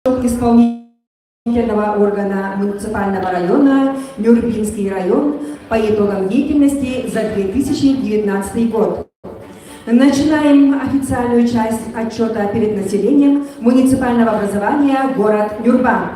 Исполнительного органа муниципального района Нюрбинский район по итогам деятельности за 2019 год. Начинаем официальную часть отчета перед населением муниципального образования город Нюрба.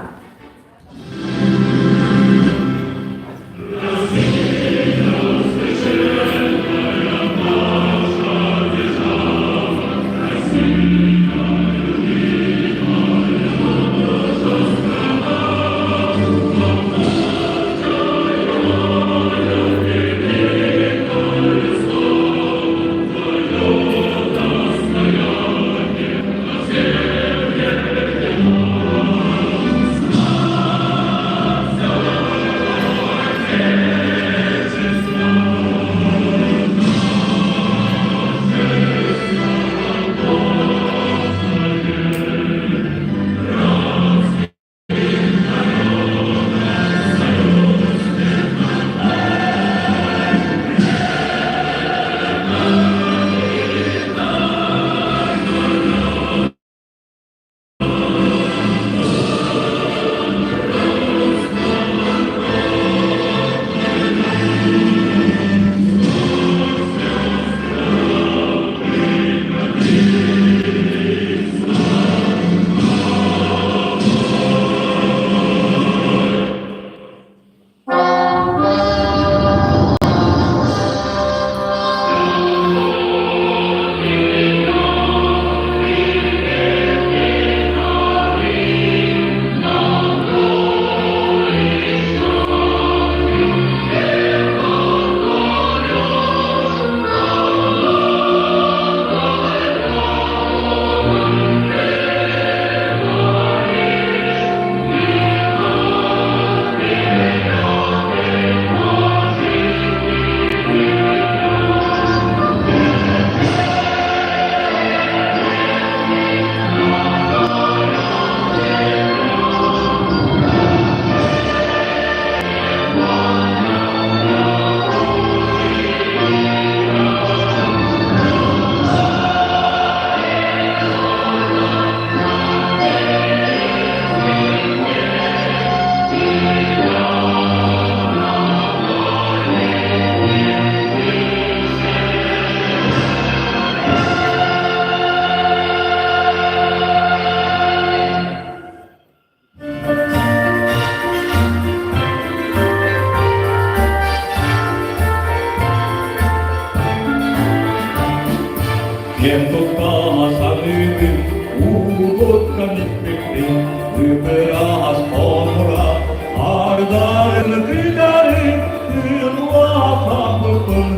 Киэн туттаҕа саныыбын, уутуттан испиппин, ыпыраас хомура, ардарын кытары тыыллаатаабыппын,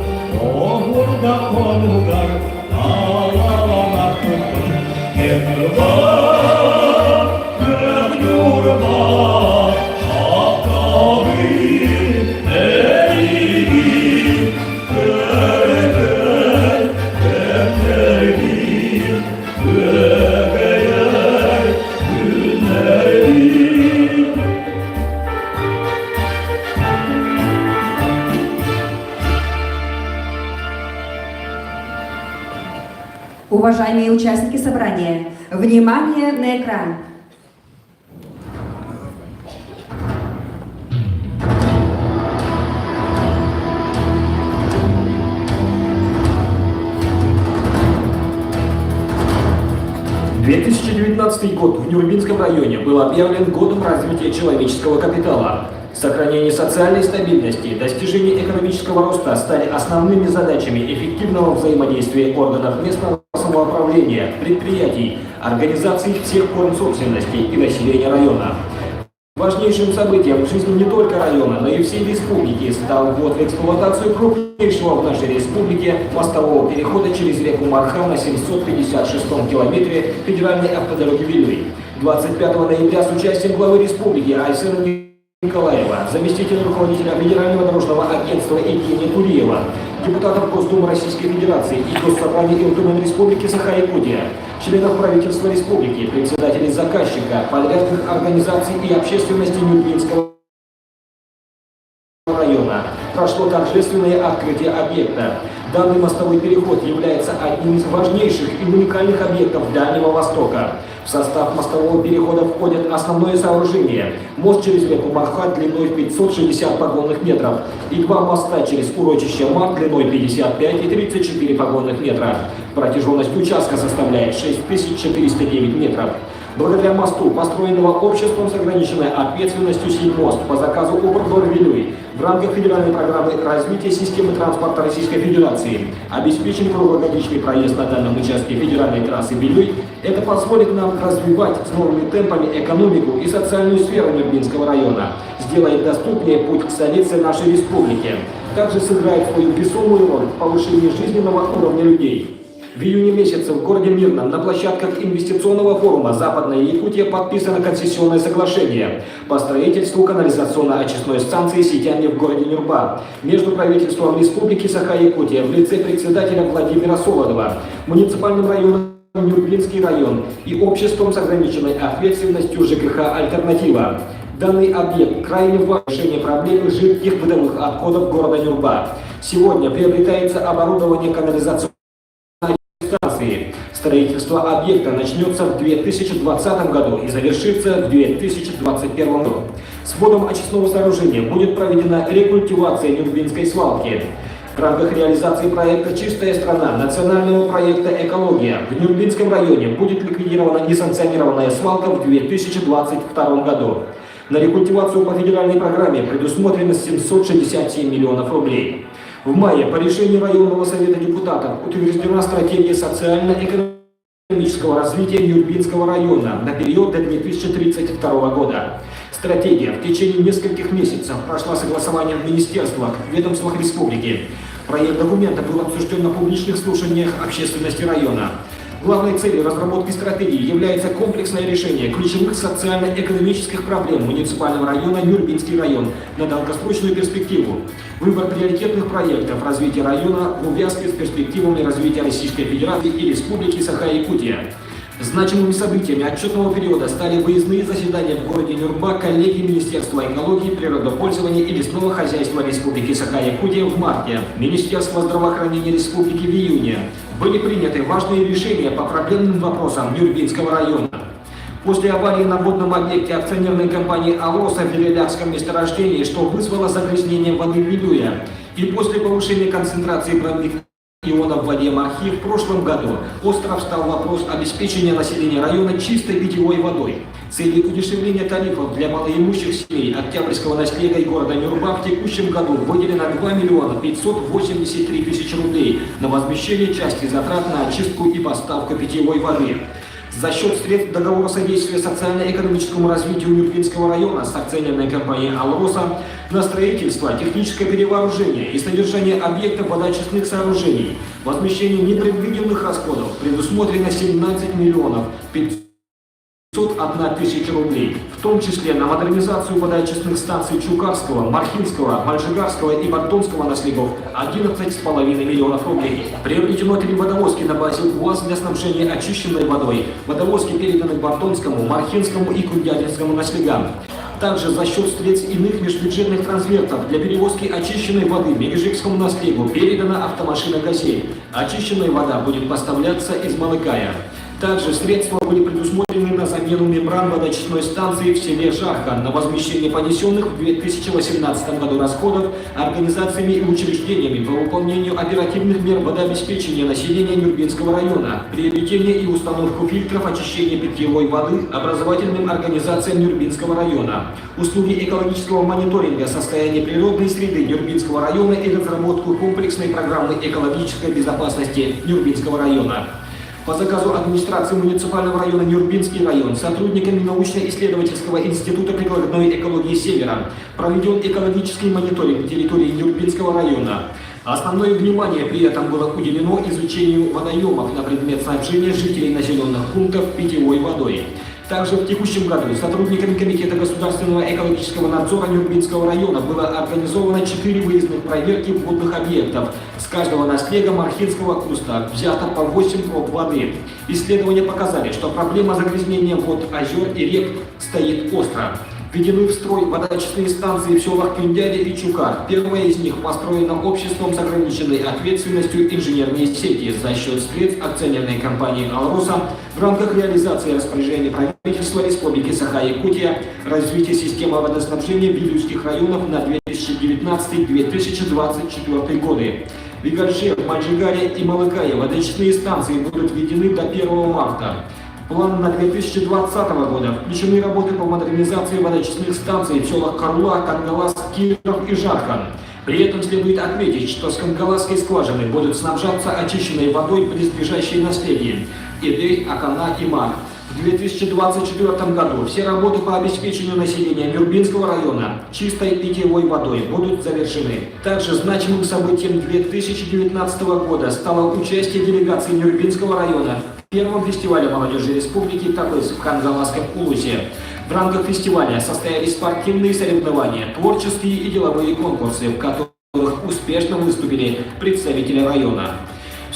оһурда хонугар таалаланаспыппын, киэн күөх ньурба, таптабын эйигин, көрөбүн, кэптэрбин, күөгэйэр күннэрбин. Уважаемые участники собрания, внимание на экран! 2019 год в Нюрбинском районе был объявлен годом развития человеческого капитала. Сохранение социальной стабильности и достижение экономического роста стали основными задачами эффективного взаимодействия органов местного самоуправления, предприятий, организаций всех форм собственности и населения района. Важнейшим событием в жизни не только района, но и всей республики стал ввод в эксплуатацию крупнейшего в нашей республике мостового перехода через реку Марха на 756-м километре федеральной автодороги Вилюй. 25 ноября с участием главы республики Айсена Николаева, заместителя руководителя Федерального дорожного агентства Евгения Туриева, депутатов Госдумы Российской Федерации и Госсобрания ИЛТМН Республики Саха-Якутия, членов правительства республики, председателей заказчика, подрядных организаций и общественности Нюрбинского района. прошло торжественное открытие объекта. Данный мостовой переход является одним из важнейших и уникальных объектов Дальнего Востока. В состав мостового перехода входит основное сооружение – мост через реку Марха длиной в 560 погонных метров и два моста через урочище Мар длиной 55 и 34 погонных метра. Протяженность участка составляет 6409 метров. Благодаря мосту, построенного обществом с ограниченной ответственностью «Сельмост» по заказу Упрдор-Вилюй в рамках федеральной программы развития системы транспорта Российской Федерации, обеспечен круглогодичный проезд на данном участке федеральной трассы Вилюй. Это позволит нам развивать с новыми темпами экономику и социальную сферу Нюрбинского района, сделает доступнее путь к столице нашей республики. Также сыграет свою весомую роль в повышении жизненного уровня людей. В июне месяце в городе Мирном на площадках инвестиционного форума «Западная Якутия» подписано концессионное соглашение по строительству канализационно-очистной станции сетями в городе Нюрба между правительством Республики Саха-Якутия в лице председателя Владимира Солодова, муниципальным районом Нюрбинский район и обществом с ограниченной ответственностью ЖКХ «Альтернатива». Данный объект крайне важен в решении проблемы жидких бытовых отходов города Нюрба. Сегодня приобретается оборудование канализационной станции. Строительство объекта начнется в 2020 году и завершится в 2021 году. С вводом очистного сооружения будет проведена рекультивация Нюрбинской свалки. В рамках реализации проекта «Чистая страна» национального проекта «Экология» в Нюрбинском районе будет ликвидирована несанкционированная свалка в 2022 году. На рекультивацию по федеральной программе предусмотрено 767 миллионов рублей. В мае по решению районного совета депутатов утверждена стратегия социально-экономического развития Нюрбинского района на период до 2032 года. Стратегия в течение нескольких месяцев прошла согласование в министерствах, ведомствах республики. Проект документа был обсужден на публичных слушаниях общественности района. Главной целью разработки стратегии является комплексное решение ключевых социально-экономических проблем муниципального района Нюрбинский район на долгосрочную перспективу. Выбор приоритетных проектов развития района в увязке с перспективами развития Российской Федерации и Республики Саха-Якутия. Значимыми событиями отчетного периода стали выездные заседания в городе Нюрба коллегии Министерства экологии, природопользования и лесного хозяйства Республики Саха-Якутия в марте, Министерства здравоохранения Республики в июне. Были приняты важные решения по проблемным вопросам Нюрбинского района. После аварии на водном объекте акционерной компании «Алроса» в Верелякском месторождении, что вызвало загрязнение воды Вилюя, и после повышения концентрации бромных ионов в воде Мархи в прошлом году остро встал вопрос обеспечения населения района чистой питьевой водой. Целью удешевления тарифов для малоимущих семей Октябрьского наслега и города Нюрба в текущем году выделено 2 миллиона 583 тысячи рублей на возмещение части затрат на очистку и поставку питьевой воды. За счет средств договора содействия социально-экономическому развитию Нюрбинского района с акционерной компанией «Алроса» на строительство, техническое перевооружение и содержание объектов водоочистных сооружений, возмещение непредвиденных расходов предусмотрено 17 миллионов 501 тысяча рублей, в том числе на модернизацию водоочистных станций Чукарского, Мархинского, Мальжигарского и Бартонского наслегов 11,5 миллионов рублей. Приобретено три водовозки на базе УАЗ для снабжения очищенной водой. Водовозки переданы Бартонскому, Мархинскому и Кундятинскому наслегам. Также за счет средств иных межбюджетных трансфертов для перевозки очищенной воды Мегежекскому наслегу передана автомашина «Газель». Очищенная вода будет поставляться из Малыкая. Также средства были предусмотрены на замену мембран водоочистной станции в селе Жарха, на возмещение понесенных в 2018 году расходов организациями и учреждениями по выполнению оперативных мер водообеспечения населения Нюрбинского района, приобретение и установку фильтров очищения питьевой воды образовательным организациям Нюрбинского района, услуги экологического мониторинга состояния природной среды Нюрбинского района и разработку комплексной программы экологической безопасности Нюрбинского района. По заказу администрации муниципального района Нюрбинский район сотрудниками научно-исследовательского института прикладной экологии Севера проведен экологический мониторинг территории Нюрбинского района. Основное внимание при этом было уделено изучению водоемов на предмет снабжения жителей населенных пунктов питьевой водой. Также в текущем году сотрудниками Комитета государственного экологического надзора Нюрбинского района было организовано 4 выездных проверки водных объектов. С каждого наслега Мархинского куста взято по 8 проб воды. Исследования показали, что проблема загрязнения вод озер и рек стоит остро. Введены в строй водоочистные станции в селах Кюндяде и Чукар. Первая из них построена обществом с ограниченной ответственностью инженерные сети за счет средств акционерной компании «Алроса» в рамках реализации распоряжения правительства Республики Саха-Якутия развитие системы водоснабжения Вилюйских районов на 2019-2024 годы. В Игальше, Маджигаре и Малыкае водоочистные станции будут введены до 1 марта. В план на 2020 года включены работы по модернизации водоочистных станций в селах Карула, Кангалас, Киров и Жархан. При этом следует отметить, что с Кангаласской скважины будут снабжаться очищенной водой близлежащие наследия – Идей, Акана и Мар. В 2024 году все работы по обеспечению населения Нюрбинского района чистой питьевой водой будут завершены. Также значимым событием 2019 года стало участие делегации Нюрбинского района в первом фестивале молодежи республики Табыс в Хангаласском Улусе. В рамках фестиваля состоялись спортивные соревнования, творческие и деловые конкурсы, в которых успешно выступили представители района.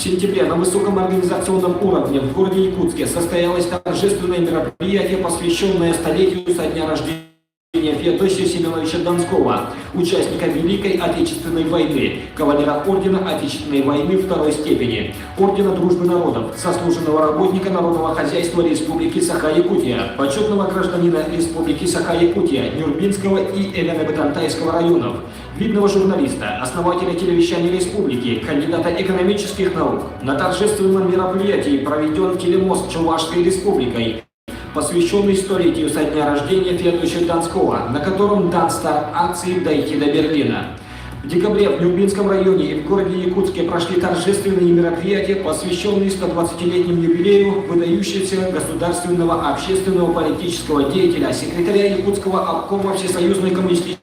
В сентябре на высоком организационном уровне в городе Якутске состоялось торжественное мероприятие, посвященное столетию со дня рождения Феодосия Семеновича Донского, участника Великой Отечественной войны, кавалера Ордена Отечественной войны второй степени, Ордена Дружбы Народов, заслуженного работника народного хозяйства Республики Саха-Якутия, почетного гражданина Республики Саха-Якутия, Нюрбинского и Эленобытантайского районов, видного журналиста, основателя телевещания республики, кандидата экономических наук. На торжественном мероприятии проведен телемост Чувашской республикой, посвященный столетию со дня рождения Феодосия Донского, на котором дан старт акции «Дойти до Берлина». В декабре в Нюрбинском районе и в городе Якутске прошли торжественные мероприятия, посвященные 120-летнему юбилею выдающегося государственного общественного политического деятеля, секретаря Якутского обкома Всесоюзной коммунистической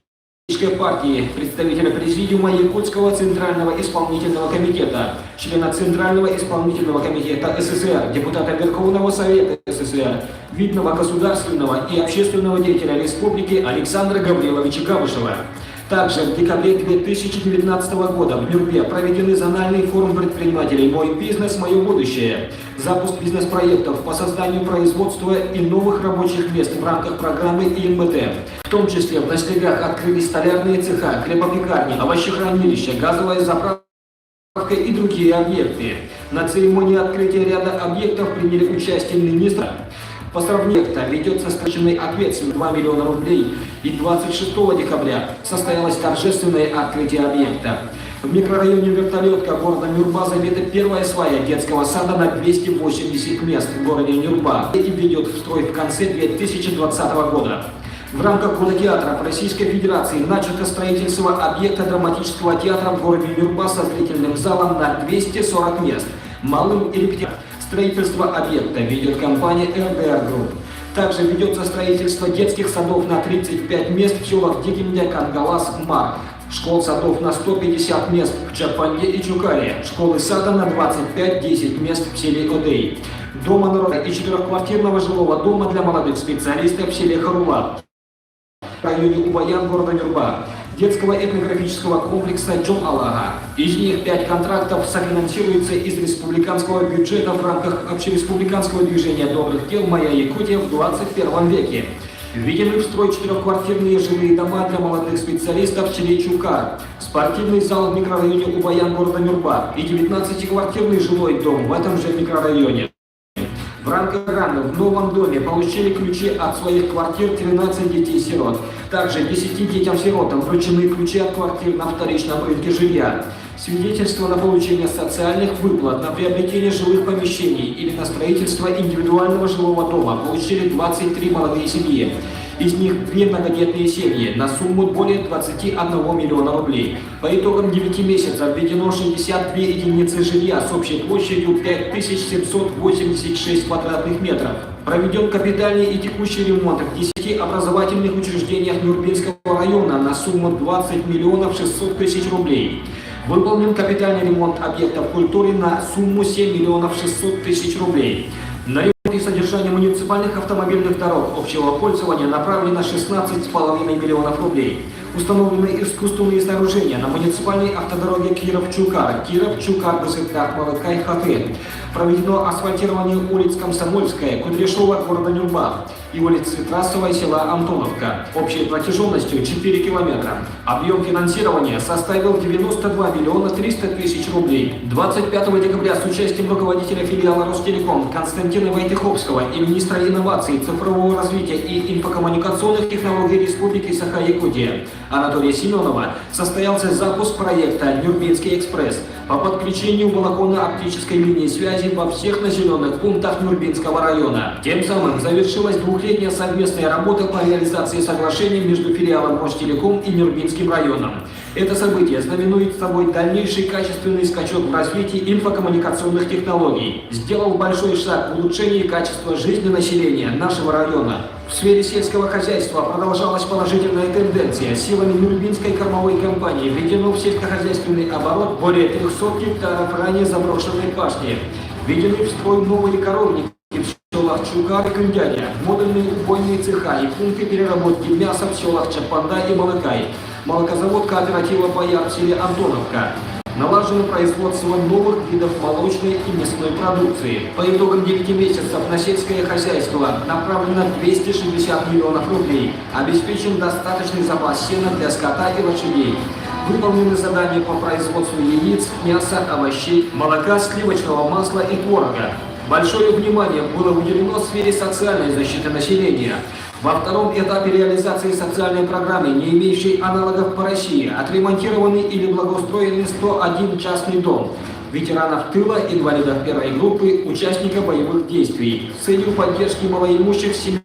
партии, представителя Президиума Якутского Центрального исполнительного комитета, члена Центрального исполнительного комитета СССР, депутата Верховного Совета СССР, видного государственного и общественного деятеля республики Александра Гавриловича Габышева. Также в декабре 2019 года в Нюрбе проведены зональный форум предпринимателей «Мой бизнес. Мое будущее», запуск бизнес-проектов по созданию производства и новых рабочих мест в рамках программы ИМБТ. В том числе в Ночлегах открылись столярные цеха, хлебопекарни, овощехранилища, газовая заправка и другие объекты. На церемонии открытия ряда объектов приняли участие министр. По сравнению, ведется страченный ответственность 2 миллиона рублей. И 26 декабря состоялось торжественное открытие объекта. В микрорайоне Вертолетка города Нюрба забита первая свая детского сада на 280 мест в городе Нюрба и введет в строй в конце 2020 года. В рамках Года театров Российской Федерации начато строительство объекта драматического театра в городе Нюрба со зрительным залом на 240 мест, малым и репетитором. Строительство объекта ведет компания РДР Групп. Также ведется строительство детских садов на 35 мест в селах Дикимдя, Кангалас, Мар. Школ садов на 150 мест в Чапанде и Чукаре. Школы сада на 25-10 мест в селе Одей. Дома народа и четырехквартирного жилого дома для молодых специалистов в селе Харула в районе Убаян города Нюрба, детского этнографического комплекса Джон-Алага. Из них 5 контрактов софинансируются из республиканского бюджета в рамках общереспубликанского движения добрых дел «Моя Якутия в 21 веке». Введены в строй четырехквартирные жилые дома для молодых специалистов в селе Чукар, спортивный зал в микрорайоне Убаян города Нюрба и 19-квартирный жилой дом в этом же микрорайоне. В рамках программы в новом доме получили ключи от своих квартир 13 детей-сирот. Также 10 детям-сиротам вручены ключи от квартир на вторичном рынке жилья. Свидетельство на получение социальных выплат на приобретение жилых помещений или на строительство индивидуального жилого дома получили 23 молодые семьи. Из них две многодетные семьи на сумму более 21 миллиона рублей. По итогам 9 месяцев введено 62 единицы жилья с общей площадью 5786 квадратных метров. Проведен капитальный и текущий ремонт в 10 образовательных учреждениях Нюрбинского района на сумму 20 миллионов 600 тысяч рублей. Выполнен капитальный ремонт объектов культуры на сумму 7 миллионов 600 тысяч рублей. На ремонт и содержание муниципальных автомобильных дорог общего пользования направлено 16,5 миллионов рублей. Установлены искусственные сооружения на муниципальной автодороге Киров-Чукар, Киров-Чукар, Малыкай, Хаты. Проведено асфальтирование улиц Комсомольская, Кудряшова, города Нюрба и улицы Трассовой села Антоновка общей протяженностью 4 километра. Объем финансирования составил 92 миллиона 300 тысяч рублей. 25 декабря с участием руководителя филиала Ростелеком Константина Войтыховского и министра инноваций, цифрового развития и инфокоммуникационных технологий Республики Саха-Якутия Анатолия Семенова состоялся запуск проекта «Нюрбинский экспресс» по подключению волоконно-оптической линии связи во всех населенных пунктах Нюрбинского района. Тем самым завершилась двухлетняя совместная работа по реализации соглашения между филиалом Ростелеком и Нюрбинским районом. Это событие знаменует собой дальнейший качественный скачок в развитии инфокоммуникационных технологий, сделал большой шаг в улучшении качества жизни населения нашего района. В сфере сельского хозяйства продолжалась положительная тенденция. Силами Нюрбинской кормовой компании введено в сельскохозяйственный оборот более 300 гектаров ранее заброшенной пашни. Введены в строй новые коровники в селах Чугар и Күндяня, модульные убойные цеха и пункты переработки мяса в селах Чапанда и Малыкай, молокозавод кооператива «Бояр» в селе Антоновка. Налажено производство новых видов молочной и мясной продукции. По итогам 9 месяцев на сельское хозяйство направлено 260 миллионов рублей. Обеспечен достаточный запас сена для скота и лошадей. Выполнены задания по производству яиц, мяса, овощей, молока, сливочного масла и творога. Большое внимание было уделено сфере социальной защиты населения. Во втором этапе реализации социальной программы, не имеющей аналогов по России, отремонтированы или благоустроены 101 частный дом ветеранов тыла, инвалидов первой группы, участников боевых действий. С целью поддержки малоимущих семей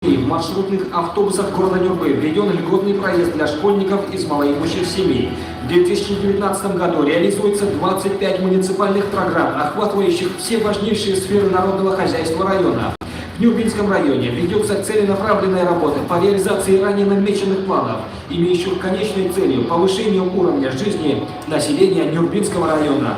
в маршрутных автобусах города Нюрбы введен льготный проезд для школьников из малоимущих семей. В 2019 году реализуется 25 муниципальных программ, охватывающих все важнейшие сферы народного хозяйства района. В Нюрбинском районе ведется целенаправленная работа по реализации ранее намеченных планов, имеющих конечной целью повышение уровня жизни населения Нюрбинского района.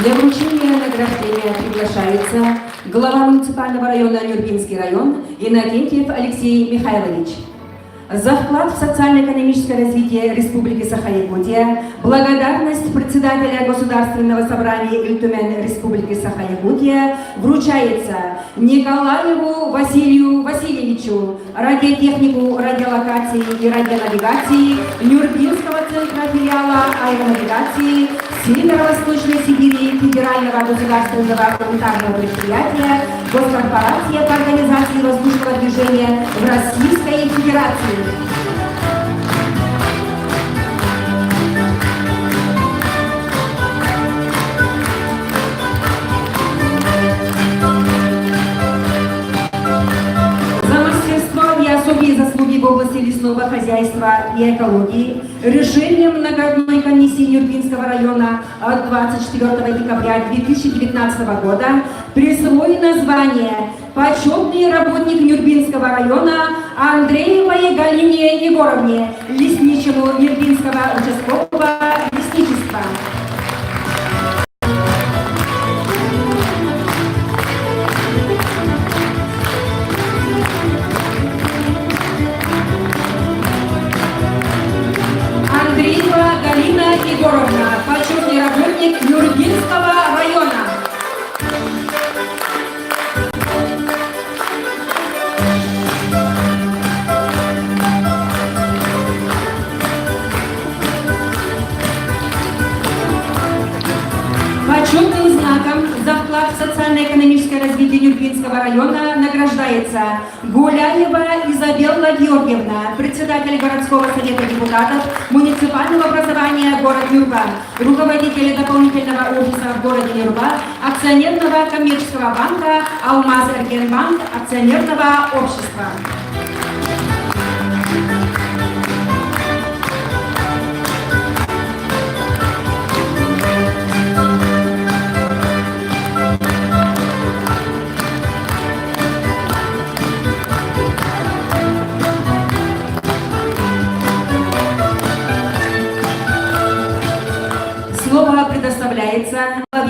Для вручения награждения приглашается глава муниципального района Нюрбинский район Иннокентьев Алексей Михайлович. За вклад в социально-экономическое развитие Республики Саха-Якутия, благодарность председателя Государственного собрания Ил Түмэн Республики Саха-Якутия вручается Николаеву Василию Васильевичу, радиотехнику радиолокации и радионавигации Нюрбинского центра филиала аэронавигации Северо-Восточной Сибири Федерального государственного унитарного предприятия Госкорпорация по организации воздушного движения в Российской Федерации. За мастерство и особые заслуги в области лесного хозяйства и экологии решением многодной комиссии Нюрбинского района от 24 декабря 2019 года присвоено звание «Почетный работник Нюрбинского района» Андреевой Галине Егоровне, лесничему Нюрбинского участкового лесничества. Андреева Галина Егоровна, почетный работник Нюрбинского района. Почетным знаком за вклад в социально-экономическое развитие Нюрбинского района награждается Гуляева Изабелла Георгиевна, председатель городского совета депутатов муниципального образования город Нюрба, руководитель дополнительного офиса в городе Нюрба, акционерного коммерческого банка «Алмаз Эргенбанк» акционерного общества.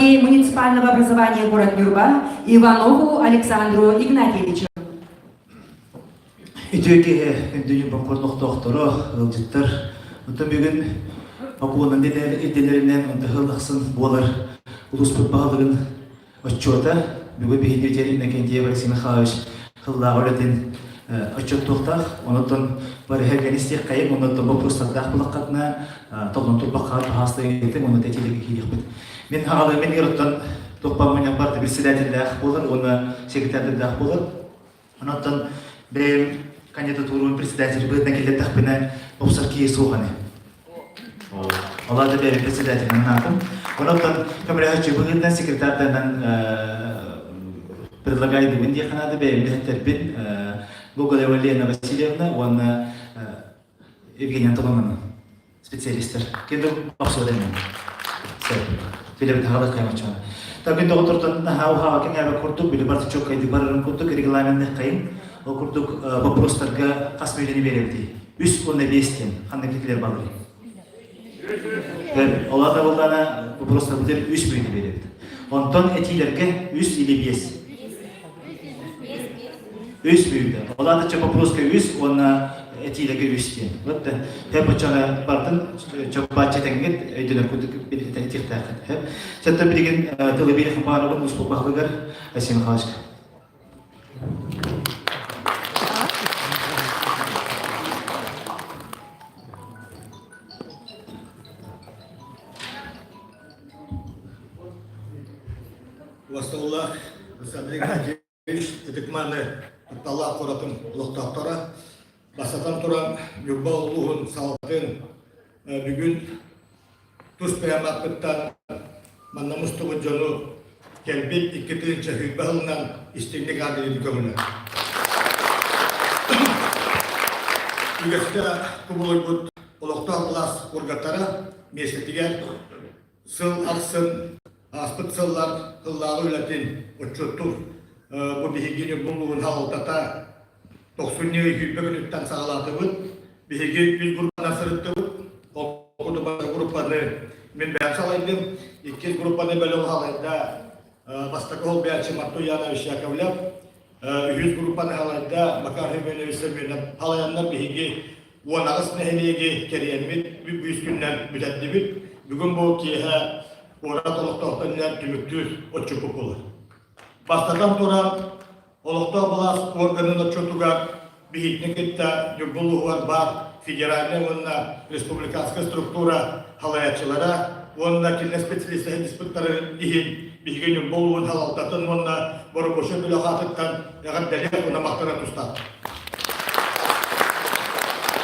главе муниципального образования город Нюрба Иванову Александру Игнатьевичу. Үтүө киһи күндү боккуоннохтоохторо, ыалдьыттар. Оттон бүгүн бокуонан ирдэнэринэн онтоһыл ахсын буолар улууспут баһылыгын отчуота бүгүн биһиги диэн Иннокентьев Алексей Михайлович хыллааҕы үлэтин отчуоттуохтаах. Онотон барыһа кэлистиэххэйим, онотон боппуруостардаах булаххатына толлон турбахха баһаастайытым, онно тэтиилэги киириэхпит. Мин хаҕалыымын ироттан тухпа мунньах барда председателлээх буолар уонна секретардаах буолар. Онон бэйэм кандидатурабын председатель быһыытынан киллэрдэхпинэ, бопсор киһи суох ини. Ол аата бэйэм председателинэн анаатым. Онон көмөлөһөөччү быһыытынан секретарданан предлагайдыбын диэххэ наада бэйэм үлэһиттэрбин Гоголева Лена Васильевна уонна Евгения Антоновна специалистар. Кенде бопсуодайнан. Сөп. Төлөбүт хаалар каймаччана. Табын доҕотортон наһаа уһаҕа кэҥээбэ курдук, били барты чоккайды барарын курдук регламентный хайын. Ол курдук вопростарга хас мүнүүтэни биэрэбитий? Үс уонна биэс диэн ханна китилер балырый? Олар да боллана вопростар бутер үс мүнүүтэ биэрэбит. Онтон этиилерге үс или биэс? Үс мүнүүтэ. Ол аата вопроска үс уонна этиилэргэ үс диэн. Вот хэп оччоҕо бардын чоппааччы тэҥҥит өйдөнөр курдук этиэхтээххит. Хэп. Сеттен билигин тылы биир хапаарабын успук баһылыгар Асим Михайловичка. Васталлах Александр Игнатьевич Ытык-мааны тапталлаах куоратын олохтоохторо, бастатан туран, Ньурба улууһун салалтатын бүгүн тус бэйэм ааппыттан манна мустубут дьону кэлбит 2020 сылынан истиҥник аадырыйын көҥүлэ. Үгэскэ кубулуйбут олохтоох былаас уоргаттара миэстэтигэр Сыл ахсын ааспыт сыллар сыллааҕы үлэтин отчуоттуур бу биһиги Ньургун салалтата тохсунньу 20 күнүттэн саҕалаатыбыт. Биһиги үс группанан сырыттыбыт. Ол группаны мин бэйэм салайдым. Иккис группаны бөлөх салайда бастакы холбуйааччы Марту Янович Яковлев. Үһүс группаны салайда Макар Семенович Семенов. Салайаннар биһиги 18 нэһилиэги кэрийэммит үс күннэн бүтэрдибит. Бүгүн бу киэһэ куорат олохтоохторунан түмүктүүр отчуппут буолар. Бастатан туран, олохтоох былаас органын отчуотугар биһигини кытта Ньурба улууһугар баар федеральнай уонна республиканскай структура салайааччылара уонна кинилэр специалистара диспуттарын иһин биһиги Ньурба улууһун салалтатын уонна боробуочай бөлөх аатыттан эҕэрдэлиэх уонна махтана тустаах.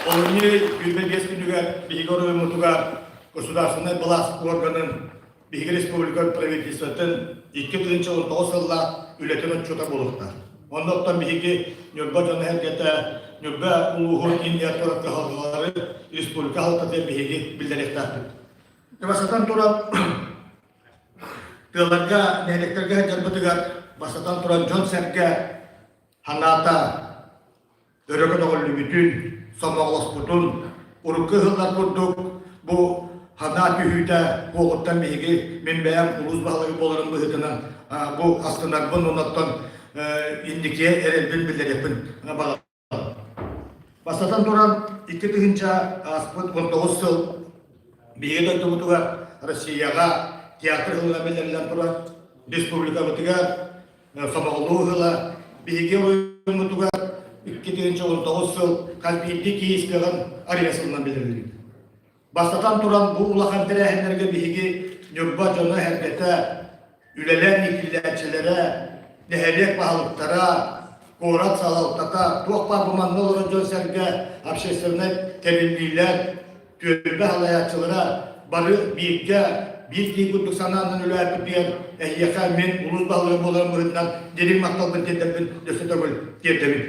Олунньу 25 күнүгэр биһиги оройуоммутугар государственнай былаас органын биһиги республика правительствотын 2019 сыллаах үлэтин отчуота буолуохтаах. Онно оттон биһиги Ньурба дьоно-сэргэтэ Ньурба улууһун Индия кыһалҕалары республика салалтата биһиги биллэриэхтээхпит. Бастатан туран, тыаларга, нэһилиэктэргэ сылдьарбытыгар бастатан туран дьон-сэргэ Санаата өрө көтөҕүллүбүтүн, сомоҕолоспутун, урукку ыһыллар курдук бу санаа түһүүтэ буолуттан биһиги мин бэйэм улуус баһылыга буоларым быһыытынан бу астынарбын уонна инники эрэлбин биллэриэхпин баҕарабын. Бастатан туран, 2000 ааспыт 19 сыл биһиги дойдубутугар Россияҕа театр ыһыллан биллэриллэн турар, республикабытыгар Сомоҕолуу ыла биһиги оройуоммутугар 2019 сыл хас биирдии киһи кыаҕын арыйа сылынан биллэриллибит. Бастатан туран, бу улахан тэрээһиннэргэ биһиги Ньурба дьоно-сэргэтэ, үлэлээн иитиллээччилэрэ, нэһилиэк баһылыктара, куорат салалтата, туох баар бу манна олорор дьон-сэргэ, общественнай тэриллиилэр, түөлбэ салайааччылара бары бииргэ биир киһи курдук санаанан үлэлээбиппитигэр эһиэхэ мин улуус баһылыга буоларым быһыытынан дириҥ махталбын тиэрдэрбин өссө төгүл тиэрдэбин.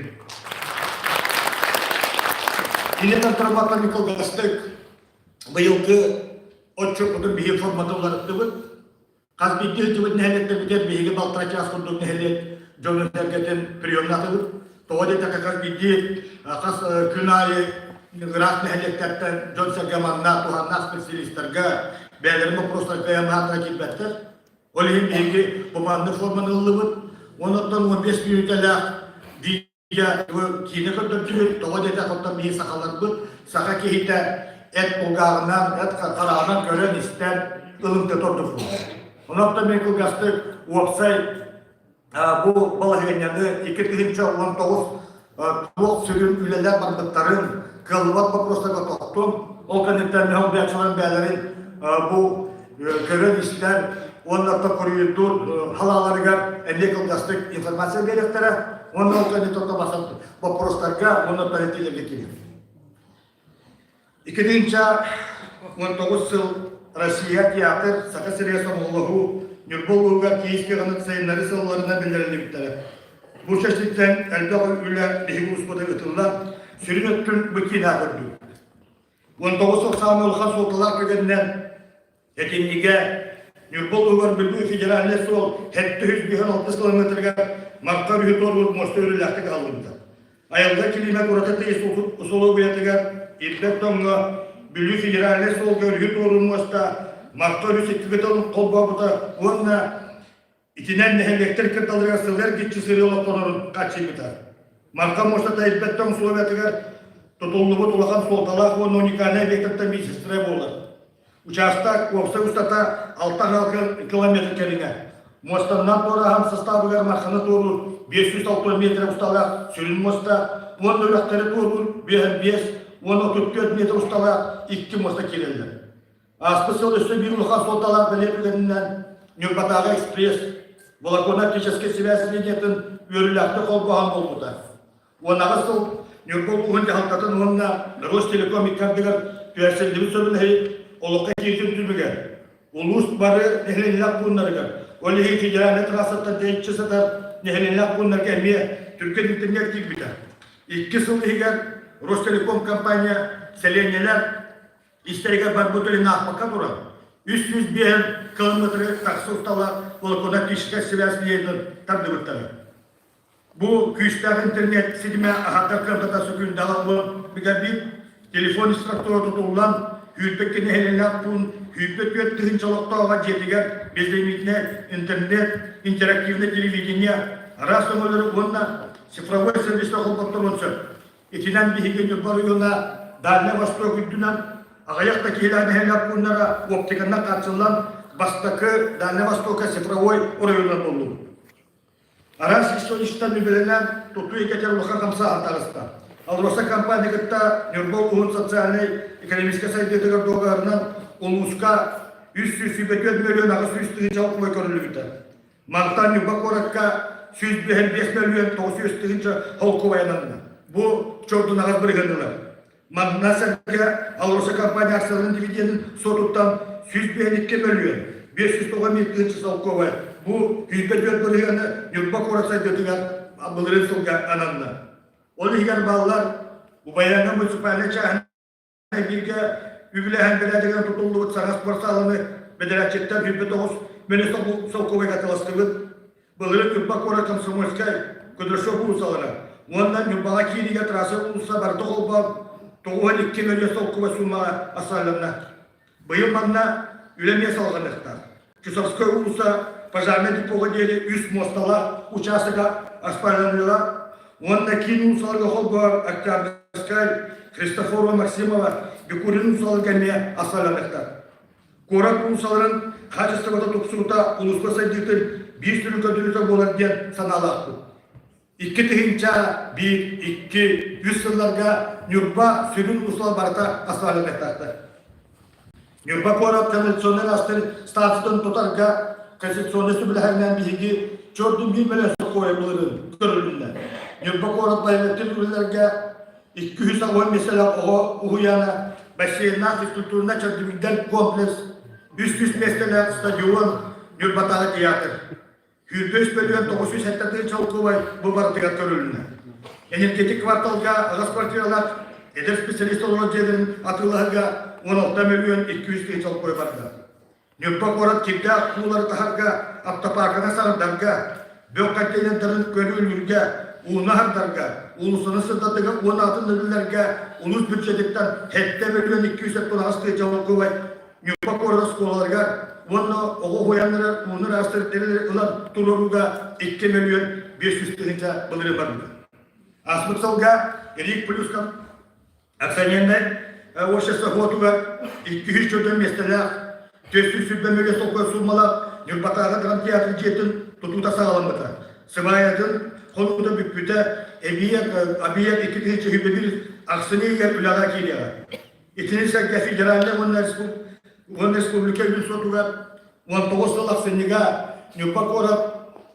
Иннэтэн турбакка кылгастык быйылгы отчуоппутун биһиги формата уларыттыбыт. Хас биирдии сылдьыбыт нэһилиэктэрбитигэр биһиги балтараа чаас курдук нэһилиэк дьонун-сэргэтин приемнатыбыт. Тоҕо диэтэххэ хас биирдии хас күн аайы ыраах нэһилиэктэртэн дьон-сэргэ манна туһааннаах специалистарга бэйэлэрин боппуруостарга баһаатара киирбэттэр. Ол иһин биһиги бу маннык форманы ыллыбыт. Онуттан 15 мүнүүтэлээх видео киинэ көрдөрдүбүт. Тоҕо диэтэх оттон биһи сахаларбыт, саха киһитэ эт кулгааҕынан, эт хараҕынан көрөн-истэн ылымтыта ордук буолар. Онон мен кылгастык уопсай бу балаһыанньаны 2019 туох сүрүн үлэлэр барбыттарын, кыаллыбат боппуруостарга тохтум. Ол кэнниттэн мехалбиаччыларын бэйэлэрин бу көрөн-истэн уонна токуруйдуур халааларыгар эмиэ кылгастык информация биэриэхтэрэ уонна ол кэнниттэн боппуруостарга уонна политикаҕа киириэ. 2019 сыл Россия театр Саха сиригэр сомоҕолоһуу Ньурба улууһугар киис кыаҕын сайыннарыы сылларынан биллэриллибиттэрэ. Бу чэрчиттэн элбэх үлэ биһиги улууспутугар ыытыллан, сүрүн өттүн бу киинэ көрдүбүт. 19 сыл саамай улахан суолталаах түгэнинэн Этиннигэ Ньурба улууһугар Бүлүү федеральнай суол 756 километрыгар Марха өрүһү туоруур муоста үөрүүлээхтик аһыллыбыта. Айылҕа килиимэт ураты тыйыс усулуобуйатыгар ирбэт тоҥҥо Бүлүү федеральнай суолга өрүһү туоруур муоста Марха өрүс икки кытылын холбообута уонна Итинэн нэһилиэктэр кырдалларыгар сылы эргиччи сырыы олохтонорун хааччыйбыта. Марха муостата ирбэт тоҥ условиятыгар тутуллубут улахан суолталаах уонна уникальнай объектартан биирдэстэрэ буолар. Учаастак уопсай устата 6 километр кэриҥэ. Муостаннан туорааһын састаабыгар Марханы туоруур 560 метр усталаах сүрүн муоста уонна үрэхтэри туоруур 55 уонна 34 метр усталаах икки муоста киирэллэр. Ааспыт сыл өссө биир улахан суолталаах бэлиэ түгэнинэн Ньурбатааҕы экспресс волоконно-оптическай сибээс линиятын үөрүүлээхтик холбооһун буолбута. Уон аҕыс сыл Ньурба улууһун дьаһалтатын уонна Ростелеком икки ардыгар түһэрсиллибит сөбүлэһии олоххо киирбитин түмүгэр улуус бары нэһилиэнньэлээх пууннарыгар, ол иһин федеральнай трассаттан тэйиччи сытар нэһилиэнньэлээх пууннарга эмиэ түргэн интернет киирбитэ. Икки сыл иһигэр Ростелеком компания сэлиэнньэлэр Истэригэр барбыт үлэни аахпакка туран, 305 километры тахса усталаах волоконно-оптическай сибээс линиятын тардыбыттара. Бу күүстээх интернет ситимэ аһардар кыамтата сөкүүндэҕэ уон мегабит, телефон инфраструктура тутуллан, 22 нэһилиэнньэлээх пуун 24 тыһыынча олохтооҕо дьиэтигэр безлимитнэй интернет, интерактивнай телевидение, араас өҥөлөрү уонна цифровой сервистэр холботторуон сөп. Итинэн биһиги Ньурба оройуона Дальнай Восток үрдүнэн аҕыйах да киһилээх нэһилиэк пууннара оптиканнан хааччыллан бастакы Дальнай Востока цифровой оройуонунан буоллубут. Араас источниктан үбүлэнэн тутуу эйгэтигэр улахан хамсааһын таҕыста. АЛРОСА компания кытта Ньурба улууһун социальнай-экономическай сайдыытыгар дуогабарынан улууска 324 мөлүйүөн 800 тыһыынча солкуобай көрүллүбүтэ. Мантан Ньурба куоракка 155 мөлүйүөн 900 тыһыынча холкуобайананна. Бу чордунаҕас бырыһыанылар. Манна сэргэ АЛРОСА компания акцияларын дивиденин суотуттан 152 мөлүйүөн 591 тыһыынча солкуобай. Бу 104 бырыһыаны Ньурба куорат сайдыытыгар былырыын сылга ананна. Ол иһигэр бааллар Убайаҥҥа муниципальнай чааһынай Бииргэ үбүлээһин бэрээдэгинэн тутуллубут саҥа спортсааланы бэдэрээтчиттэр 29 мөлүйүөн солкуобайга атыыластыбыт. Былырыын Ньурба куорат Комсомольскай, Кудряшов уулуссалара уонна Ньурбаҕа киириигэ трасса уулусса барыта холбоон 92 мөлүйүөн солкуобай суумаҕа асфальланна. Быйыл манна үлэ эмиэ салҕаныахтаах. Чусовскай уулусса пожарнай депоҕа диэри үс муосталаах учаастага асфальтаныаҕа уонна киин уулуссаларга холбоон Октябрьскай, Христофорова Максимова, Бекурин уулуссаларга эмиэ асфальтаныахтаах. Куорат уулуссаларын хаачыстыбата тупсуута улууска сайдыытын биир сүрүн көрдөрүүтэ буолар диэн санаалаахпыт. 2001, 2, 3 сылларга Ньурба сүрүн уулуссалар барыта асфальтаныахтаахтар. Ньурба куорат канализационнай астар станциятын тутарга конституционнай сөбүлэһэринэн биһиги чордун биир мөлүйүөн сокуойа былырыын көрүлүннэ. Ньурба куорат байылыттын үлэлэргэ 280 миэстэлээх оҕо уһуйаана, бассейннаах физкультурнай-чэбдигирдэр комплекс, 300 миэстэлээх стадион, Ньурбатааҕы театр. Сүүрбэ үс мөлүйүөн 907 тыһыынча солкуобай бу барытыгар көрүлүннэ. Энергетик кварталга аҕыс квартиралаах эдэр специалист олорор дьиэлэрин атыылаһарга 16 мөлүйүөн 200 тыһыынча солкуобай барда. Ньурба куорат кирдээх уулары таһарга, автопарканы саҥардарга, бөх контейнердарын көрүүлүүргэ, ууну аһардарга, уулуссаны сырдатыыга уонна атын үлэлэргэ улуус бюджетиттан 7 мөлүйүөн 278 тыһыынча солкуобай. Ньурба куорат оскуолаларыгар уонна оҕо уһуйааннара ууну ыраастыыр тэрили ылан туруорууга 2 мөлүйүөн 500 тыһыынча былырыын барбыта. Ааспыт сылга Рик Плюска акционернай общество уотугар 204 миэстэлээх 420 мөлүйүөн солкуой суумалаах Ньурбатааҕы драмтеатр дьиэтин тутуута саҕаламмыта. Сыбаайатын хонуута бүппүтэ, эбийиэк объект 2021 ахсынньы ыйыгар үлэҕэ киириэҕэ. Итини сэргэ федеральнай уонна республика үгүс суотугар 19 сыл ахсынньыга Ньурба куорат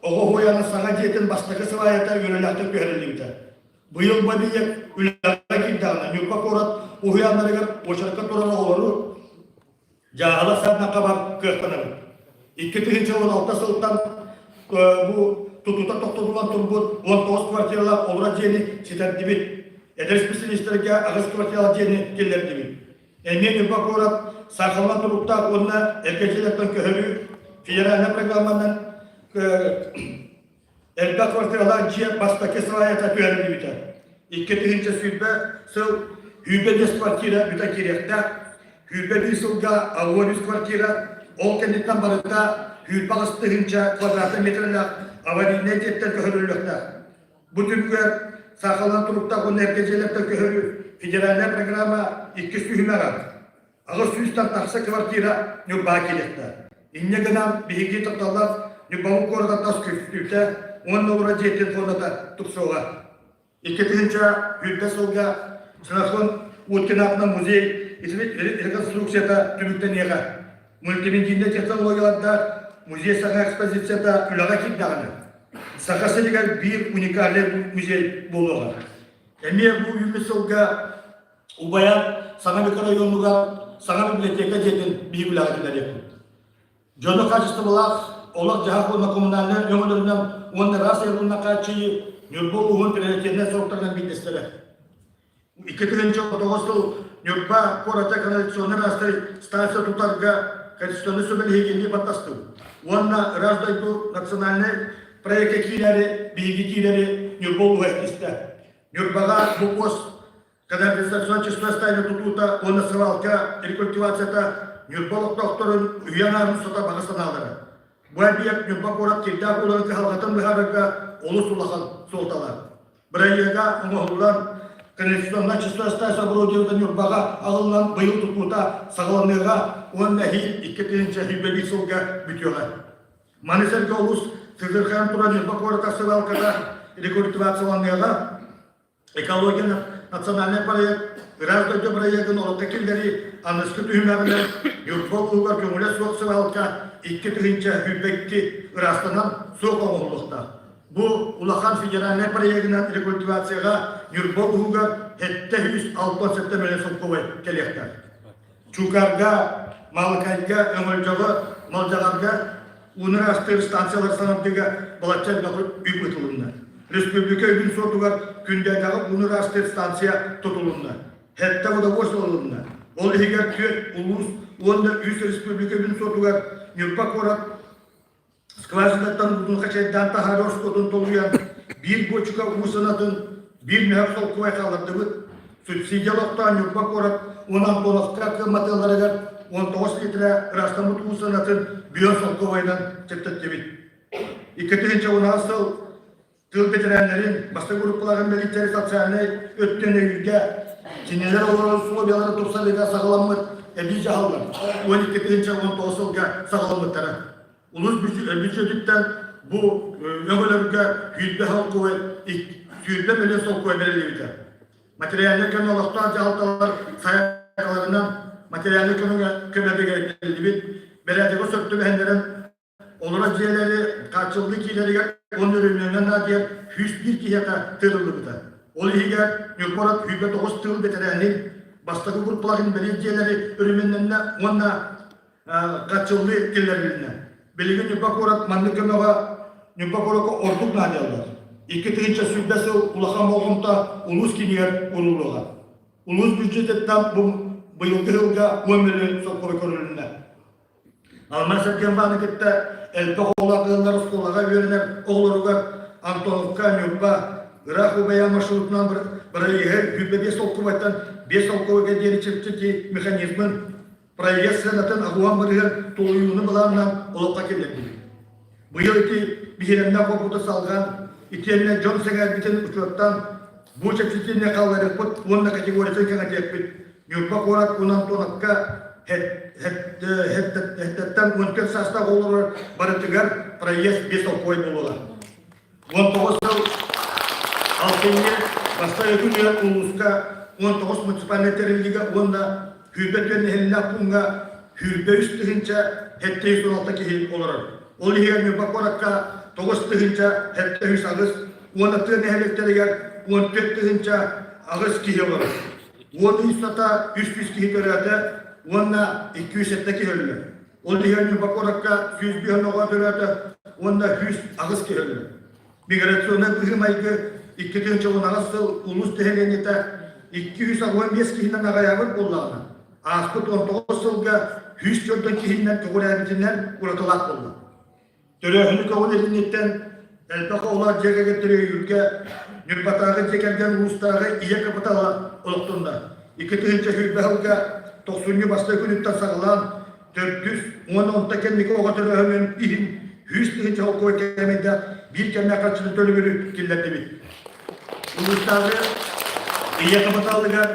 оҕо уһуйаанын саҥа дьиэтин бастакы сыбаайата үөрүүлээхтик түһэриллибитэ. Быйыл бу эбийиэк үлэҕэ киирдэҕинэ Ньурба куорат уһуйааннарыгар уочаракка турар оҕолору дьааһыла саатан хабар кыахтанабыт. 2016 сылтан бу тутуута тохтотуллан турбут 19 квартиралаах олорор дьиэни ситэрдибит. Эдэр специалистарга аҕыс квартиралаах дьиэни киллэрдибит. Эмиэ Ньурба куорат саахалынан туруктаах уонна эргэ дьиэлэртэн көһөрүү федеральнай программанан Элбэх квартиралаах дьиэ бастакы сваята түһэриллибитэ. 2020 сыл 25 квартира бүтэн киириэхтээх. 21 сылга 63 квартира, ол кэнниттэн барыта 28 тыһыынча квадратный метрэлээх аварийнай дьиэттэн көһөрүллүөхтээх. Бу түмүгэр саахалынан туруктаах уонна эргэ дьиэлэртэн көһөрүү федеральнай программа иккис түһүмэҕэ Аҕыс сүүстэн тахса квартира Ньурбаҕа киириэхтээх. Инньэ гынан биһиги тапталлаах Ньурбабыт куората тас көстүүтэ уонна олорор дьиэтин фондата тупсуоҕа. 2020 сылга Ксенофонт Уткин аатынан музей реконструкцията түмүктэниэҕэ. Мультимедийнай технологиялардаах музей саҥа экспозицията үлэҕэ киирдэҕинэ, Саха сиригэр биир уникальнай музей буолуоҕа. Эмиэ бу үүммүт сылга Убайа саҥа микрорайонугар саҥа библиотека дьиэтин биһиги үлэҕэ киллэриэхпит. Дьону хаачыстыбалаах олох-дьаһах уонна коммунальнай өҥөлөрүнэн уонна ыраас айылҕанан хааччыйыы Ньурба улууһун приоритетнай соруктарынан биирдэстэрэ. 2009 сыл Ньурба куората канализационнай ыраастыыр станция тутарга конституционнай сүбэлэһиини баттастыбыт уонна Ыраас дойду национальнай проекка киирэри биһиги киирэри Ньурба улууһа этистэ. Ньурбаҕа бу пост Канализационно-очистной стадия тутуута уонна свалка рекультивацията Ньурба олохтоохторун үйэ аҥаарын устата баҕа санаалара. Бу эбийиэк Ньурба куорат кирдээх ууларын кыһалҕатын быһаарарга олус улахан суолталаах. Бырайыага оҥоһуллан, канализационно-очистной станция оборудованиета Ньурбаҕа аҕыллан быйыл тутуута саҕаланыаҕа уонна эһиил 2021 сылга бүтүөҕэ. Маны сэргэ олус сытырхайан турар Ньурба куората свалката рекультивацияланыаҕа Экология национальнай проект Ыраас дойду бырайыагын олоххо киллэрии аныгыскы түһүмэҕинэн Ньурба улууһугар көҥүлэ суох свалка 2022 ыраастанан суох оҥоһуллуохтаах. Бу улахан федеральнай проегынан рекультивацияҕа Ньурба улууһугар 767 мөлүйүөн солкуобай кэлиэхтээх. Чуукаарга, Маалыкайга, Өҥөлдьөҕө, Малдьаҕарга ууну ыраастыыр станциялар саҥардыыга балачча элбэх үп ыытылынна. Республика үбүн суотугар Күндээдэҕэ ууну ыраастыыр станция тутулунна. Сэттэ водовоз ылылынна. Ол иһигэр түөрт улуус уонна үс республика үбүн суотугар Ньурба куорат Скважинаттан уутун хачайдаан таһаарар ороскуотун толуйан, биир буочука уу сыанатын биир мөһөх солкуобай хааллардыбыт. Субсидия олохтоон Ньурба куорат уонна Антоновка кыамматыаларыгар 19 литрэ ыраастаммыт уу сыанатын бүөн солкуобайынан чэпчэттибит. 2016 сыл Тыыл бэтэрээннэрин, бастакы группаларын бэлииттэри социальнай өттүн өйүүргэ, кинилэр олорор усулуобуйаларын тупсарыыга саҕаламмыт эбии дьаһаллар 12 19 сылга саҕаламмыттара. Улуус бүддьүөтүттэн бу өҥөлөргө 120 солкуобай 20 мөлүйүөн солкуобай бэриллибитэ. Материальнай көмө олохтоох дьаһалталар сайаапкаларынан материальнай көмөҕө көмө бигэргэтиллибит бэрээдэги сөп түбэһиннэрэн Олорор дьиэлэри хааччыллыы кииннэригэр уонна өрөмүөҥҥэ наадыйар 101 киһиэхэ тыырыллыбыта. Ол иһигэр Ньурбарат 109 тыыл бэтэрээнин бастакы группалаах инбэлиит дьиэлэри өрөмүөннэннэ уонна хааччыллыы киллэрилиннэ. Билигин Ньурба куорат маннык көмөҕө Ньурба куоракка ордук наадыйаллар. 2020 сыл улахан болҕомто улуус киинигэр ууруллуоҕа. Улуус бюджетыттан бу быйылгы сылга 10 мөлүйүөн солкуобай көрүлүннэ. Алмаас Эргенбааны кытта элбэх оҕолоох ыаллар оскуолаҕа үөрэнэр оҕолоругар Антоновка, Ньурба, ыраах Убайа маршрутунан бырайыаһы 25 солкуобайтан 5 солкуобайга диэри чэпчэтии механизмын. Проезд сыанатын аҕуһан бырыһыан толуйууну былааннаан олоххо киллэрдибит. Быйыл ити биһирэмнээх уопуту салҕаан, итиэннэ дьон сэҥээрбитин учуоттаан, бу чэпчэтиини хаалларыахпыт уонна категориятын кэҥэтиэхпит. Ньурба куорат уон Антоновка ХЭТ-тэттэн 14 саастаах оҕолорор барытыгар проезд 5 солкуобай буолуоҕа. 19 сыл алтынньы бастакы күнүгэр улууска 19 муниципальнай тэриллиигэ уонна Сүүрбэ түөрт нэһилиэнньэлээх пууҥҥа 23 716 киһи олорор. Ол иһигэр Ньурба куоракка 9 708 уонна тыа нэһилиэктэригэр 14 008 киһи олорор. Уон ый устата 300 киһи төрөөтө уонна 207 киһи өллө. Ол иһигэр Ньурба куоракка 105 оҕо төрөөтө уонна 108 киһи өллө. Миграционнай быһыы-майгы 2018 сыл улуус нэһилиэнньэтэ 285 киһинэн аҕыйаабыт буоллаҕына, ааспыт 19 сылга 104 киһинэн көҕүрээбитинэн уратылаах буолла. Төрөөһүнү көҕүл илиниттэн элбэх оҕолоох дьиэ кэргэттэри өйүүргэ Ньурбатааҕы дьиэ кэргэн улуустааҕы ийэ капитала олохтонно. 2020 сылга тохсунньу бастакы күнүттэн саҕалаан төрдүс уонна онтон кэнники оҕо төрөөһүнүн иһин 100 тыһыынча холкуой кээмэйдээх биир кэмнээх харчыны төлөбүрү киллэрдибит. Улуустааҕы ийэ хапытаалыгар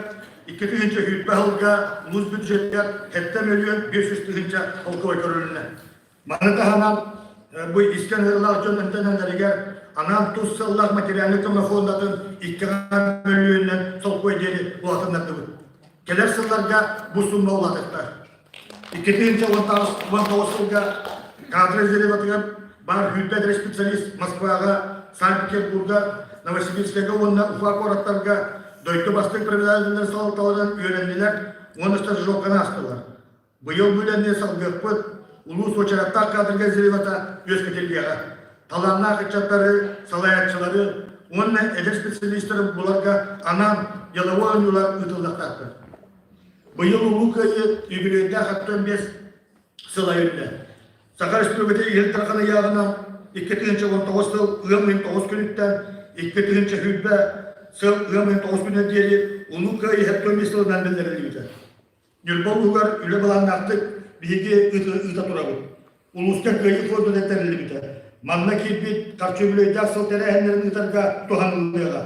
2020 сылга улуус бюджетыгар 7 мөлүйүөн 500 тыһыынча холкуой көрүлүннэ. Маны таһынан бу искэн ыарыылаах дьон эмтэнэллэригэр анаан тус сыаллаах материальнай көмө фондатын 2 мөлүйүөнүнэн солкуой диэри улаатыннардыбыт. Кэлэр сылларга бу сумма улаатыахтаах. 2019 сылга кадр резерватыгар баар сүүрбэ эдэр специалист Москваҕа, Санкт-Петербурга, Новосибирскайга уонна Уфа куораттарга дойду бастыҥ преподавателлэр салалталарынан үөрэннилэр уонна стажировканы аастылар. Быйыл бу үлэни салгыахпыт, улуус уочараттаах кадрга резервата үөскэтиллиэҕэ. Талааннаах ыччаттары, салайааччылары уонна эдэр специалистары буларга анаан деловой оонньуулар ыытыллыахтаахтар. Быйыл Улуу Кыайыы юбилейдаах 65 сыла үүннэ. Саха Республикатын Ил Дархан ыйааҕынан 2019 сыл ыам ыйын 9 күнүттэн 2020 сыл ыам ыйын 9 күнүгэр диэри Улуу Кыайыы 75 сылынан биллэриллибитэ. Ньурба улууһугар үлэ былааннаахтык биһиги ыыта турабыт. Улууска Кыайыы фондата тэриллибитэ. Манна киирбит харчы үбүлүөйдээх сыл тэрээһиннэрин ыытарга туһаныллыаҕа.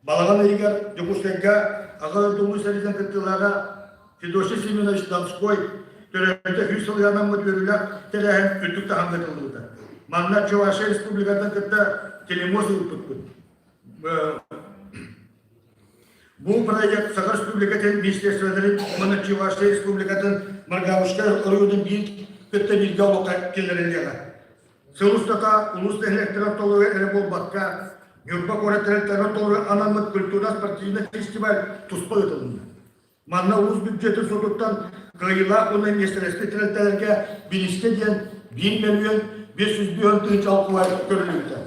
Балаҕан ыйыгар Дьокуускайга Аҕа дойду Улуу сэриитин кыттыылааҕа Федосий Семенович Донской төрөөбүтэ үс сылыгар анаммыт үөрүүлээх тэрээһин үрдүк таһымҥа ыытыллыбыта. Манна Чувашия Республикатын кытта телемост ыыппыппыт. Бу проект Саха Республикатын министерстволарын уонна Чувашия Республикатын Маргаушка оройуонун биир кытта бииргэ олоххо киллэриллиэҕэ. Сыл устата улуус нэһилиэктэрин ортолоругар эрэ буолбакка, Ньурба куорат тэрилтэлэрин ортолоругар анаммыт культурно-спортивнай фестиваль туспа ыытылынна. Манна улуус бюджетын суотуттан кыайыылаах уонна миэстэлэспит тэрилтэлэргэ бириискэ диэн 1 мөлүйүөн 500 тыһыынча солкуобай көрүллүбүтэ.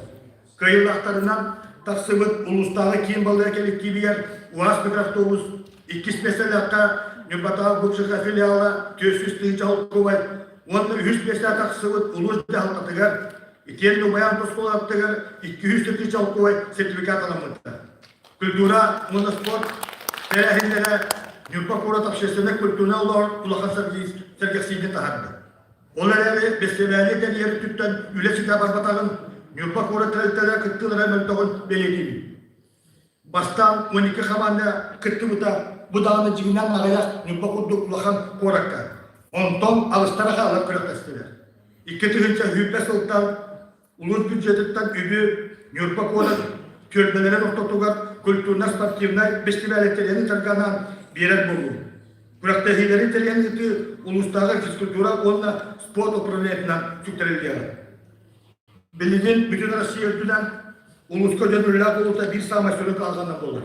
Кыайыылаахтарынан тахсыбыт улуустааҕы киин балыыһа кэлэктиибигэр УАЗ микроавтобус, иккис миэстэлээххэ Ньурбатааҕы ГУПСХ филиала 400 тыһыынча солкуобай уонна үһүс миэстэҕэ тахсыбыт улуус дьаһалтатыгар итиэннэ Убайаан оскуолатыгар 200 тыһыынча солкуобай сертификат аламмыта. Культура уонна спорт тэрээһиннэрэ Ньурба куорат общественнай культурнай олоҕор улахан сэргэхсийиини таһаарда. Ол эрээри бэстибээли тэрийэр өттүттэн үлэ ситэ барбатаҕын, Ньурба куорат тэрилтэлэрэ кыттыылара мөлтөҕүн бэлиэтиибин. Бастаан 12 хамаанда кыттыбыта, бу даҕаны дьиҥинэн аҕыйах Ньурба курдук улахан куоракка. Онтон алыстара хаалар күрэхтэстилэр. 2020 сылтан Улуус бюджетыттан үбү Ньурба куорат түөлбэлэрин ортотугар культурно-спортивнай бэстибээли тэрийэн ыытарга анаан биэрэр буолуу. Күрэхтэһиилэри тэрийэн ыытыы улуустааҕы физкультура уонна спорт управлениетынан сүктэриллиэҕэ. Билигин бүтүн Россия үрдүнэн улууска дьон үлэлээх буолуута биир саамай сүрүн кыһалҕанан буолар.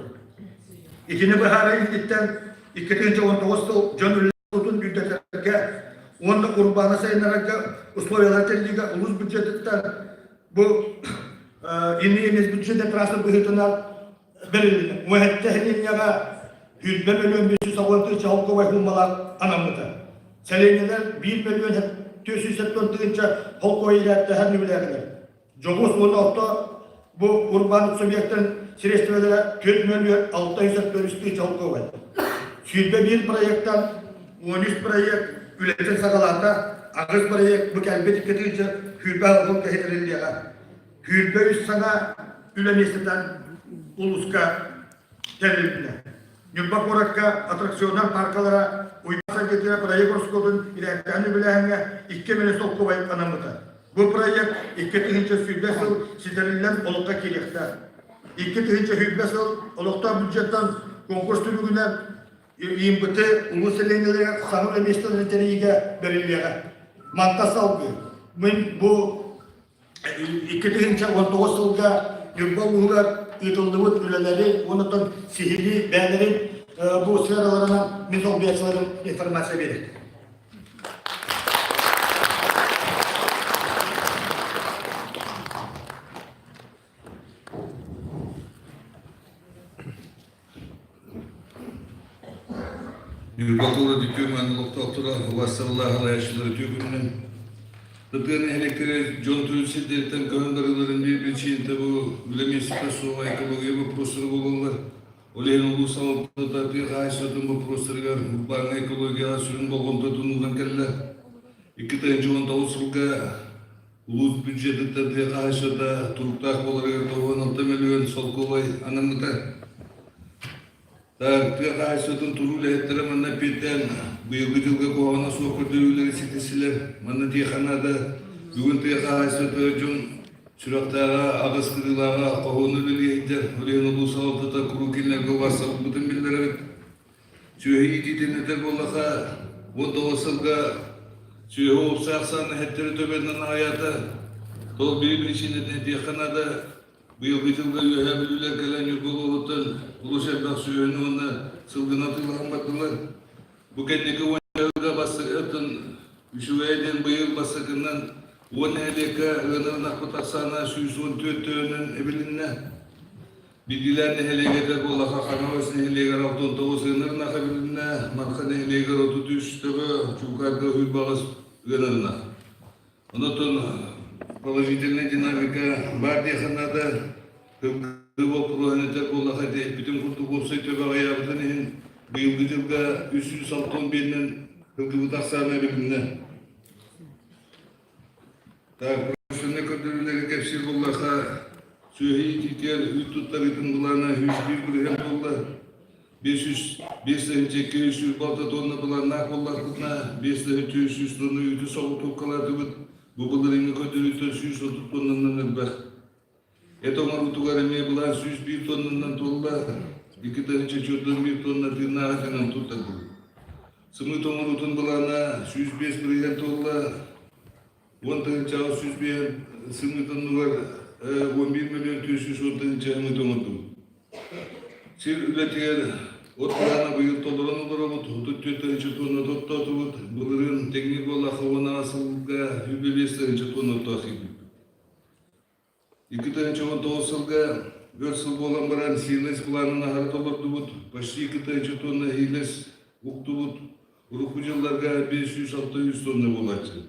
Итини быһаарар инниттэн 2019 сыл дьон үлэлээх буолуутун үрдэтэргэ уонна урбааны сайыннарарга условиялары тэрийиигэ улуус бюджетыттан бу инники бюджет трасса быһыытынан бэрилиннэ. Уэһэттэ нэһилиэнньэҕэ 100 мөлүйүөн 560 тыһыынча холкуобай сууммалаах анаммыта. Сэлиэнньэлэр 1 мөлүйүөн 470 тыһыынча холкуобай ирээттэһэн үбүлээтилэр. Дьоҕус уонна орто бу урбаан субъектарын средстволара 4 мөлүйүөн 643 тыһыынча холкуобай. 21 проектан 13 проект. үлэтин саҕалаата. Аҕыс бырайыак бу кэлбит 2026 сылга иһитириллиэҕэ. 23 саҥа үлэ миэстэтэ улууска тэрилиннэ. Ньурба куоракка аттракционнар пааркалара Уйбаан сайдыытыгар проект ороскуотун ирээктээн үбүлээһиҥҥэ 2 миллион солкуобай анаммыта. Бу проект 2020 сыл ситэриллэн олоххо киириэхтээх. 2020 сыл олохтоох бюджеттан конкурс түмүгүнэн ИМПТ улуус сэлиэнньэлэригэр саҥа үлэ миэстэлэрин тэрийиигэ бэриллиэҕэ. Мантан салгыы мин бу 2019 сылга Ньурба улууһугар ыытыллыбыт үлэлэри уонна сиһилии бэйэлэрин бу сфераларынан мин солбуйааччыларым информация биэрэр. Ньурба куорат үтүө-мааны олохтоохторо, убаастабыллаах салайааччылар үтүө күнүнэн! Тыа нэһилиэктэрэ дьон төрүт сирдэриттэн көһөн барыыларын биир причината бу үлэ миэстэтэ суоҕа экология боппуруостара буолаллар. Ол иһин улуус салалтата тыа хаһаайыстыбатын боппуруостарыгар урбааҥҥа экологияҕа сүрүн болҕомтотун ууран кэллэ. 2019 сылга Улуус бюджетыттан тыа хаһаайыстыбата туруктаах буоларыгар 96 мөлүйүөн солкуобай анаммыта. Тыа хаһаайыстыбатын туруу үлэһиттэрэ манна эппиэттээн быйылгы дьылга куһаҕана суох көрдөрүүлэри ситистилэр. Манна диэххэ наада, бүгүн тыа хаһаайыстыбатыгар дьон сүрэхтээҕэ, аҕыс кырыылааҕа хоһууну үлэлии сылдьар. Ол иһин улуус салалтата куруук кинилэргэ убаастабылбытын биллэрэбит. Сүөһү иитиитин этэр буоллаха, 19 сылга сүөһү уопсай ахсаана эһэттэри төбөнөн аҕыйаата. Ол биир причинэтин этиэххэ наада. Быйылгы дьылга Үөһээ Бүлүүлэр кэлэн Ньурба улууһуттан олус элбэх сүөһүнү уонна сылгыны атыылаһан бардылар. Бу кэнники уонча бастакыттан үчүгэйэ диэн быйыл бастакынан 10 нэһилиэккэ ыанар ынахпыт ахсаана 114 төһөнөн эбилиннэ. Билгилээн нэһилиэгэр буоллаха Хаҥалас нэһилиэгэр 69 ыанар ынах эбилиннэ, Марха нэһилиэгэр 33 төбө, Чуукаарга Уйбаҕас ыанар ынах. Онон положительная динамика баар диэххэ наада. Кыргыы боппуруоһун этэр буоллаха эппитим курдук уопсай төбө аҕыйаабытын иһин быйылгы дьылга 361-нэн кыргыбыт ахсаана эбилиннэ. Так, профессиональнай көрдөрүүлэри кэпсиир буоллахха, сүөһү иитиитигэр үүт туттарыытын былаана 101% буолла. 505 226 тонна былааннаах буоллахпытына, 5300 тонна үүтү соҕотуопкалаатыбыт. Бу былырыыҥҥы көрдөрүүттэн 130 тоннанан элбэх. Эт оҥоруутугар эмиэ былаан 101 тоннанан туолла. 2 441 тонна тыыннаах этинэн туттардыбыт. Сымыыт оҥоруутун былаана 105% туолла. 10 805 сымыыт оннугар 11 миллион 410 тыһыынча сымыыт оҥордубут. Сир үлэтигэр от былаана быйыл толорон олоробут, 34 тыһыынча тонна оттоотубут. Былырыын тэҥник буоллахха 16 сылга 105 тыһыынча тонна оттоох киирбиппит. 2019 сылга өр сыл буолан баран сиилэс былаанын аһары толордубут, почти 2 тонна иилэс уктубут, урукку дьылларга 500-600 тонна буолааччы.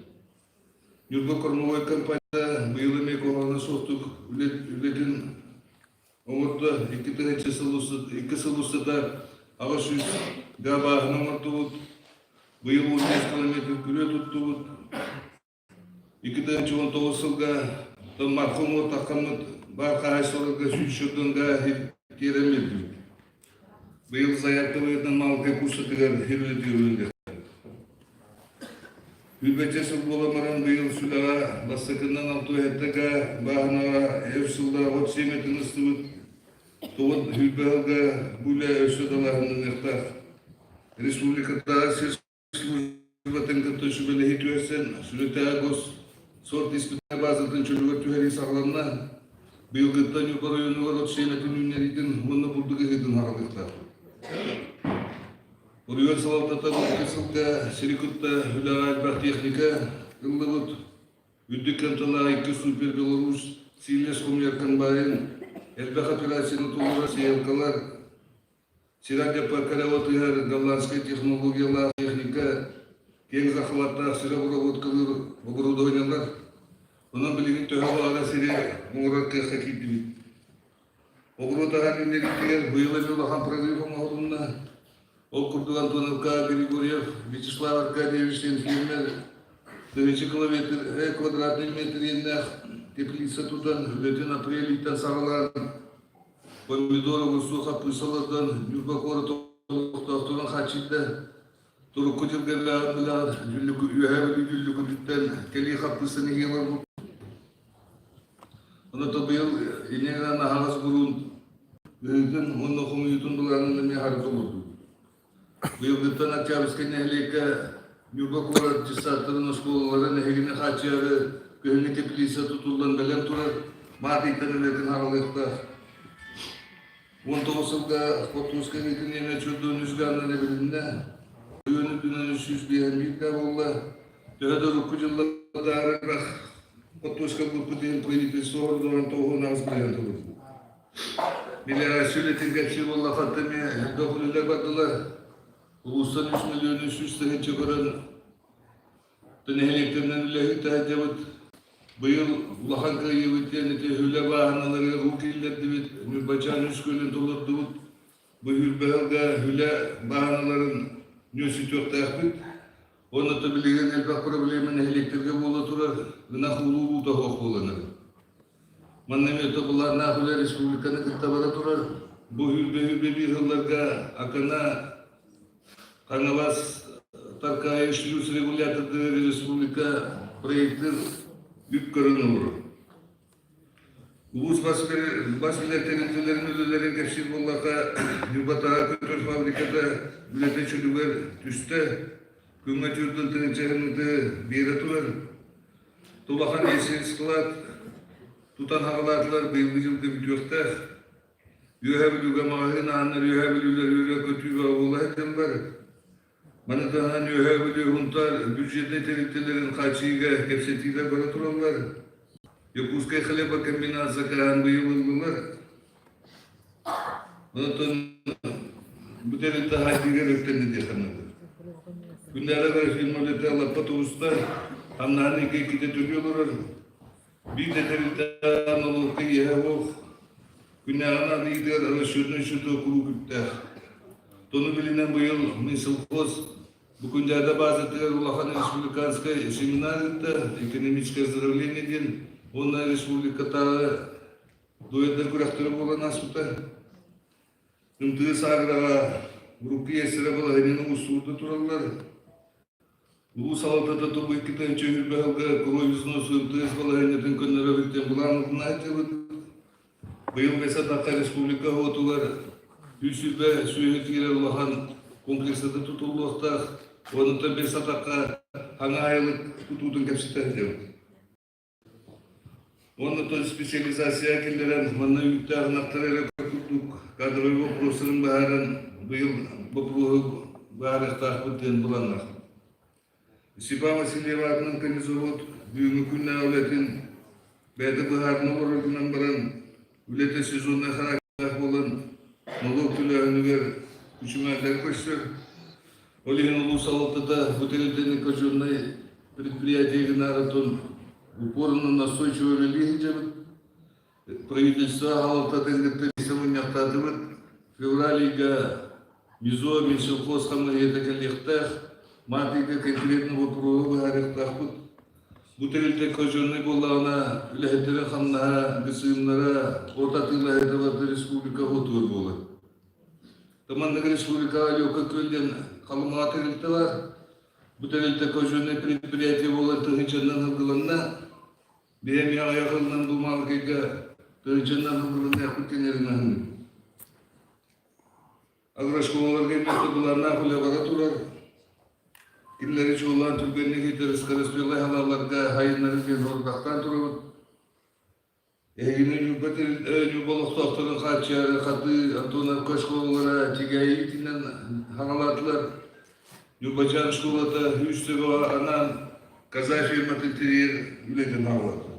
Ньурба кормовой компания быйыл эмиэ куһаҕана суохтук үлэтин оҥордо. 2 сыл устата 800 га бааһын оҥордубут. Быйыл 15 километр күрүө туттубут. 2019 сылга Мархом таххаммыт баар хаһаайыстыбаларга 100 га тиэрэн биэрдибит. Быйыл заявка быһыытынан Малка курсатыгар хирилэтиилэргэ. Үлбэччэ сыл буолан баран быйыл сүлэҕэ бастакыннан алтуһэттага бааһынаҕа өр сыллаах от сиэмэтин ыстыбыт. Тоҕо хүлбэ сылга бу үлэ өссө далааһыннаныахтаах. Республикатааҕы сир службатын кытта сүбэлэһии түһэрсэн, Сүлэтээҕи госсорт испытание базатын чөлүгэр түһэрии саҕаланна. Быйылгыттан Ньурба оройуонугар от сиэмэтин үүннэриитин уонна бурдук ыһыытын хаҕалыахтаах. Оройуон салалтата бу сылга сири кытта үлэҕэ элбэх техника ыллыбыт. Үрдүк кыамталаах икки супер Беларусь сиилэс хомуйар комбайн, элбэх операцияны толорор сеялкалар, Сиргэ покоряватыгар голландскай технологиялаах техника, киэҥ захваттаах сиробуработкалыыр оборудованиелар. Онон билигин төһө баҕара сири оҥорор кыахха киирдибит. Оҕуруот аһын иннигитигэр быйыл эмиэ улахан прорыв оҥоһулунна. Ол курдук Антоновка Григорьев Вячеслав Аркадьевич диэн фермер тыһыынча километр квадратный метр иэннээх теплица тутан үлэтин апрель ыйтан саҕалаан помидор, огурсу, хаппыысталардан Ньурба куорат олохтоохторун хааччыйда. Турукку дьылга билэҕит Дьүллүкү Үөһээ Бүлүү Дьүллүкүтүттэн кэлии хаппыыстаны иһиэ олорбут. Онон быйыл инньэ гынан аһаҕас буруун ыһыытын уонна хомуйуутун былаанын эмиэ хары толордубут. Быйылгыттан Октябрьскай нэһилиэккэ Ньурба куорат дьыссааттарын оскуолаларын эһигини хааччыйары күһүҥҥү теплица тутуллан бэлэм турар маат ыйтан үлэтин хаалыахтаах. 19 сылга хортуоска ыһыытын иэнэ чордуон үс гааннан эбилиннэ. Үйөн үрдүнэн 351 га буолла. Төһө да урукку дьыллардааҕы хортуоска ылбыппыт иһин правительство ордорон тоҕуһун быһан турбут. Мелиорация үлэтин кэпсиир буоллахха эмиэ элбэх үлэлэр бардылар. Улуустан 3 миллион 300 тыһыынча көрөн нэһилиэктэринэн үлэһит таһырдьабыт. Быйыл улахан кыайыыбыт диэн ити үлэ бааһыналарыгар уу киллэрдибит, Ньурбачаан үс күөлүн толордубут. Бу Үрбэһэлгэ үлэ бааһыналарын нүөсүтүөхтээхпит. Уонна то билигин элбэх проблема нэһилиэктэргэ буола турар, ынах улуу уута суох буолан Манна эмиэ былааннаах үлэ республиканы кытта бара турар. Бу үрбэ-үрбэ биир сылларга Акана Хаҥалас Таркаайы шлюз регулятордары республика проектын үп көрөн олорор. Улуус бас билэр тэрилтэлэрин үлэлэрин кэпсиир буоллахха, Ньурбатааҕы көтөр фабриката үлэтэ чөлүгэр түстэ. Күҥҥэ түүрдүн тыһыынча биэрэ турар. Тулахан склад тутан хаҕалаатылар быйылгы дьылга бүтүөхтээх. Үөһээ Бүлүүгэ маҕаһыын ааннар Үөһээ Бүлүүлэр үөрэ көтүүгэ буола сылдьаллар. Маны таһынан Үөһээ Бүлүү Һунтаар бюджетнай тэрилтэлэрин хааччыйыыга кэпсэтиилэр бара тураллар. Якутскай хлебокомбинат сакааһын быйыл ыллылар. Онтон бу тэрилтэ хайдыыгар үктэннэ диэххэ наада. Күннээҕи агрофирма үлэтэ лаппа тубуста, хамнаһын икки-иккитэ төлүү олорор. Биир да тэрилтэ нолуокка иэһэ суох. Күннээҕи наадыйыытыгар расчетнай счету куруук үптээх. Тону билинэн быйыл Минсельхоз бу Күндээдэ баазатыгар улахан республиканскай семинар ыытта, экономическое оздоровление диэн уонна республикатааҕы дуэттар күрэхтэрэ буолан ааспыта. Ымтыы саагыраҕа урукку иэстэрэ балаһыанньаны уустуурда тураллар. Улуус салалтата тобу икки тыһыынча сүүрбэ сылга кровь взносу МТС балаһыанньатын көннөрөр диэн былаан ылынааччыбыт. Быйыл бэс атахха республика уотугар 120 сүөһү киирэр улахан комплексата тутуллуохтаах. Онуттан бэс атахха хаҥа айылык тутуутун кэпсэтэ сылдьабыт. Уонна то специализация киллэрэн, манна үүттээх ынахтары эрэ курдук кадровый боппуруостарын быһааран, быйыл боппуруоһу быһаарыахтаахпыт диэн былааннаах. Степан Васильев аатынан конезавод бүгүҥҥү күннээҕи үлэтин бэйэтэ быһаарына олорор гынан баран, үлэтэ сезоннай характердаах буолан, нолуок төлөөһүнүгэр күчүмэҕэйдэри көрсөр. Ол иһин улуус салалтата бу тэрилтэни казеннай предприятие гынаары упорно настойчиво үлэлии сылдьабыт. Правительство салалтатын кытта билсэ мунньахтаатыбыт. Февраль ыйга МИЗО, Минсельхоз хамыыһыйата кэлиэхтээх. Март ыйга конкретно боппуруоһу быһаарыахтаахпыт. Бу тэрилтэ казеннай буоллаҕына, үлэһиттэрин хамнаһа, бысыымнара, от атыылаһыыта барыта республика отугар буолар. Маннык республикаҕа Лёка күөл диэн Халымаҕа тэрилтэ бар. Бу тэрилтэ казеннай предприятие буолан тыһыынчаннан ылгыланна. Бэйэм аҕыйах ылынан бу Маалыкайга тыһыынчаннан ылгыланыахпыт диэн эрэнэһиним. Агрошколаларга эмиэ былааннаах үлэ бара турар. Кинилэри чуолаан түргэнник ыытар скорострелай халааларга хайыннары диэн сорудахтаан турабыт. Эһигини Ньурба Ньурба олохтоохторун хааччыйары Хатыы Антоновка школалара Тигээйи итинэн хаҥалаатылар. Ньурбачаан школата үс төбөҕө анаан Каза фирматын тэрийэр үлэтин хаалларда.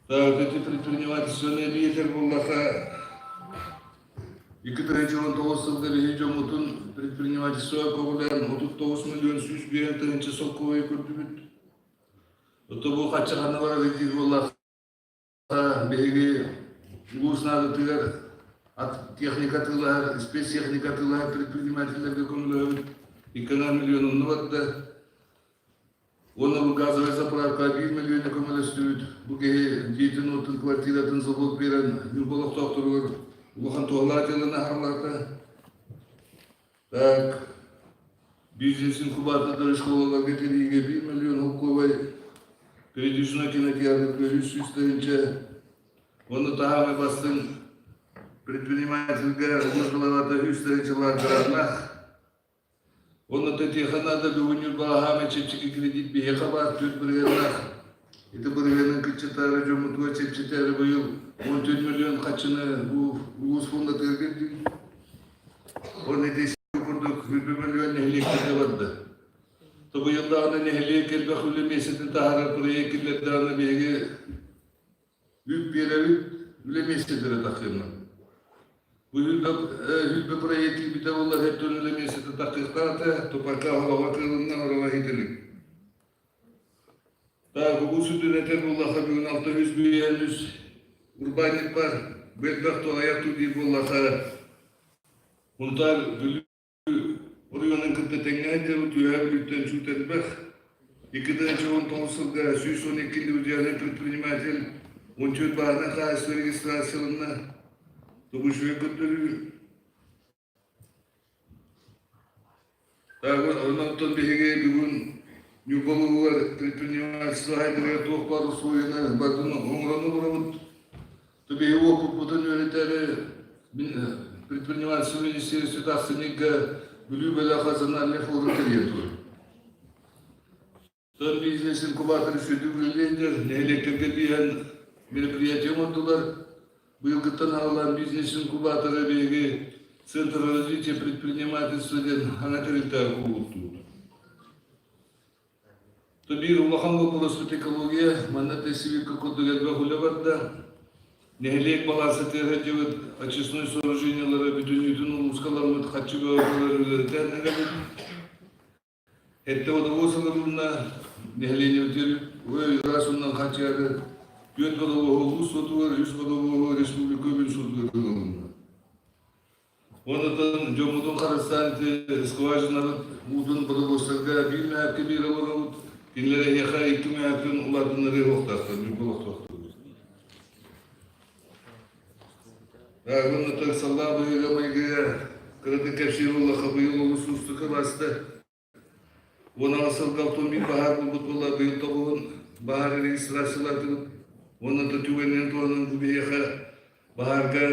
Так, эти предпринимательствоны эбиэтэр буоллаха 2019 сылга биһи дьоммутун предпринимательство көҕүлээн 39 миллион 105 тыһыынча солкуобайы көрдүбүт. Ото бу хаччаханна барар диир буоллахха, биһиги улуус наадатыгар Техника атыылаһар, спецтехника атыылаһар предпринимателлэргэ көмөлөһөбүт. 2 миллион онно барда. Уонна бу газовай заправка 1 миллиона көмөлөстүбүт. Бу киһи дьиэтин-уотун, квартиратын залог биэрэн Ньурба олохтоохторугар улахан туһалаах дьыаланы аһарылаата. Так, бизнес-инкубатордары школаларга тэрийиигэ 1 миллион холкуобай, передвижной кинотеатрга 300 тыһыынча, уонна таһаамай бастыҥ предпринимательгэ улуус главата 3 тыһыынчалаах граннаах. Уонна тэтиэхэ наада бүгүн Ньурбаҕа чэпчэки кредит биһиэхэ баар 4 бырыһыаннаах. Ити бырыһыанын кыччатаары дьоммутугар чэпчэтээри быйыл 14 миллион хаччыны бу улуус фондатыгар кэлдибит. Уонна ити курдук 1 миллион нэһилиэктэргэ барда. Тобуйаллаҕына нэһилиэк элбэх үлэ миэстэтин таһаарар проект киллэрдэҕинэ биһиги үп биэрэбит, үлэ миэстэтэ тахсыаммыт. Бу хүлбэ проект киирбитэ буоллар хэттэн үлэ миэстэтэ тахсыахтаах тупарка оһоҕо кыылынна орова хитилик. Так, бу сүдүн этэр буоллаха бүгүн 653 урбаанньык бар, бэлбэх туһайах туу диир буоллаха Мунтаар Бүлүү оройуонун кытта тэҥҥэ сылдьабыт Үөһээ Бүлүүттэн чуут элбэх. 2019 сылга 112 индивидуальный предприниматель 14 бааһынай хаһаайыстыба регистрацияланна. Тугу үчүгэй көрдөрүү. Онон биһиги бүгүн Ньурба улууһугар предпринимательство хайдыгар туох баар условияны барытын оҥорон олоробут. Биһиги уопуппутун үөрэтэри предпринимательство министерствота ахсынньыга Бүлүү бөлөх национальный форум тэрийэн турар. Тон бизнес-инкубатор сүдү үлэлиэндэр нэһилиэктэргэ тиийэн мероприятие оҥордулар. Быйылгыттан аҕалан бизнес-инкубаторы биһиги Центр развития предпринимательства диэн саҥа тэрилтэҕэ кубулуттубут. Биир улахан боппуруоспут экология, манна тестибикка курдук элбэх үлэ барда. Нэһилиэк балаансатыгар сылдьыбыт очистной сооружениелары бүтүннүүтүн улууска ламмыт харчы бөҕөтүгэр үлэлэтэн эрэбит. Эрдэ водовоз ылылынна, нэһилиэнньэбитигэр ой ыраас уунан хааччыйары түөрт водовоһу улуус суотугар, үс водовоһу республика үбүн суотугар ылылынна. Онтон дьоммутун харыстаан ити скважинабыт уутун водовозтарга биир мөһөөккө биэрэ олоробут. Кинилэр эһиэхэ икки мөһөөктөн улаатыннарыа суохтаахтар, ньурба олохтоохторбут. Уонна саллаа быһыыга-майгыга кыратык кэпсиир буоллахха, быйыл олус уустук ыласта. 16 сылга автомобиль баһаар буолбут буолла, быйыл тоҕуһун баһаар регистрациялаатыбыт. Уонна да түгэнинэн туһанан бу биһиэхэ баһаарга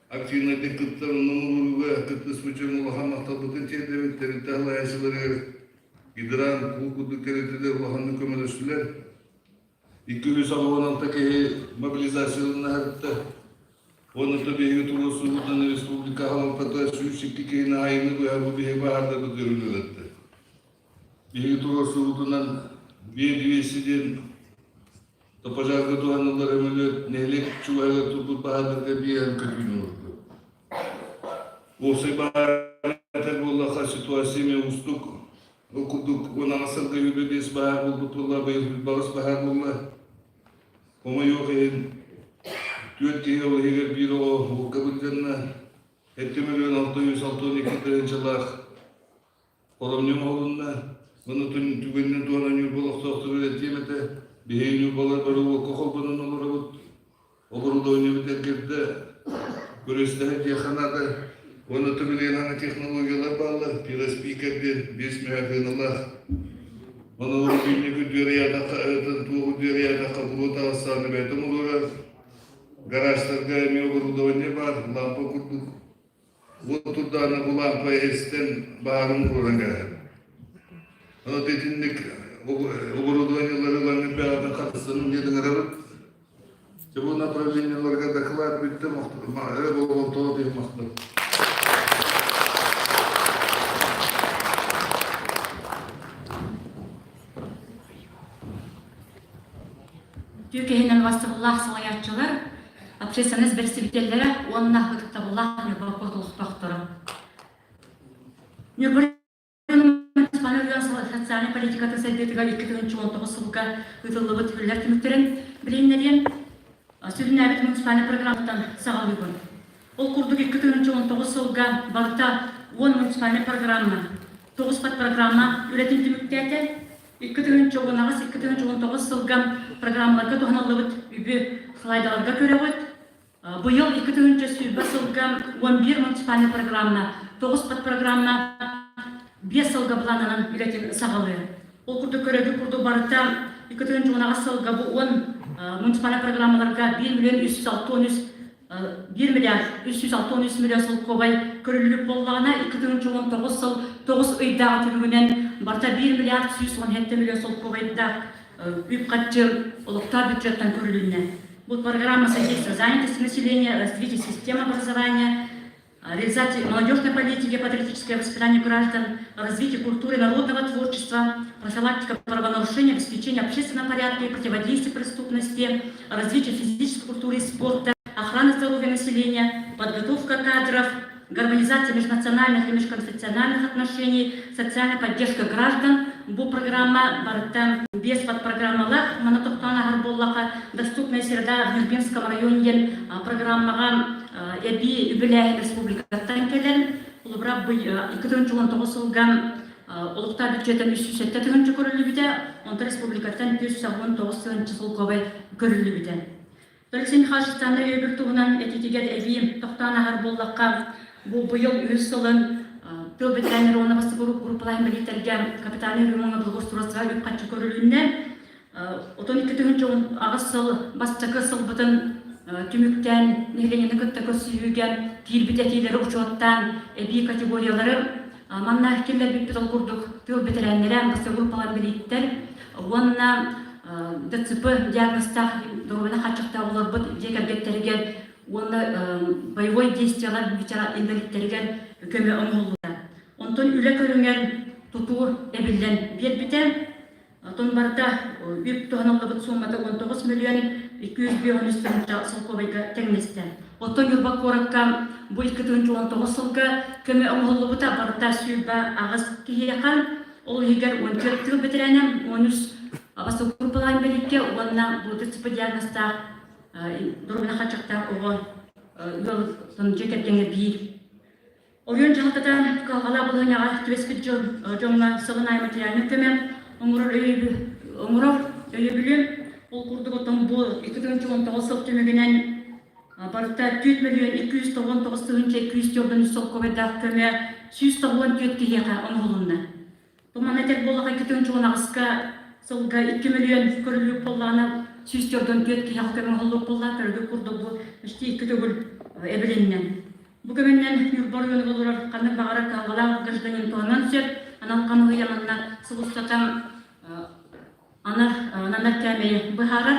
активнайдык кыттар, онно оҥорууга кыттыспыт дьон улахан махталбытын тиэрдэбит, тэрилтэ салайааччыларыгар гидрант, куу курдук тэрилтэлэр улаханнык көмөлөстүлэр. 286 киһи мобилизацияланна Уонна биһиги туруорсуубутунан республика салалтата 102 киһини айыны быһа бу биһиги баһаардарбыт көрүлүөттэ. Биһиги туруорсуубутунан 200 диэн пожарга туһаныллар өҥөлөр нэһилиэк чугаһыгар турбут баһаардарга биэрэн көтүүнү оҥордо. Уопсай баһаар буоллаха ситуация эмиэ уустук. Ол курдук 18 сылга 25 баһаар буолбут буолла, быйыл балыс баһаар буолла. Хомойуох иһин, түөрт киһи ол иһигэр биир оҕо уокка былдьанна. 7 миллион 662 тыһыынчалаах хоромньу оҥоһулунна. Ону түгэнинэн туһанан Ньурба олохтоохтору этиэм этэ. Биһиги ньурбалар бары уокка холбонон олоробут. Оборудованиебыт эргэрдэ, көрүстэһэ диэххэ наада. Уонна түбүлүөн технологиялар бааллар. Пироспикер диэн биэс мөһөөхыналаах. Ону күннүк үдүөрүйэтэххэ, туох үдүөрүйэтэххэ буруо таҕыстаҕына бэйэтэ оҥорор. Гаражтарга эмиэ оборудование баар, лампа курдук. Уот турдаҕына бу лампа эстэн баарын туруоран кээһэр. Ону итинник оборудованиелары ылаҥҥыт бэҕэтин хатыстанын диэн ыҥырабыт. Дьэ бу направлениеларга доклад бүттэ, болҕомтоҕо тиһин махтал. Түүкэһинэн бастабыллаах салайааччылар, общественность бэрэстэбиитэллэрэ уонна ытыктабыллаах Ньурба олохтоохторо. Ньурба социальнай политикатын сайдыытыгар 2019 сылга ыытыллыбыт үлэлэр түмүктэрин билиһиннэриэм. Сүрүннээбит муниципальнай программаттан саҕалыыбын. Ол курдук 2019 сылга барыта 10 муниципальнай программа, 9 подпрограмма үлэтин түмүктээтэ. 2018-2019 сылга программаларга туһаныллыбыт үбү слайдаларга көрөҕүт. Быйыл 2020 сылга 11 муниципальнай программа, 9 подпрограмма 5 сылга былаанынан үлэтин саҕалыа. Ол курдук көрөргүт курдук барыта 2018 сылга бу 10 муниципальнай программаларга 1 миллион 363 1 миллиард 363 миллион солкуобай көрүллүбүт буоллаҕына, 2019 сыл 9 ыйдааҕы түмүгүнэн барыта 1 миллиард 117 миллион солкуобайдаах үп-харчы олохтоох бюджеттан көрүлүннэ. Бу программа содействия занятости населения, развитие системы образования, реализация молодежной политики, патриотическое воспитание граждан, развитие культуры народного творчества, профилактика правонарушений, обеспечение общественного порядка и противодействие преступности, развитие физической культуры и спорта, охрана здоровья населения, подготовка кадров, гармонизация межнациональных и межконфессиональных отношений, социальная поддержка граждан. Бу программа барыта без подпрограммалар, маны тохтоон аһар буоллаха, доступная среда в Нюрбинском районе диэн программаҕа эбии үбүлээһин республикаттан кэлэн, холобура, 2019 сылга олохтоох бюджеттан 307 тыһыынча көрүллүбүтэ, онтон республикаттан 489 тыһыынча солкуобай көрүллүбүтэ. Алексей Михайлович социальнай өйөбүл туһунан этиитигэр эбии тохтоон аһар буоллахха, бу быйыл үһүс сылын тыл бэтэрээннэр уонна бастакы группалаах инбэлииттэргэ капитальнай ремоҥҥа благоустройствоҕа үп-харчы көрүлүннэ. Отон 2018 сыл бастакы сылбытын түмүктээн нэһилиэнньэни кытта көрсүһүүгэ киирбит этиилэри учуоттаан эбии категориялары манна киллэрбиппит ол курдук тыыл бэтэрээннэрэ, бастакы группалаах инбэлииттэр уонна ДЦП диагнозтаах доруобуйаны хааччахтаах олорбут дьиэ кэргэттэригэр уонна боевой действиелар инвалидтэригэр көмө оҥоһуллубута. Онтон үлэ көрүҥэр тутуу эбиллэн биэрбитэ. Оттон барыта үп туһаныллыбыт суумата 19 миллион 253 тыһыынча солкуобайга тэҥнэстэ. Оттон Ньурба куоракка бу 2019 сылга көмө оҥоһуллубута барыта 28 киһиэхэ, ол иһигэр 14 тыыл бэтэрээнэ, 13 бастакы группалаах инбэлииккэ уонна бу ДЦП диагнозтаах доруобуйа хааччахтаах оҕо ыал дьиэ кэргэҥҥэ биир. Оройуон дьаһалтата кыһалҕалаах балаһыанньаҕа түбэспит дьоҥҥо сылын аайы материальнай көмө оҥорор оҥорор өйөбүлү ол курдук оттон бу 2019 сыл түмүгүнэн барыта 4 миллион 299 тыһыынча 243 солкуобайдаах көмө 194 киһиэхэ оҥоһулунна. Бу манна этэр буоллахха 2018-ка сылга 2 миллион көрүллүк буоллаҕына 144 киһиэхэ көмө оҥоһуллуох буолла. Көрүлүк курдук бу почти икки төгүл эбилиннэ. Бу көмөннөн Ньурба оройуонугар олорор ханнык баҕарар кыһалҕалаах гражданин туһанан сөп. Анал хамыыһыйа манна сыл устата ананар кээмэйи быһаарар.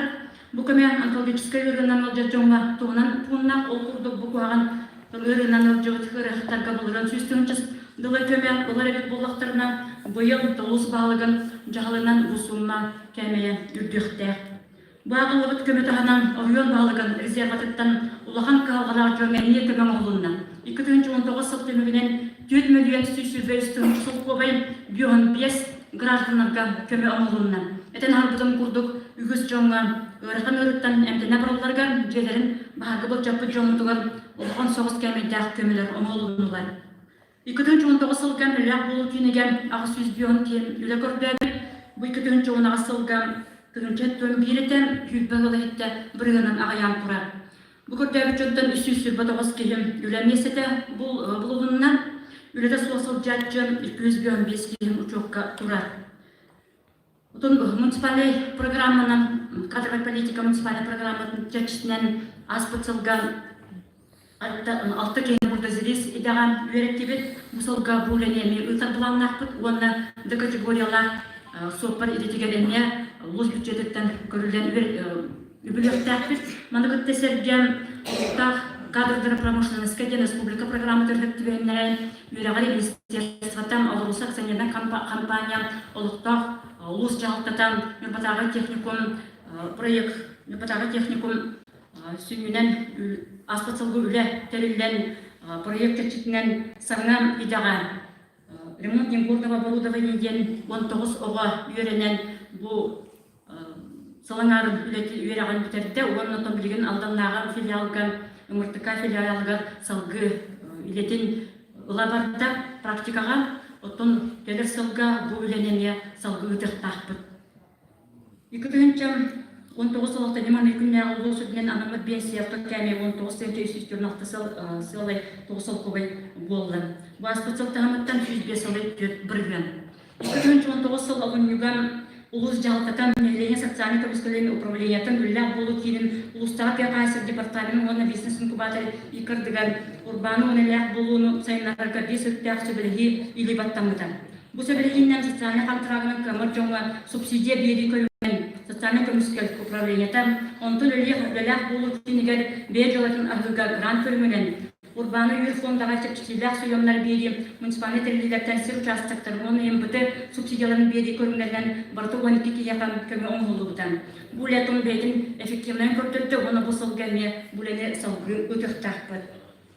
Бу көмө онкологическай ыарыынан ыалдьар дьоҥҥо туһунан пууннаах, ол курдук бу куһаҕан ыарыынан ыалдьыбыт ыарыһахтарга былырыын 100 тыһыынча дылы көмө ылар эбит буоллахтарына, быйыл Толуус баһылыгын дьаһалынан бу суумма кээмэйэ үрдүөхтээх. Бааҕыллыбыт көмө таһынан оройуон баһылыгын резерватыттан улахан кыһалҕалаах дьоҥҥо эмиэ көмө оҥоһулунна. 2019 сыл түмүгүнэн 4 мөлүйүөн 123 тыһыынча солкуобай 55 гражданнарга көмө оҥоһулунна. Этэн аһарбытым курдук, үгүс дьоҥҥо ыарахан ыарыттан эмтэнэ баралларыгар дьиэлэрин баһаарга былдьаппыт дьоммутугар улахан соҕус кээмэйдээх көмөлөр оҥоһулуннулар. 2019 сылга Мөлөөх буолуу киинигэр 850 киһи үлэ көрдөөбүт. Бу 2018 сылга 1071 этэ, 20 ыал иһиттэ бырыһыанан аҕыйаан турар. Бу көрдөөбүт дьонтон 329 киһи үлэ миэстэтэ булулунна. Үлэтэ суох сылдьааччы 255 киһи учуокка турар. Отон муниципальнай программанан, кадровая политика муниципальнай программатын чэрчитинэн ааспыт сылга алта киһини бульдозерист идэҕэ үөрэттибит. Бу сылга бу үлэни эмиэ ыытар былааннаахпыт уонна Д категориялаах суоппар идэтигэр эмиэ улуус бюджетыттан көрүллэн үбүлүөхтээхпит. Маны кытта сэргэ олохтоох кадрдары промышленноска диэн республика программатыгар сөп түбэһиннэрэн үөрэҕэр министерствоттан Алроса акционернай компания олохтоох улуус дьаһалтата Ньурбатааҕы техникум проект Ньурбатааҕы техникум сүнньүнэн ааспыт сылга үлэ тэриллэн проект чэрчитинэн саҥа идэҕэ ремонт негорного оборудования диэн 19 оҕо үөрэнэн бу сыл аҥаарын үлэти үөрэҕин бүтэрдэ уонна оттон билигин Алданнааҕы филиалга. МРТК филиалыгар салгыы үлэтин ыла барда практикаҕа. Оттон кэлэр сылга бу үлэни эмиэ салгыы ыытыахтаахпыт. 2019 сыл алтынньы күннээҕи улуус үрдүнэн анаммыт биэнсийэ кээмэйэ 19 тыһыынча 346 сыл сыалай 9 солкуобай буолла. Бу ааспыт сыл таһымыттан 105 сылай 4 бырыһыан. 2019 сыл олунньуга улуус дьаһалтата нэһилиэнньэ социальнай көмүскэлин управлениетын үлэлээх буолуу киинин улуустааҕы тыа хаһаайыстыбатын департаменын уонна бизнес-инкубатор иккардыгар урбааны уонна үлэлээх буолууну сайыннарарга биир өрүттээх сөбүлэһии илии баттаммыта. Бу сөбүлэһиинэн социальнай хантыраагынан кыаммат дьоҥҥо субсидия биэрии көрүҥүнэн социальнай көмүскэл управлениета, онтон үлэлиэх үлэлээх буолуу киинигэр бэйэ дьыалатын аһыыга грант көрүҥүнэн Урбааны өйүүр фондаҕа чэпчэтиилээх сойуомнары биэрии, муниципальнай тэриллиилэртэн сир учаастактарын уонна МБТ субсидияларын биэрии көрүҥнэринэн барыта 12 киһиэхэ көмө оҥоһуллубута. Бу үлэ тон бэйэтин эффективнайын көрдөрдө уонна бу сылга эмиэ бу үлэни салгыы ыытыахтаахпыт.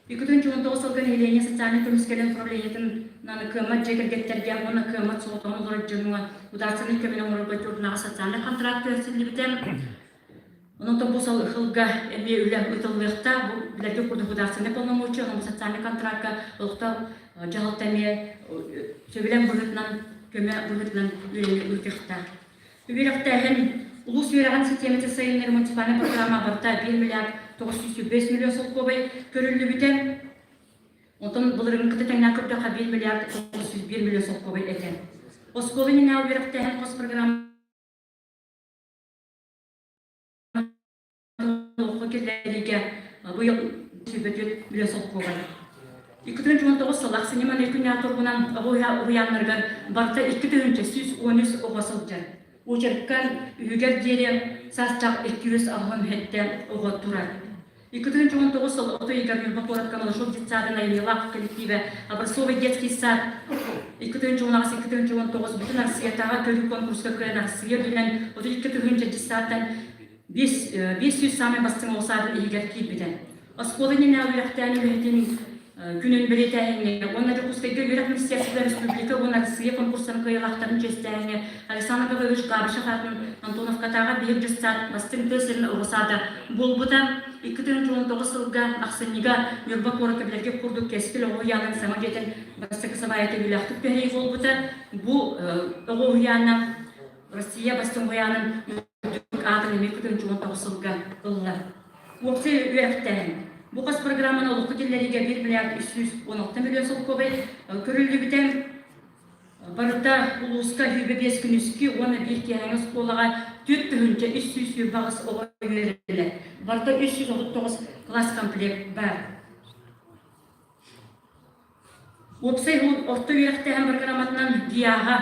2019 сылга нэһилиэнньэ социальнай көмүскэлин управлениетынан кыаммат дьиэ кэргэттэргэ уонна кыаммат соҕотоҕун олорор дьоҥҥо государственнай көмөнү оҥорорго тюрнаҕа социальнай контракт түһэрсиллибитэ. Онон бу сылга эмиэ үлэ ыытыллыахтаах. Бу билэргэ курдук государственнай полномочия, онон социальнай контракка олохтоох дьаһалта эмиэ сөбүлэҥ быһыытынан, көмө быһыытынан үлэни ыытыахтаах. Үөрэхтээһин улуус үөрэҕин систиэмэтин сайыннарыы муниципальнай программа барыта 1 миллиард 905 миллион солкуобай көрүллүбүтэ. Онтон былырыыҥҥы кытта тэҥнээн көрдөххө 1 миллиард 901 миллион солкуобай этэ. Оскуола иннинээҕи үөрэхтээһин хос программа олоххо киллэриигэ быйыл 24 миллион солкуобай. 2019 сыл ахсынньы маннык күннээх туругунан оҕо уһуйааннарыгар барыта 2113 оҕо сылдьар. Уочарка үһүгэр диэри саастаах 287 оҕо турар. 2019 сыл от ыйыгар Ньурба куоратка Малышов детсадын айымньылаах коллективэ Образцовый детский сад 2018-2019 бүтүн Арассыыйатааҕы көрүү конкурска кыайан Арассыыйа үрдүнэн 32 детсадтан 500 саамай бастыҥ оҕо саадын иһигэр киирбитэ. Оскуола иннинээҕи үөрэхтээн үлэһитин күнүн бэлиэтээһиҥҥэ уонна Дьокуускайга үөрэх министерствота республика уонна Россия конкурстарын кыайыылаахтарын чиэстээһиҥҥэ Александр Гаврилович Габышев аатын Антоновкатааҕы биһик дьыссаат бастыҥ тыа сирин оҕо саада буолбута. 2019 сылга ахсынньыга Ньурба куоракка билэргэ курдук Кэскил оҕо уһуйаанын саҥа дьиэтин бастакы сабаайата үбүлээхтик түһэрии буолбута. Бу оҕо уһуйаана Россия бастыҥ уһуйаанын үрдүк аатын эмиэ 2019 сылга ылла. Уопсай үөрэхтээһин. Бу хас программаны олоххо киллэриигэ 1 миллиард 316 миллион солкуобай көрүллүбүтэ. Барыта улууска 25 күнүскү уонна биир киэһээҥи оскуолаҕа 4328 оҕо үөрэнэр. Барыта 339 класс комплект баар. Уопсай орто үөрэхтээһин бырагырааматынан ГИА-ҕа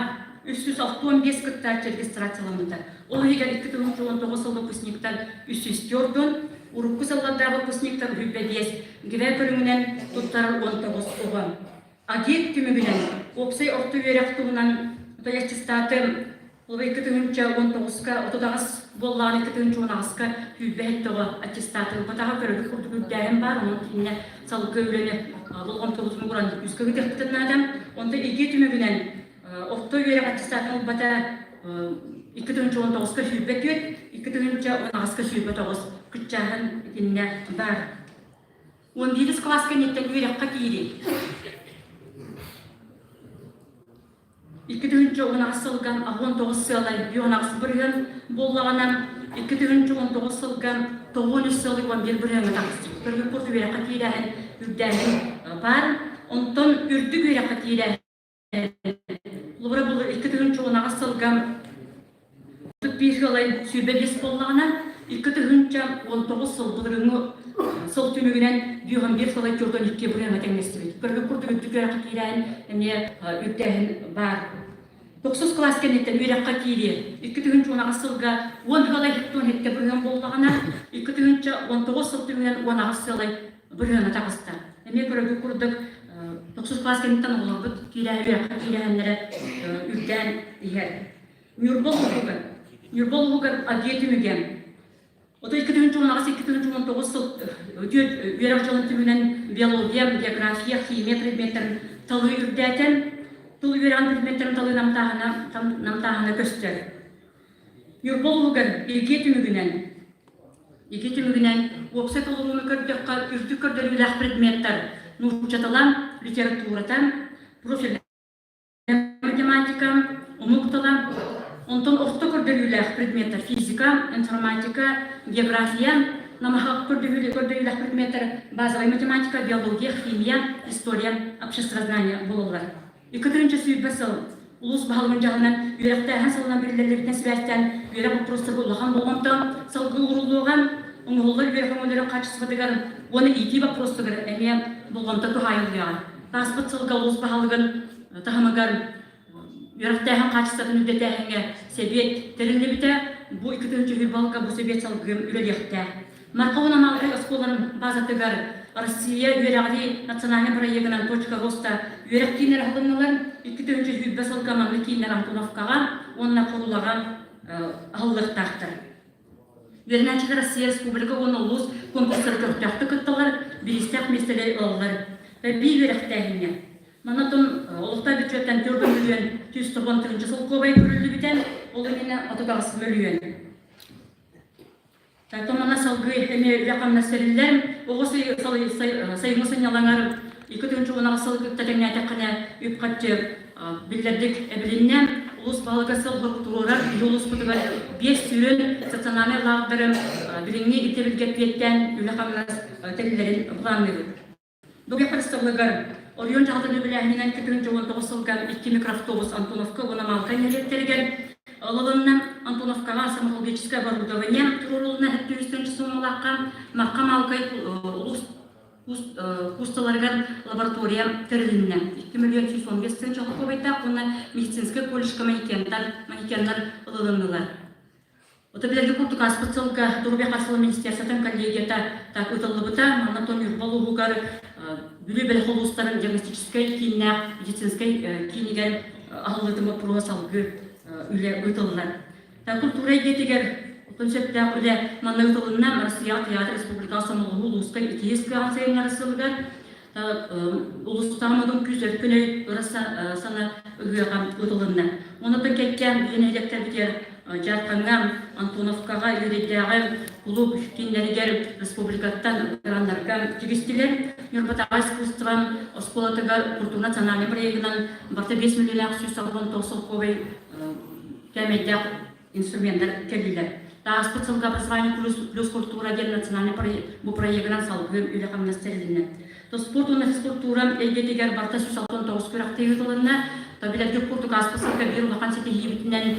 365 кыттааччы регистрацияламмыта. Ол иһигэр 2019 сыл выпускниктар 304, урукку сыллардаах выпускниктар 25, ГИВЭ көрүҥүнэн туттарар 19 оҕо. АГИК түмүгүнэн уопсай орто үөрэх туһунан аттестаты Ол 2019-ка 38 буоллаҕына 2018-ка 27 оҕо аттестаты ылбатаҕа көрөргүт курдук үрдээһин баар, онон кинини салгыы үлэни болҕомтобутун ууран күүскэ ыытыахпытын наада. Онтон ИГИ түмүгүнэн орто үөрэх аттестатын ылбата 2019-ка 24, 2018-ка 29 кыччааһын итиннэ баар. 11 кылаас кэнниттэн үөрэххэ киирии. 2018 сылга 19 сыалай 18% буоллаҕына, 2019 сылга 93 сыалай 11% таҕыста. Көрбүт курдук үөрэххэ киирээһин үрдээһин баар. Онтон үрдүк үөрэххэ киирээһин холобура бұл 2018 сылга 31 сыалай 25 буоллаҕына, 2019 сыл былырыыҥҥы сыл түмүгүнэн 111 сылай 42 бырыһыаҥҥа тэҥнэстибит. Көрбүт курдук үрдүк үөрэххэ киирээһин эмиэ үрдээһин баар. Тохсус кылаас кэнниттэн үөрэххэ киирии 2018 сылга 10 сылай 17 бырыһыан буоллаҕына, 2019 сыл түмүгүнэн 18 сылай бырыһыана таҕыста. Эмиэ көрөргүт курдук тохсус кылаас кэнниттэн оҕолорбут киирээһи үөрэххэ киирээһиннэрэ үрдээн иһэр. Ньурба улууһугар Ньурба улууһугар АГИА түмүгэ 3218-2019 сыл үөрэх дьылын түмүгүнэн биология, география, химия предметтэрин талыы үрдээтэ. Тыл үөрэҕин предметтэрин талыы намтааһына, намтааһына көстөр. Ньурба улууһугар ИГИ түмүгүнэн ИГИ түмүгүнэн. уопсай толорууну көрдөххө, үрдүк көрдөрүүлээх предметтэр нуучча тыла, литературата, профильнай математика, омук тыла, онтон орто көрдөрүүлээх предметтэр физика, информатика, география, намыһах көрдөрүүлээх предметтэр базовай математика, биология, химия, история, обществознание буолаллар. 220 сыл улуус баһылыгын дьаһалынан үөрэхтээһин сылынан биллэриллибитинэн сибээстээн үөрэх боппуруостарга улахан болҕомто салгыы ууруллуоҕа, оҥоһуллар үөрэх өҥөлөрүн хаачыстыбатыгар уонна иитии боппуруостарыгар эмиэ болҕомто туһаайыллыаҕа. Ааспыт сылга улуус баһылыгын таһымыгар үөрэхтээһин хаачыстыбатын үрдэтээһиҥҥэ сэбиэт тэриллибитэ. Бу 2 балга бу сэбиэт салгыы үлэлиэхтээх. Марха уонна Малгай оскуолаларын базатыгар Россия үөрэҕирии национальнай бырайыагынан «Точка роста» үөрэх кииннэрэ аһылыннылар. 2020 сылга маннык кииннэр Антоновкаҕа уонна Хорулаҕа аһыллыахтаахтар. Үөрэнээччилэр Россия Республика уонна улуус конкурстары көхтөөхтүк кытталлар, бириистээх миэстэлэри ылаллар. Эбии үөрэхтээһиҥҥэ. Манна олохтоох бюджеттан 4 мөлүйүөн 190 тыһыынча солкуобай көрүллүбүтэ, ол иннинэ 38 мөлүйүөн. Томана салгыы эмиэ үлэ-хамнас тэриллэн, оҕо сайыҥҥы сынньалаҥар 2010 сыл кытта тэҥнээтэххинэ үп-харчы биллэрдик эбилиннэ. Улуус баһылыга сыл туруорар биһи улууспутугар биэс сүрүн стационарнай лааҕырдары билиҥҥи ирдэбилгэ эппиэттээн үлэ-хамнас тэриллэрин былаанныыбыт. Дугай харыстабылыгар оройуон дьаһалтатын үбүлээһининэн 2019 сылга икки микроавтобус Антоновка уонна Малка нэһилиэктэригэр ылылынна. Антоновкаҕа стоматологическое оборудование туруорулунна 700 суумалаахха Марха Малкай улуус куусталарыгар лаборатория тэрилиннэ. 2 миллион 115 тыһыынча солкуобайдаах уонна медицинскэй колледжка манекеннар, манекеннар ылылыннылар. Ото билэргэ курдук ааспыт сылга Доруобуйа харыстабылын министерствотын коллегията так ыытыллыбыта. Манна Ньурба улууһугар Бүлүү бөлөх улуустарын диагностическай кииннээх медицинскэй киинигэр аһыллыытын боппуруоһа салгыы үлэ ыытыллар. Культура эйгэтигэр оттон сөптөөх үлэ манна ыытылынна. Россияҕа театр республикаҕа сомоҕолоһуу улууска итиис кыаҕын сайыннарар сылыгар улуустааҕы модун күүс өркөн өй ыра сана ыһыаҕа ыытылынна. Онон кэккэ биһи нэһилиэктэрбитигэр Дьаархаҥҥа, Антоновкаҕа, Үөдэйдээҕи кулууп кииннэригэр республикаттан граннарга тигистилэр. Ньурбатааҕы искусство оскуолатыгар культура национальнай проегынан барыта 5 миллионнаах 189 солкуобай кээмэйдээх инструменнар кэллилэр. Ааспыт сылга образование плюс, плюс культура диэн национальный бу проегынан салгыы үлэ-хамнас тэрилиннэ. Спорт уонна физкультура эйгэтигэр барыта 169 күрэхтэһии ыытылынна. Билэргит курдук ааспыт сылга биир улахан ситиһиибитинэн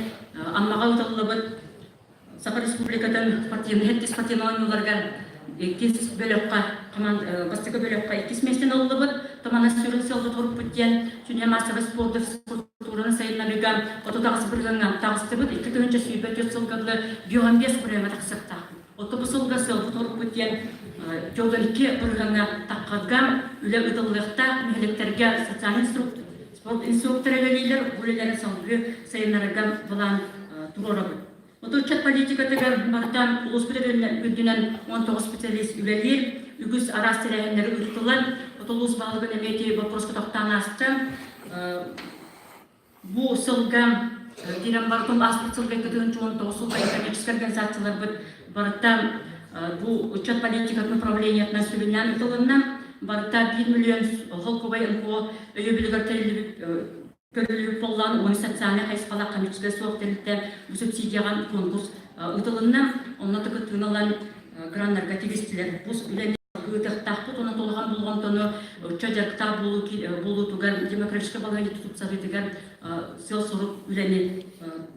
Аммаҕа ыытыллыбыт Саха Республикатын спортивнай спортивнай оонньууларыгар иккис бөлөххө бастакы бөлөххө иккис миэстэни ыллыбыт. Томана сүрүн сыалга турбут диэн сүнньэ массовай спорду физкультураны сайыннарыыга 38 бырыһыаҥҥа таҕыстыбыт. 2024 сылга дылы 55 бырыһыаҥҥа тахсыахтаахпыт. Отто бу сылга сыалбыт турбут диэн 42 бырыһыаҥҥа таххарга үлэ ыытыллыахтаах нэһилиэктэргэ социальный спорт инструктор үлэлииллэр, үлэлэрин салгыы сайыннарарга былаан туруорабыт. Ыччат политикатыгар барыта улууспут үрдүнэн 19 специалист үлэлиир, үгүс араас тэрээһиннэри ыыттылар. От улуус баһылыгын эмиэ ити боппуруоска тохтоон ааста. Бу сылга киирэн барытын ааспыт сылга 2019 сылга экономическай организацияларбыт барыта бу ыччат политикатын управлениетынан сүрүннээн ыытылынна. Барыта 1 миллион холкубай НКО өйөбүлүгэр тэриллибит көрүллүбүт буоллаҕына уонна социальнай хайысхалаах коммерческай суох тэрилтэ бу субсидияҕа конкурс ыытылынна. Онно кыттыыны ылан граннарга тигистилэр. Бу үлэни ыытыахтаахпыт уонна улахан болҕомтону ыччат дьарыктаах буолуутугар, демократическай балаһыанньа тупсарыытыгар сыал-сорук үлэни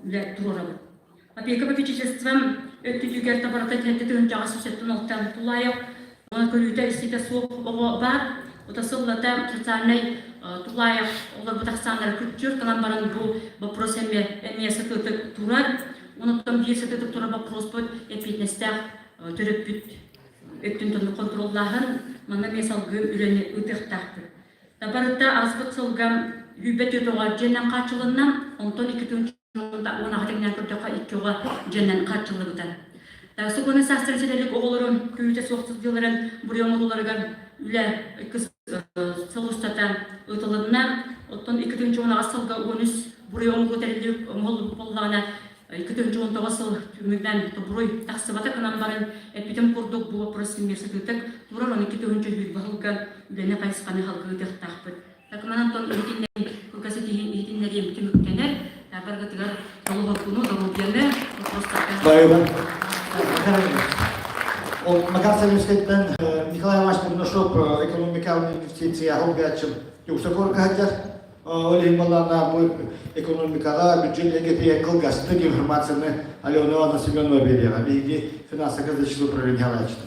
үлэ туруорабыт. Опека попечительством өттүтүгэр табарата тэттэ тыһынчаҕа сүүсэттэн алтан тулаайах уонна көрүүтэ-истиитэ суох оҕо баар. Ота сыллата социальнай тулаайах олорбут ахсааннара күччүр гынан баран бу вопрос эмиэ эмиэ сытыытык турар. Онуттан биир сытыытык турар боппуруоспут эппиэтинэстээх төрөппүт өттүн тонну хонтуруоллааһын манна эмиэ салгыы үлэни ыытыахтаахпыт. Барыта ааспыт сылга үүбэт оҕо дьиэнэн хааччылынна, онтон 2010 тэҥнээн көрдөххө икки оҕо дьиэнэн хааччыллыбыта. Сокуоннай саастарын ситэ оҕолорун күнүтэ суох сылдьыыларын буруйа оҥорууларыгар үлэ икки сыл устата ыытылынна. Оттон 2018 сылга 13 буруй оҥоруу тэриллибит оҥоһуллубут буоллаҕына. 2019 сыл түмүгүнэн тобуруй тахсыбата гынан баран, эппитим курдук, бу вопрос симмиэсэтыытык турар, 12 баһылга үлэни хайысханы халгыы тыахтаахпыт. Такыман Антон иһитиннэрии кылгас иһитиннэриим түмүктэнэр. Баргытыгар толуһоргуну, доруобуйаны, вопростарга. Байыбын. Ол Макар Савельскайтан Николай Иванович Бурнашов экономикалын инвестиция холбояччым Юксакор каһатар. Ол иһин балаана бу экономикаҕа бюджет эйгэтигэр кылгастык информацияны Алена Ивановна Семенова биэриэҕэ. Биһиги финансово-казначейство управление салайааччыта.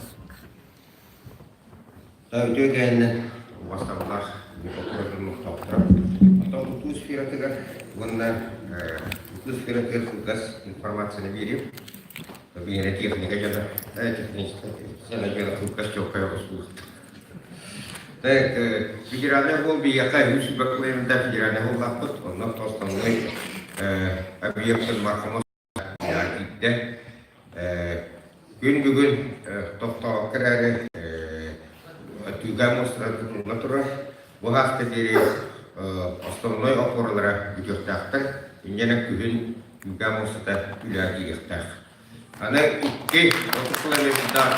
Үтүө кээннэ убастабыллаах прокуратура олохтоохторо. Оттон тутуу сфератыгар уонна тутуу сфератыгар кылгас информацияны биэриэм. Биэрэ техника дьоно, техническая дьоно кылгас чуолкай оҕус Так, федеральный уол биһиэхэ үс бакылайында федеральный уоллаахпыт, онно основной объектын Мархамос киирдэ. Күн бүгүн тохтообокко эрээри Түүлээх муостата тутулла турар. Бу ааста диэри основной опоралара бүтүөхтээхтэр. Инньэ күһүн Түүлээх муостата үлэҕэ киириэхтээх. Аны 2 30 километрдаах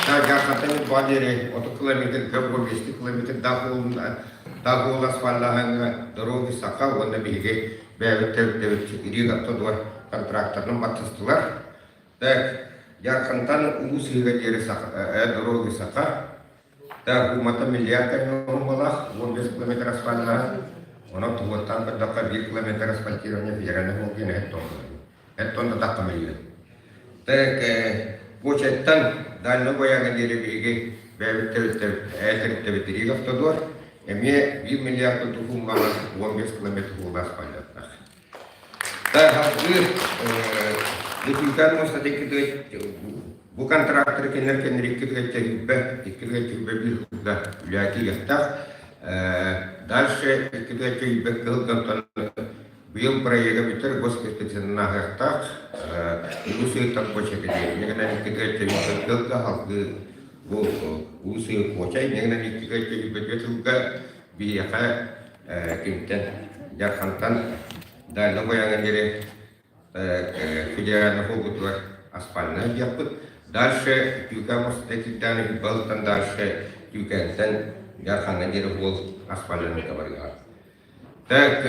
Дьаархантан Ньурбаҕа диэри 30 километрга 15 километрдаах уолун уол асфальлааһыҥҥа дороги Саха уонна биһиги бэйэбит төрүттэбит Ирина Тодор контракторынан баттастылар. Так, Дьаархантан Улуу Сыһыыга диэри дороги Саха Так, умата миллиард оҥоһуллалаах, 15 километр асфальтаах. Онон туһуттан көрдөххө, 1 километр асфальтирование федеральный суол диэн эт тонна. Эт тонна тахха миллион. Так, Кочаттан Дальнай Бояга диэри биһиги бэйэбит тэрилтэбит Риг Автодор эмиэ 1 миллиард курдук ууммаҕа 15 километр суолу асфальтаттах. Салгыы Лүкүкэн муостата бу контрактары кинилэр кэннир 2 тыһыынча 2 тыһыынча 21 сылга үлэҕэ киириэхтээх. Дальше 2 тыһыынча 21 кыһылгантан быйыл проега бүтэр госэкспедиционнааһыахтаах улуус ыытар почета диэн. Инньэ 2 тыһыынча 21 сылга салгыы бу улуус куочай инньэ 2 тыһыынча 21 сылга биһиэхэ кимтэн Дьархантан Дальнай Байаҥа диэри федеральный холбутугар асфальнай диэхпит. Дальше Түүкээн мостата киирдэҕинэ Балыктан дальше Түүкээнтэн Дьархаҥҥа диэри уол асфальнай барыаҕа. Так,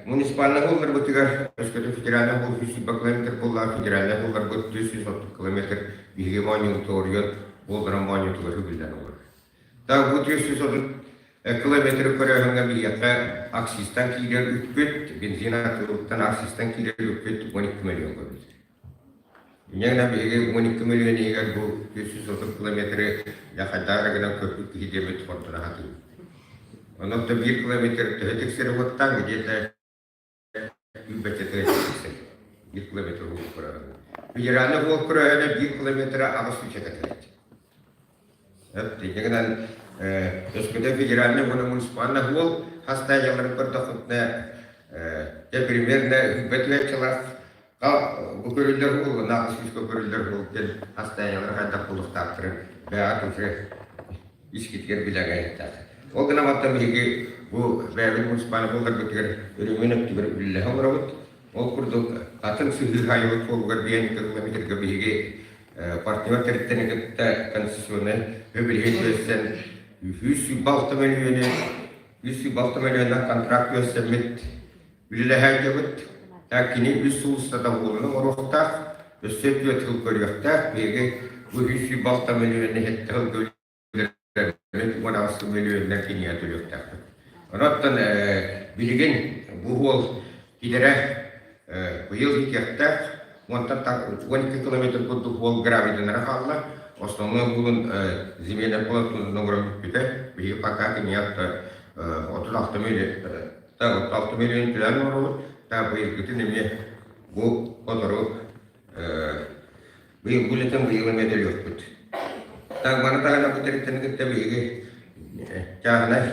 муниципальный холларбытыгар өскөтө федеральный хол 120 километр буоллаҕа, федеральный холларбыт 430 километр биһиги моонньуутугар буолларан моонньуутугар үгүллэн олорор. Так, бу 430 километры көрөөһүҥҥэ биһиэхэ акцизтан киирэр үппүт, бензин атыылыттан акцизтан киирэр үппүт 12 миллион көрбүт. Инньэ гынан биһиги 12 миллион иһигэр бу 430 километры дьэ хайдах эрэ гынан көрбүт киһи диэбит хордуна сатыыбыт. Онон да биир километр төһө тиксэрэ уоттаан где-то Үүбэччэтэ биир километр уол көрөһүн. Федеральный уол көрөһүнэ биир километра аҕыс сүүсэ кэтэрит. Инньэ гынан өскөтө федеральный уонна муниципальный уол хас да дьалларын көрдөххүтүнэ дьэ примерно үүбэт үөччэлээх бу көрүллэр уол уонна 800 көрүллэр уол диэн хас да дьаллары хайдах буолуохтаахтарын бэйэҕэ уже искитигэр билэгэ иһиттээх. Ол гынан баран биһиги бу бэйэбит муниципальнай буоларбытыгар өрөмүөн өттүгэр үлэлэһэ олоробут. Ол курдук атын сыһыы хайыбыт суолугар биэн километрга биһиги партнер тэрилтэни кытта концессионнай үбүлүөй түһэрсэн 306 мөлүйүөнү 306 мөлүйүөннээх контракт түһэрсэммит үлэлэһээдьэбит. Кини үс сыл устата уолун оҥоруохтаах, өссө түөрт сыл көрүөхтээх. Биһиги бу 306 мөлүйүөнү сэттэ сылга 18 мөлүйүөннэр кинигэ төлүөхтээхпит. Оттон билигин бу уол килэрэ быйыл иитиэхтээх, уонтан 12 километр курдук уол гравийданара хаалла. Основной уолун земельная полосатын оҥорон бүппүтэ. Биһиги пока кинигэ 36 миллион 36 миллион төлөөн оҥоробут. Та быйылгытын эмиэ бу сотору Быйыл үлэтин быйыл эмиэ төлүөхпүт. Так, маны таһынан бу тэрилтэни кытта биһиги чааһынай,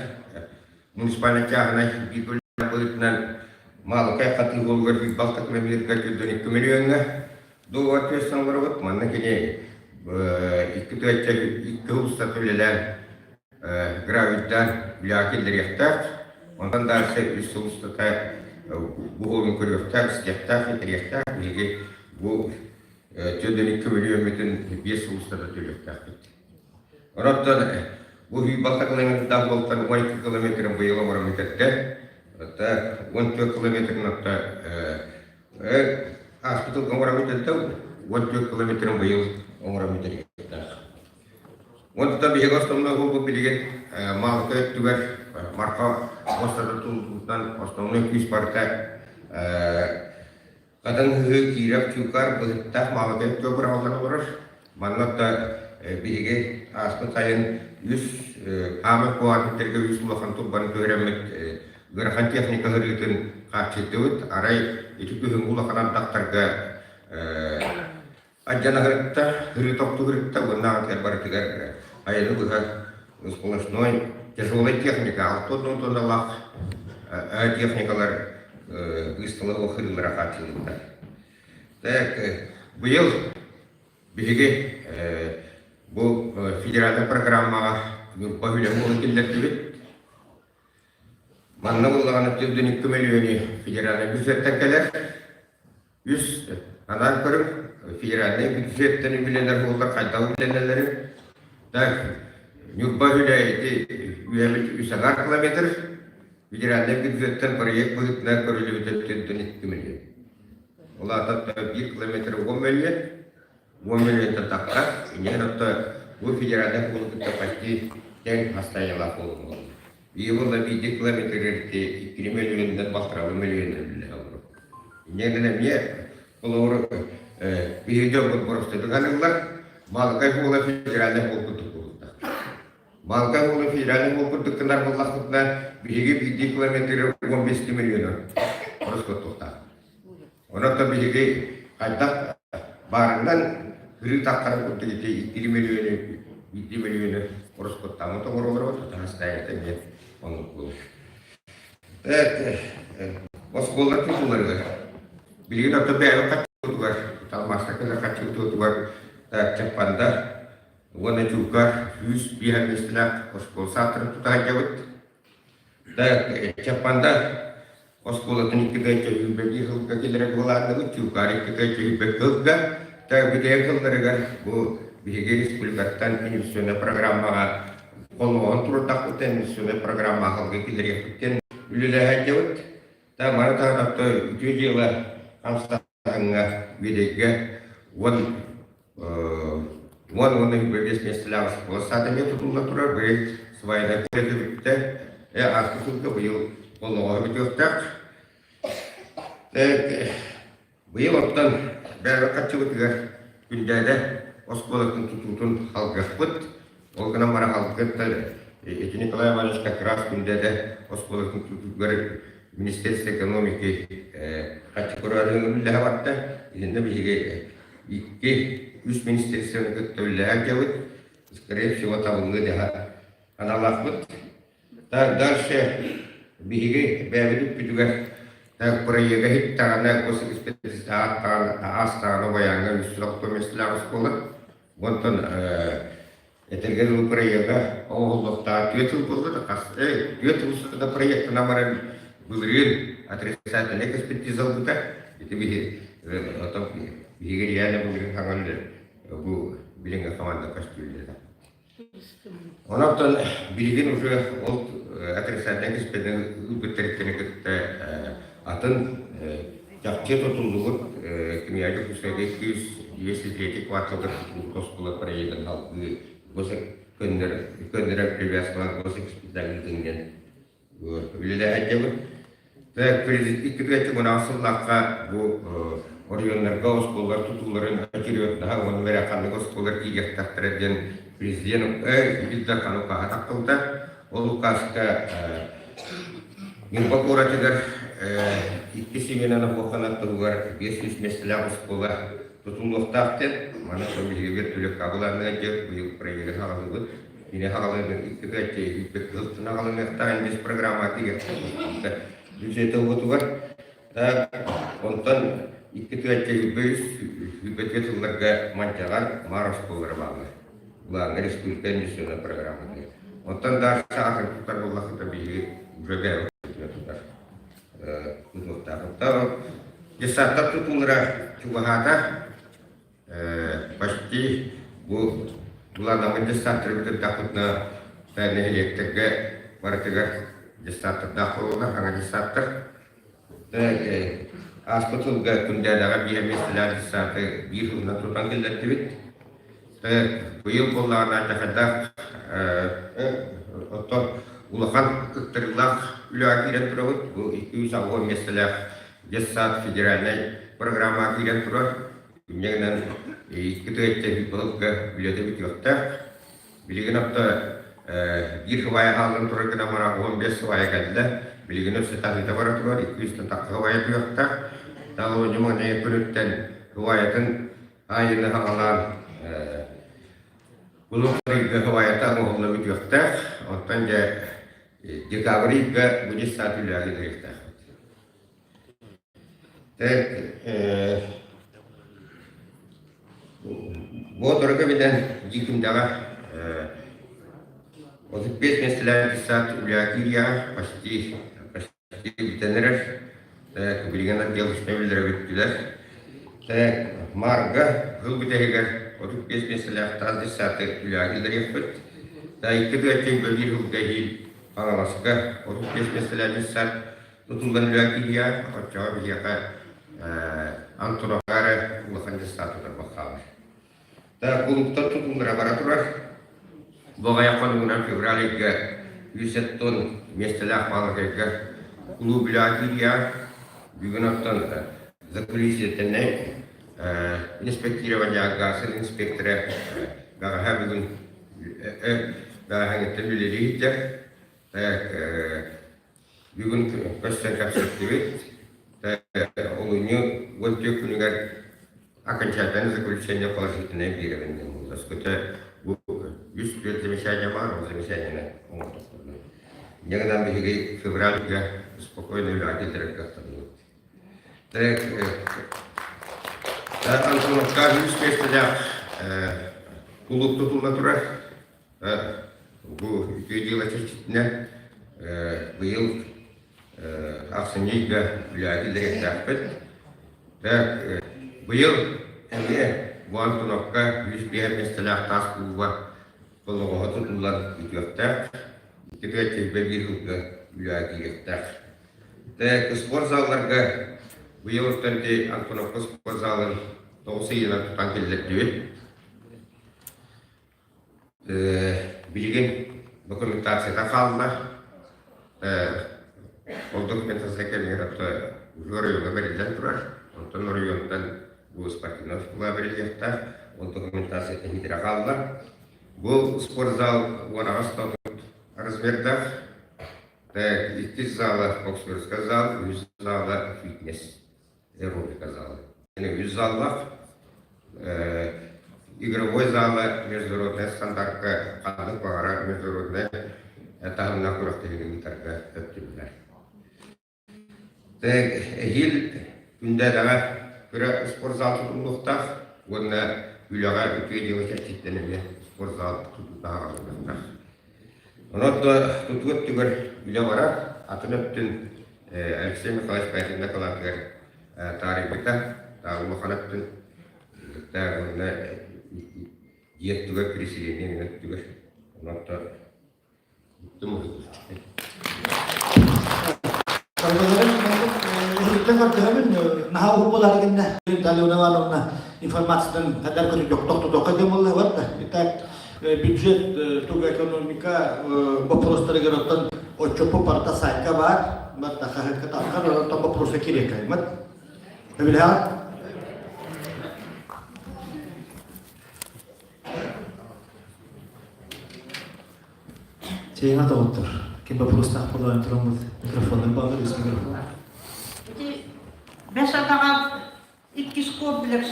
муниципальнай чааһынай биир быһыытынан Маалыкай хатыы буолугар 106 километрга 112 миллиоҥҥа дуогабар түһэрсэн олоробут. Манна кини икки тыһыынча икки сыл устата үлэлээн гравийдаан үлэҕэ киллэриэхтээх. Онтон дальше үс сыл устата бу уолун көрүөхтээх, истиэхтээх, итэриэхтээх. Биһиги бу 42 мөлүйүөммүтүн 5 сыл устата төлүөхтээхпит. Оттон бу 26 километрдаах буолтан 12 километрын быйыл оҥорон бүтэрдэ. 14 километрын отто ааспыт сылга оҥорон бүтэрдэ, 14 километрын быйыл оҥорон бүтэриэхтээх. Онтон биһиги основной буолбут билигин Маалыкай өттүгэр Марха муостата тутуллубутунан основной күүс барыта Хатыҥ Ыһыы Кииров Чуукаар быһыттаах Маалыкай өттүгэр быраҕыллан олорор. Манна да биһиги ааспыт сайын үс хаамар куоҕар үс улахан турбаны түһэрэммит ыарахан техника ыһырыытын хааччыйдыбыт. Арай ити күһүҥҥү улахан ардахтарга Адьан аһырытта, ырыы тохтуу ырытта уонна аҕатыгар барытыгар айаны быһа сплошной тяжелая техника, 60 тонналаах техникалар быыстала охырыылара хааччыллыбыта. Так, быйыл биһиги бу федеральнай программаҕа Ньурба үлэ буолан киллэрдибит. Манна буоллаҕына 402 мөлүйүөнү федеральнай бюджеттан кэлэр. Үс анаан көрүҥ федеральнай бюджеттэн үбүлэнэр буоллар хайдах үбүлэнэллэрин. Так, Ньурба үлэ ити үөһэбит үс аҥаар километр федеральнай бюджеттэн проект быһыытынан көрүллүбүтэ төрдүн 2 миллион. Ол аата биир километр 10 миллион, 10 миллионтан тахха, иннигин отто бу федеральнай пуону кытта почти тэҥ хастайалаах буолуон Биыл биирдии километр иккини мөлүйүөнүнэн балтаралыы мөлүйүөнүнэн үлэлэһэ олорор. Инньэ гынан эмиэ холобур биһиги дьоммут боростуойдук аныыллар. Маалыкай буола федеральнай буол курдук буолуохтаах. Маалыкай буола федеральнай буол курдук гынар буоллахпытына биһиги биирдии километры 15 миллион ороскуоттуохтаах. Онон биһиги хайдах баарынан ырыы таххарын курдук ити иккили мөлүйүөнү, биирдии мөлүйүөнү ороскуоттааммыт оҥоролоро таһастаайата эмиэ оннук буолар. Оскуолалар тутууларыгар билигин оттон бэйэбит хаччыбытыгар, алмаастар хаччыбытыгар Чаппанда уонна Чуукар 105 миэстэлээх оскуола сааттарын тута сылдьабыт. Чаппанда оскуолатын иккитэ чөһүүбэлии сылга киллэрэ былааннабыт, Чуукаар иккитэ чөһүүбэ сылга бүтэйэр сылларыгар бу биһиги республикаттан инвестиционнай программаҕа холбоһон турдахпыт, инвестиционнай программа халга киллэриэхпиттэн үлэлэһэ Та маны таһынан үтүө дьыала хамсааһын Таһыҥҥа Үөдэйгэ 10 уонна 25 миэстэлээх оскуола саада эмиэ тутулла турар. Быйыл свайнай үлэтэ бүттэ. Ааспыт сылга быйыл олоҕо бүтүөхтээх. Быйыл оттон бэйэбит харчыбытыгар Күндээдэ оскуолатын тутуутун алгыахпыт. Ол гынан баран алгыттар ити Николай Иванович как раз Күндээдэ оскуолатын тутуутугар Министерство экономики харчы көрөөрүн үллэһэ барда. Итиннэ биһиги икки, үс министерствоны кытта үллэһэ сылдьабыт. Скорее всего, табыллыы дэһэ аналаахпыт. Дальше биһиги бэйэбит үппүтүгэр проега иһиттэҕинэ госэкспертиза аастаҕына байааҥҥа үс миэстэлээх оскуола. Онтон Этэргэ дылы проега оҥоһуллуохтаах түөрт сыл буолла да хас түөрт сыл устата проектынан баран былырыын отрицательнай экспертиза ылбыта. Ити биһи оттон биһиги реально былырыын хаҥан бу билиҥҥи команда көстүүллэ. Онон билигин уже ол отрицательнай экспертиза ылбыттарыттан кытта атын чахчы тутуллубут Кимиэхэ Дьокуускайга 253 кварталга тутуллубут оскуола проегын салгыы көннөрөр привязкалаах госэкспертиза ыытын үлэлэһэ дьабыт. Икки тыһыынча уон сыллаахха бу оройуоннарга оскуолалар тутууларын очереднаһа уонна бэрэ ханнык оскуолалар киириэхтээхтэрэ диэн президент Ил Дархан укааһа тахсыбыта. Ол укааска Ньурба куоратыгар икки симена Набуоханат туһугар 500 миэстэлээх оскуола тутуллуохтаах диэн маны биһиги вертолетка абыланыа диэн быйыл проегын хаҕалыыбыт. Кини хаҕалыырын икки тыһыынча иһиппит кыһылтын аҕалыныахтаах инвест программа тиийиэхтээх бюджет ылбытыгар. Онтон икки тыһыынча үс сүүрбэ сылларга Манчаҕар Маар оскуолалара бааллар. Былааҥҥа республика инвестиционнай программатыгар. Оттон дальше атын тутар буоллахха биһиги уже бэйэбит тутар. Десантар тутуулара чугаһаата. Почти бу былааннаммыт десанттары бүтэрдэхпитинэ нэһилиэктэргэ барытыгар десанттардаах буолуоҕа, саҥа десанттар. Ааспыт сылга Күндээдэҕэ биир миэстэлээх десанты биир сылынан тутан киллэрдибит. Быйыл буоллаҕына алдьархайдаах оттон улахан кыттарыылаах үлэҕэ киирэн турабыт. Бу 280 миэстэлээх детсад федеральнай программаҕа киирэн турар. Инньэ гынан икки тыһыынча былыргы үлэтэ бүтүөхтээх. Билигин отто биир сыбаайа хааллан турар гынан баран 15 сыбаайа кэллэ. Билигин өссө таһыыта бара турар, 200 тахса сыбаайа түһүөхтээх. Талонньу маҥнайгы күнүттэн сыбаайатын аайыны хаҕалаан Улуус сыбаайата оҥоһулла бүтүөхтээх. Оттон дьэ декабрь ыйга бу десант үлэҕэ киириэхтээхпит. Боотурга билэн Дьиикимдэҕэ 35 миэстэлээх десант үлэҕэ киириэҕэ почти почти бүтэн эрэр. Билигин отдел үлэлэрэ бүттүлэр. Маарга сыл бүтэһигэр 35 миэстэлээх таас десанты үлэҕэ киллэриэхпит. Икки тыһыынча биир сылга эһиил Хаҥаласка 35 миэстэлээх десант Тутуллан үлэ киһиэхэ, оччоҕо биһиэхэ Антоновка эрэ улахан дьассаат тутарбат хаалар. Да кулууптар тутуулара бара турар. Бу аҕыйах хонугунан февраль ыйга 107 тонн миэстэлээх Палакайга кулууп үлэҕэ киириэҕэ. Бүгүн оттон заключительнай инспектирование гасын инспектора бэҕэһээ бүгүн бэҕэһээҥҥиттэн үлэлии сылдьар. Бүгүн көстөн кэпсэттибит. Олунньу 14 күнүгэр окончательное заключение положительное биэрэбин диэн буолла. Өскөтө бу үс түөрт замечание баар, ол замечаниены оҥордохторуна. Инньэ гынан биһиги февральга спокойно үлэҕэ киллэрэр кыахтанныбыт. Антоновка үс миэстэлээх кулууп тутулла турар. Бу үтүө дьыала чэрчитинэн быйыл ахсынньы ыйга үлэҕэ киллэриэхтээхпит. Быйыл эмиэ бу Антоновка 105 миэстэлээх таас кулууба толоҕоһо тутуллан бүтүөхтээх. Икки тыһыынча биир сылга үлэҕэ киириэхтээх. Спортзалларга быйыл оттон ити Антоновка спортзалын 9 ыйынан тутан киллэрдибит. Билигин документацията хаалла. Ол документация кэмигэр уже оройуоҥҥа бэриллэн турар. Онтон оройуонтан бу спортивнай оскуола бэриллиэхтээх. Ол документацията иһитирэ хаалла. Бу спортзал 18 тонн размердаах. Иккис зала боксерскай зал, үһүс зала фитнес. Аэробика зала. Үс заллаах игровой зала международнай стандартка ханнык баҕарар международнай таһымнаах күрэхтэһиини ыытарга өттүллэр. Эһиил Күндээдэҕэ кыра спортзал тутуллуохтаах уонна үлэҕэ үтүө дьыала чэрчиттэн эмиэ спортзал тутуута аҕалыллыахтаах. Онон да тутуу өттүгэр үлэ барар, атын өттүн Алексей Михайлович Пятин дакылаатыгар таарыйбыта, улахан өттүн уонна дьиэ өттүгэр, переселение өттүгэр. Онон Уһуктан көрдөһөбүн, наһаа уһун буолаары гынна. Алена Ивановна информациятын хандар көрүн тохтотуохха диэн буолла барда. Итак, бюджет, туг экономика вопростарыгар оттон отчуоппу барыта сайтка баар. Барыта хаһыакка таххар, оттон вопроса кириэккаймат. Өбүлэҕит? Чэйиҥэ доҕоттор, ким боппуруостаах буолан тураммыт микрофоннар бааллар, үс микрофон. Ити бэс атаҕар иккис комплекс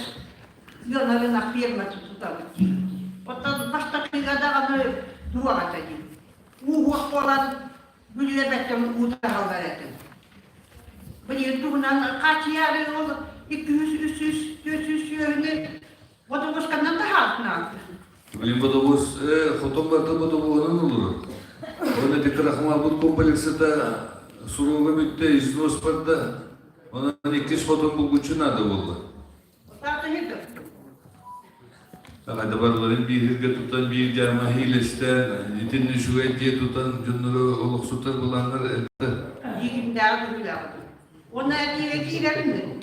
ыанарынах ферматын тутабыт дии. Оттон бастакыга даҕаны туох этэ дии. Ууһуох буолан бүллэбэттэн уу таһаллар этим. Билигин туһунан хаачыйаары ол 200, 300, 400 сүөһүнү бодобуосканан таһаартынаан. Блин, бодобуос, хотон барыта бодобуоһунан олорор. Уонна ити крахмалбыт комплексата суруга бүттэ, износ барда. Онон иккис хотон булгуччу наада буолла. Саҕайда барыларын биир тутан, биир дьаама иилэстэн, итиннэ үчүгэй дьиэ тутан дьоннору олохсутар былааннар элбэх. Дьиикимдээҕи быһыылаах. Уонна этиигэ киирэрин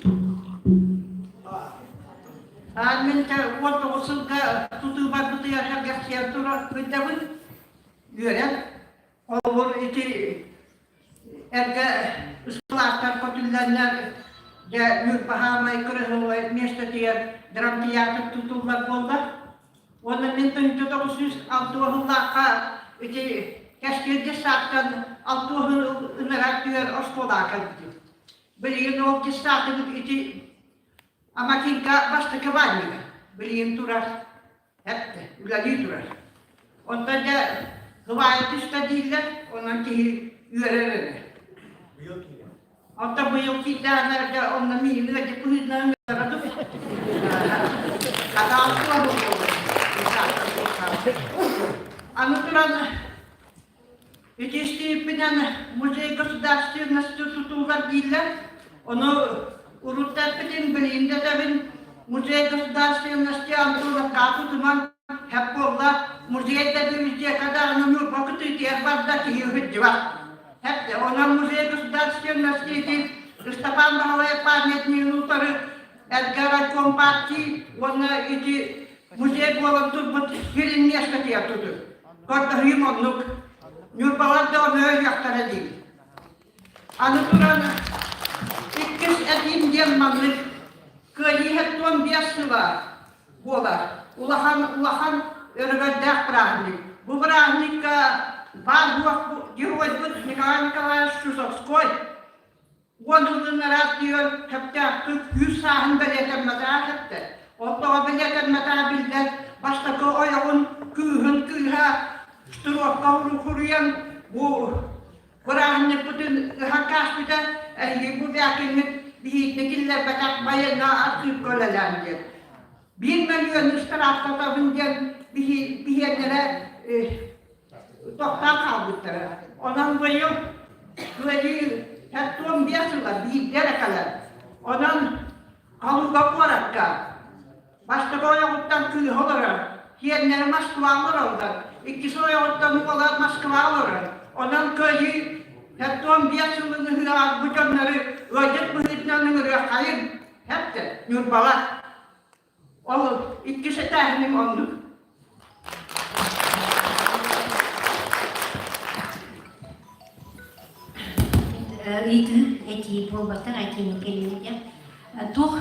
Аан мин 19 сылга тутуу барбытыгар сэргэхсийэн турар сылдьабын. Үөрэн. Холобур ити эргэ ыскылааттар көтүллэннэр дьэ Ньурбаһаамай кырыһыллай миэстэтигэр драмтеатр тутуллар буолла. Уонна мин 1906 сыллаахха ити Кэскилгэ сааттан алтуоһун ынырар түгэр оскуолаҕа кэлбитим. Билигин ол дьыссаатыбыт ити Амакинка бастакы баанньыга билигин турар. Эттэ, үлэлии турар. Онтон дьэ кыбаайы түстэ дииллэр, онон киһи үөрэр эрэ. Онтон быйыл киирдэҕинэ онно миигин ыалдьыт быһыытынан ыҥырара дуу? Хатаан Аны туран Ити истибиппинэн музей государственности тутуулар дииллэр. Ону урут да эппитим, билигин да этэбин. Музей государственности Антоновка тутуман хэп буолла. Музей да библиотека даҕаны Ньурба кытыытыгар барда киһи ыһыддьыбат. Хэп онон музей государственности ити Ыстапаан Баһылайап памятнигын утары эргэ райком партии уонна ити музей буолан турбут сирин миэстэтигэр тутур. Көрдөһүүм оннук. Ньурбалар да ону өйүөхтэрэ дии. Аны туран, иккис этиим диэн маннык. Кыайыы 75 сыла буолар. Улахан улахан өрөгөйдөөх бырааһынньык. Бу бырааһынньыкка баар буох геройбут Николай Николаевич Чусовской Уон ылыннараат диэн сөптөөхтүк күүс сааһын бэлиэтэммэтэҕэ сөптө. Ол тоҕо бэлиэтэммэтэҕэ биллэр, бастакы ойоҕун кыыһын кыыһа штыровка хуруйан бу бырааһынньыкпытын ыһан кааспыта, эһиги бу бээкиҥҥит биһиитини киллэрбэтэх байыанна архыыпка үлэлээн диэн. Биир мөлүйүөн ыстарааптатабын диэн биһиэннэрэ тохтоон хаалбыттара. Онон быйыл Кыайыы 75 сыла биирдэ эрэ кэлэр. Онон Калуга куоракка бастакы ойоҕуттан кыыһа олорор, сиэннэрэ Москваҕа олороллор, иккис ойоҕуттан уола Москваҕа олорор. Онон Кыайыы 75 сылын ыһыаҕар бу дьоннору ыалдьыт быһыытынан ыҥырыаххайыҥ, эптэ Ньурбалар. Ол иккис этээһиним оннук. Ыйытыы этии буолбатах этиини кэлиитэ. Туох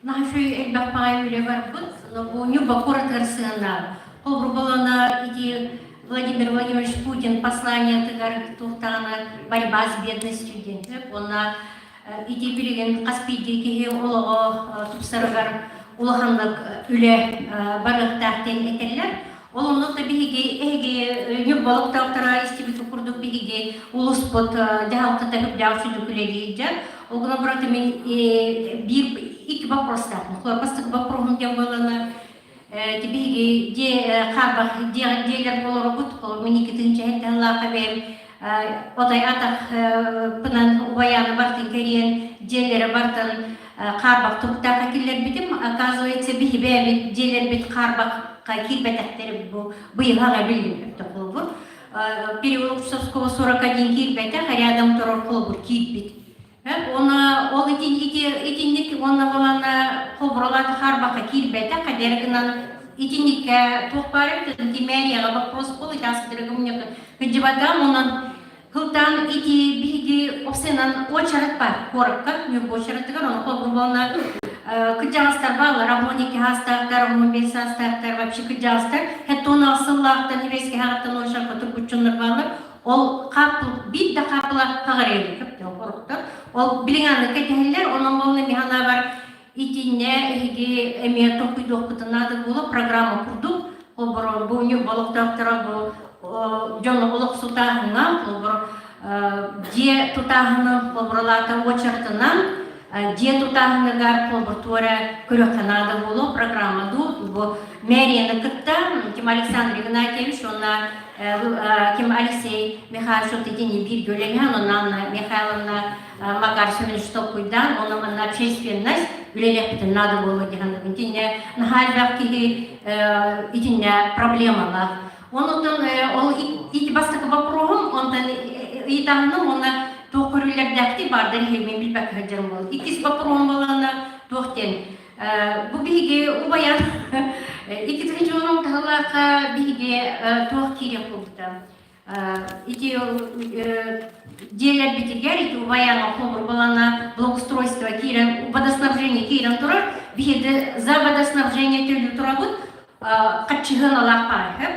наһаа элбэх баҕайы үлэ барбыт, но бу Ньурба куоратыгар сыһыаннаах. Холобур буолана ити Владимир Владимирович Путин посланиетыгар туохтаҕына борьба с бедностью диэн уонна Ити билигин хас биирдии киһи олоҕо тупсарыгар улаханнык үлэ барыахтаах диэн этэллэр. Ол оннук да биһиги эһиги Ньурба олохтоохторо истибит курдук биһиги улууспут дьаһалтата үрдээх сүдүк үлэлиир. Ол гынан баран мин биир икки вопростаахпын. Бастакы вопроһум диэн буолана Биһиги дьиэ хаарбах дьиэлэр олоробут. Мин 2007 сыллаахха бэйэм отой атахпынан убайааны бартын кэрийэн дьиэлэрэ бартын хаарбах туруктаахха киллэрбитим. Оказывается, биһи бэйэбит дьиэлэрбит хаарбахха киирбэтэхтэр бу быйылаҕа биллим холобур. Переулок Чусовского 41 киирбэтэх, рядом турар холобур киирбит. Уонна ол итинник уонна буолан холбуралааты харбаха киирбэтэ хадер гынан итинниккэ туох баар эбит мэрияҕа вопрос был итаасытырыгы мунньака кыдьыбатам онон кылтаан ити биһиги опсенан очерет бар куоракка Ньурба очеретыгар ону холбур буолна кыдьаҕастар бааллар 12 саастаахтар 15 саастаахтар вообще кыдьаҕастар хэттон сыллаахтан ивеске хаҕыттан очерка тургуччуннар бааллар Ол хааппыл биир да хааппыла хаҕарыйын көптөөх оруктар. Ол билиҥ кэтэһэллэр, онон буолла мин санаабар итиннэ эһиги эмиэ толкуйдуохпутун наада буолуо программа курдук холборо бу Ньурба олохтоохторо бу дьон олохсутааһыҥҥа холобур дьиэ тутааһынын холобуралаата уочаратынан. Дьиэ тутааһыныгар холбуртуора көрүөххэ наада буолуо программа дуу бу мэрияны кытта Ким Александр Игнатьевич уонна Ким Алексей Михайлович вот итини бииргэ үлэлэһэн онно Анна Михайловна Макар Семенович толкуйдаан онно манна общественность үлэлиэхпитин наада буолуо диэн итиннэ наһаа элбэх киһи итиннэ проблемалаах Онутун ол ити бастакы боппуруоһум, онтон ыйытаһыным уонна туох көрүүлэрдээхтий баардар иһин билбэккэ сылдьарым буолла. Иккис боппуруоһум буоллаҕына туох диэн бу биһиги убайан 2010 таһылаахха биһиги туох киириэх буолбута. Ити дьиэлэрбитигэр ити убайаҥа холобур буолана благоустройство киирэн водоснабжение киирэн турар биһиги за водоснабжение төлүү турабыт хаччыһыаналаах баар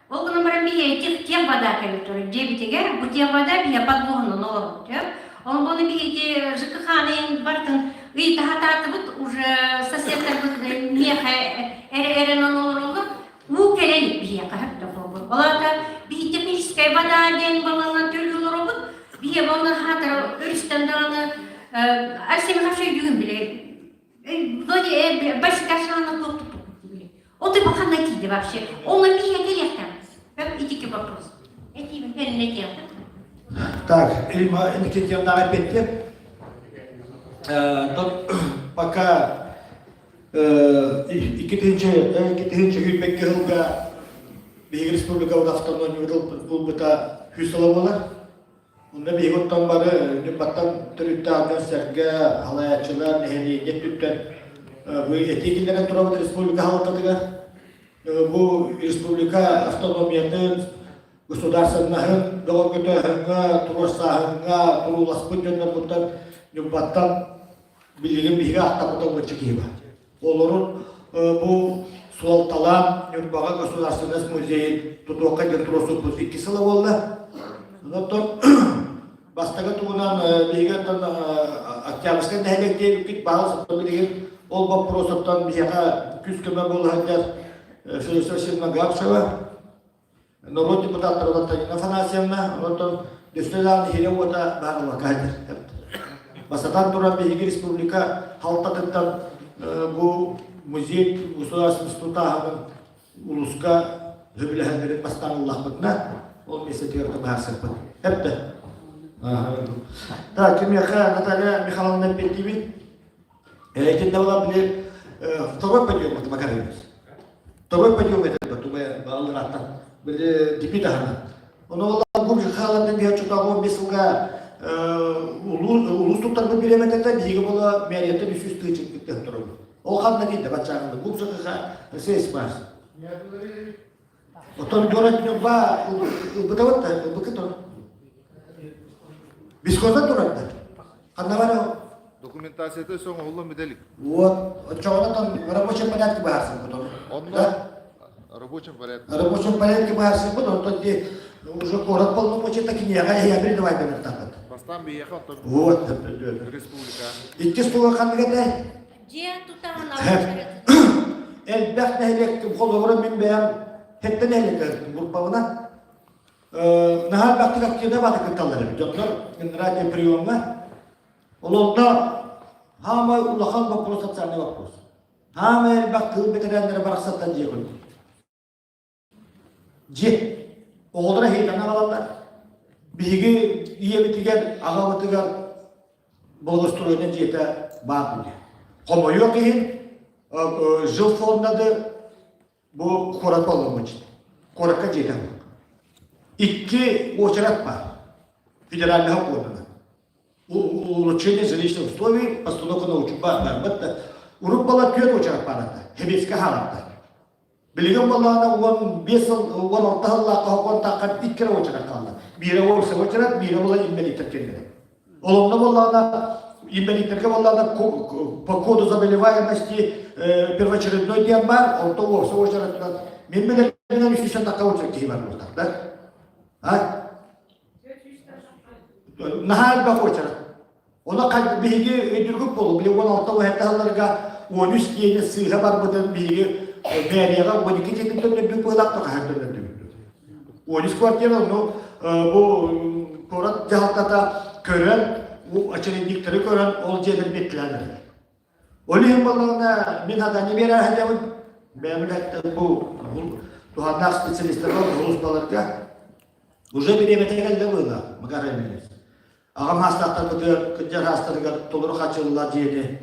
Ол гынан баран биһи тех тех вода кэлэ турар дьиэбитигэр бу тех вода биһи подвоһунан олоробут Ол буону биһиги ЖКХ-ны бартын ыйытаһатаатыбыт уже соседтарбыт миэхэ эрэ эрэнэн олороллор уу кэлэн биһиэхэ хөптөх буолбут. Ол аата биһи техническая вода диэн балалан төлүү олоробут. Биһи буолна хаатар өрүстэн даҕаны Алексей Михайлович өйдүүгүн биле Вроде басикашана туох Ол ты ханна тиийдэ вообще? Ол миһэ кэлиэхтэн. Итики вопрос. Этиибин кэлин этиэхтэн. Так, Ильма Никитьевнаҕа эппиттим. Пока 2022 сылга биһиги республикабыт автономия ылбыта 100 сыла буолар. Онно биһиги оттон бары Ньурбаттан төрүттээх дьон-сэргэ, салайааччылар, нэһилиэнньэ өттүттэн бу этии киллэрэн турабыт республика салалтатыгар. Бу республика автономиятын, государственноһын бөҕөргөтөөһүҥҥэ, туруорсааһыҥҥа турууласпыт дьоннорбуттан Ньурбаттан билигин биһиги ааттаппыт олбуччу киһи бар. Олорун бу суолталаан Ньурбаҕа государственность музейын тутуохха диэн туруорсуппут икки сыла буолла. Онтон бастакы тугунан биһиги оттон Октябрьскай нэһилиэк диэбиккит баҕа билигин ол боппуруосуттан биһиэхэ күүс-көмө буола сылдьар Федосия Васильевна Габшева норуот депутаттара Антонина Афанасьевна, онтон Дөссө иһирэ уота баарылакка сылдьар. Бастатан туран биһиги республика халтатыттан бу музей государственный тутааһынын улууска сөбүлэһэллэрин бастаан ыллахпытына, ол миэстэтигэр быһаарсыахпыт. Эптэ. Так, кимиэхэ Наталья Михайловна эппиэттиибит? Этиннэ була били второй подъем это Макаревич. Второй подъем это тубая баллараттан били дипи таһына. Ону ол бу хаалан биһа чутаҕы 15 сылга улуус туттарбыт бириэмэтэтэ биһиги була мэрията 300 тыһыынча турабыт. Ол ханна тиийдэ баччааҥҥы бу ЖКХ Россия Спас. Оттон город Ньурба ылбытабыт да, ылбыккыт он. Бискоза турар да. Ханна бар Документацията соҥоһуллан бүтэлик. Вот, оччоҕуна там рабочем порядке быһаарсыбыт ону. Онно рабочем порядке. Рабочем порядке быһаарсыбыт, онтон ди уже город полномочий киниэхэ эһиэхэ давай бенертаппыт. Бастаан биһиэхэ онтон Вот, республика. Иккис тула ханнык этэй? Дьиэ тутаһын Элбэх нэһилиэк холобура мин бэйэм сэттэ нэһилиэк группабынан наһаа элбэхтик активно бааты кытталлар эбит дьоннор радио приемҥа олонно хаамай улахан вопрос социальный вопрос хаамай элбэх тыыл бэтэрээннэрэ барахсаттан дьиэ көрдүм Дьиэ. Оҕолоро эһиэтэн аҕалаллар. Биһиги ийэбитигэр, аҕабытыгар благоустроенный дьиэтэ баар диye. Хомойуох иһин жилфондады бу куорат болломмут Куоракка дьиэтэ Икки уочарат бар. Федеральный уоргана. Улучшение жилищных условий, постановка на учет бар. Урут бала түөрт уочарат баарата. Хебецке хааларда. Билигин буоллаҕына 15 сыл, 16 сыллаахха хокуонтаахха икки эрэ уочарат хаалла. Биирэ уопсай уочарат, биирэ буолан инбэлииттэр кэллилэр. Ол онно буоллаҕына инбэлииттэргэ буоллаҕына по коду заболеваемости первоочередной диэн баар, онто уопсай уочаратынан мин билэрбинэн 300 тахха уочарат киһи бар буолтар да. А? Наһаа элбэх уочарат. Ону биһиги өйдүүргүт буолуо, били 16 уһэтэ сылларга 13 диэни сыыһа барбытын биһиги мэрияҕа 12 диэтин төннөрбүт быһыылаах да хаһан төннөрдүбүт. 13 квартира, ну бу куорат дьаһалтата көрөн. очередниктары көрөн ол дьиэлэр биэттилээн эрэллэр. Ол иһин буоллаҕына мин хатаанньа биэрэ сылдьабын. Бэйэм үлэттэн бу туһаннаах специалистарга улууспаларга уже бириэмэтэ кэллэ быһыылаах Макар Ильич. Аҕам хаастаахтарбытыгар, кырдьар хаастарыгар толору хачылла дьиэни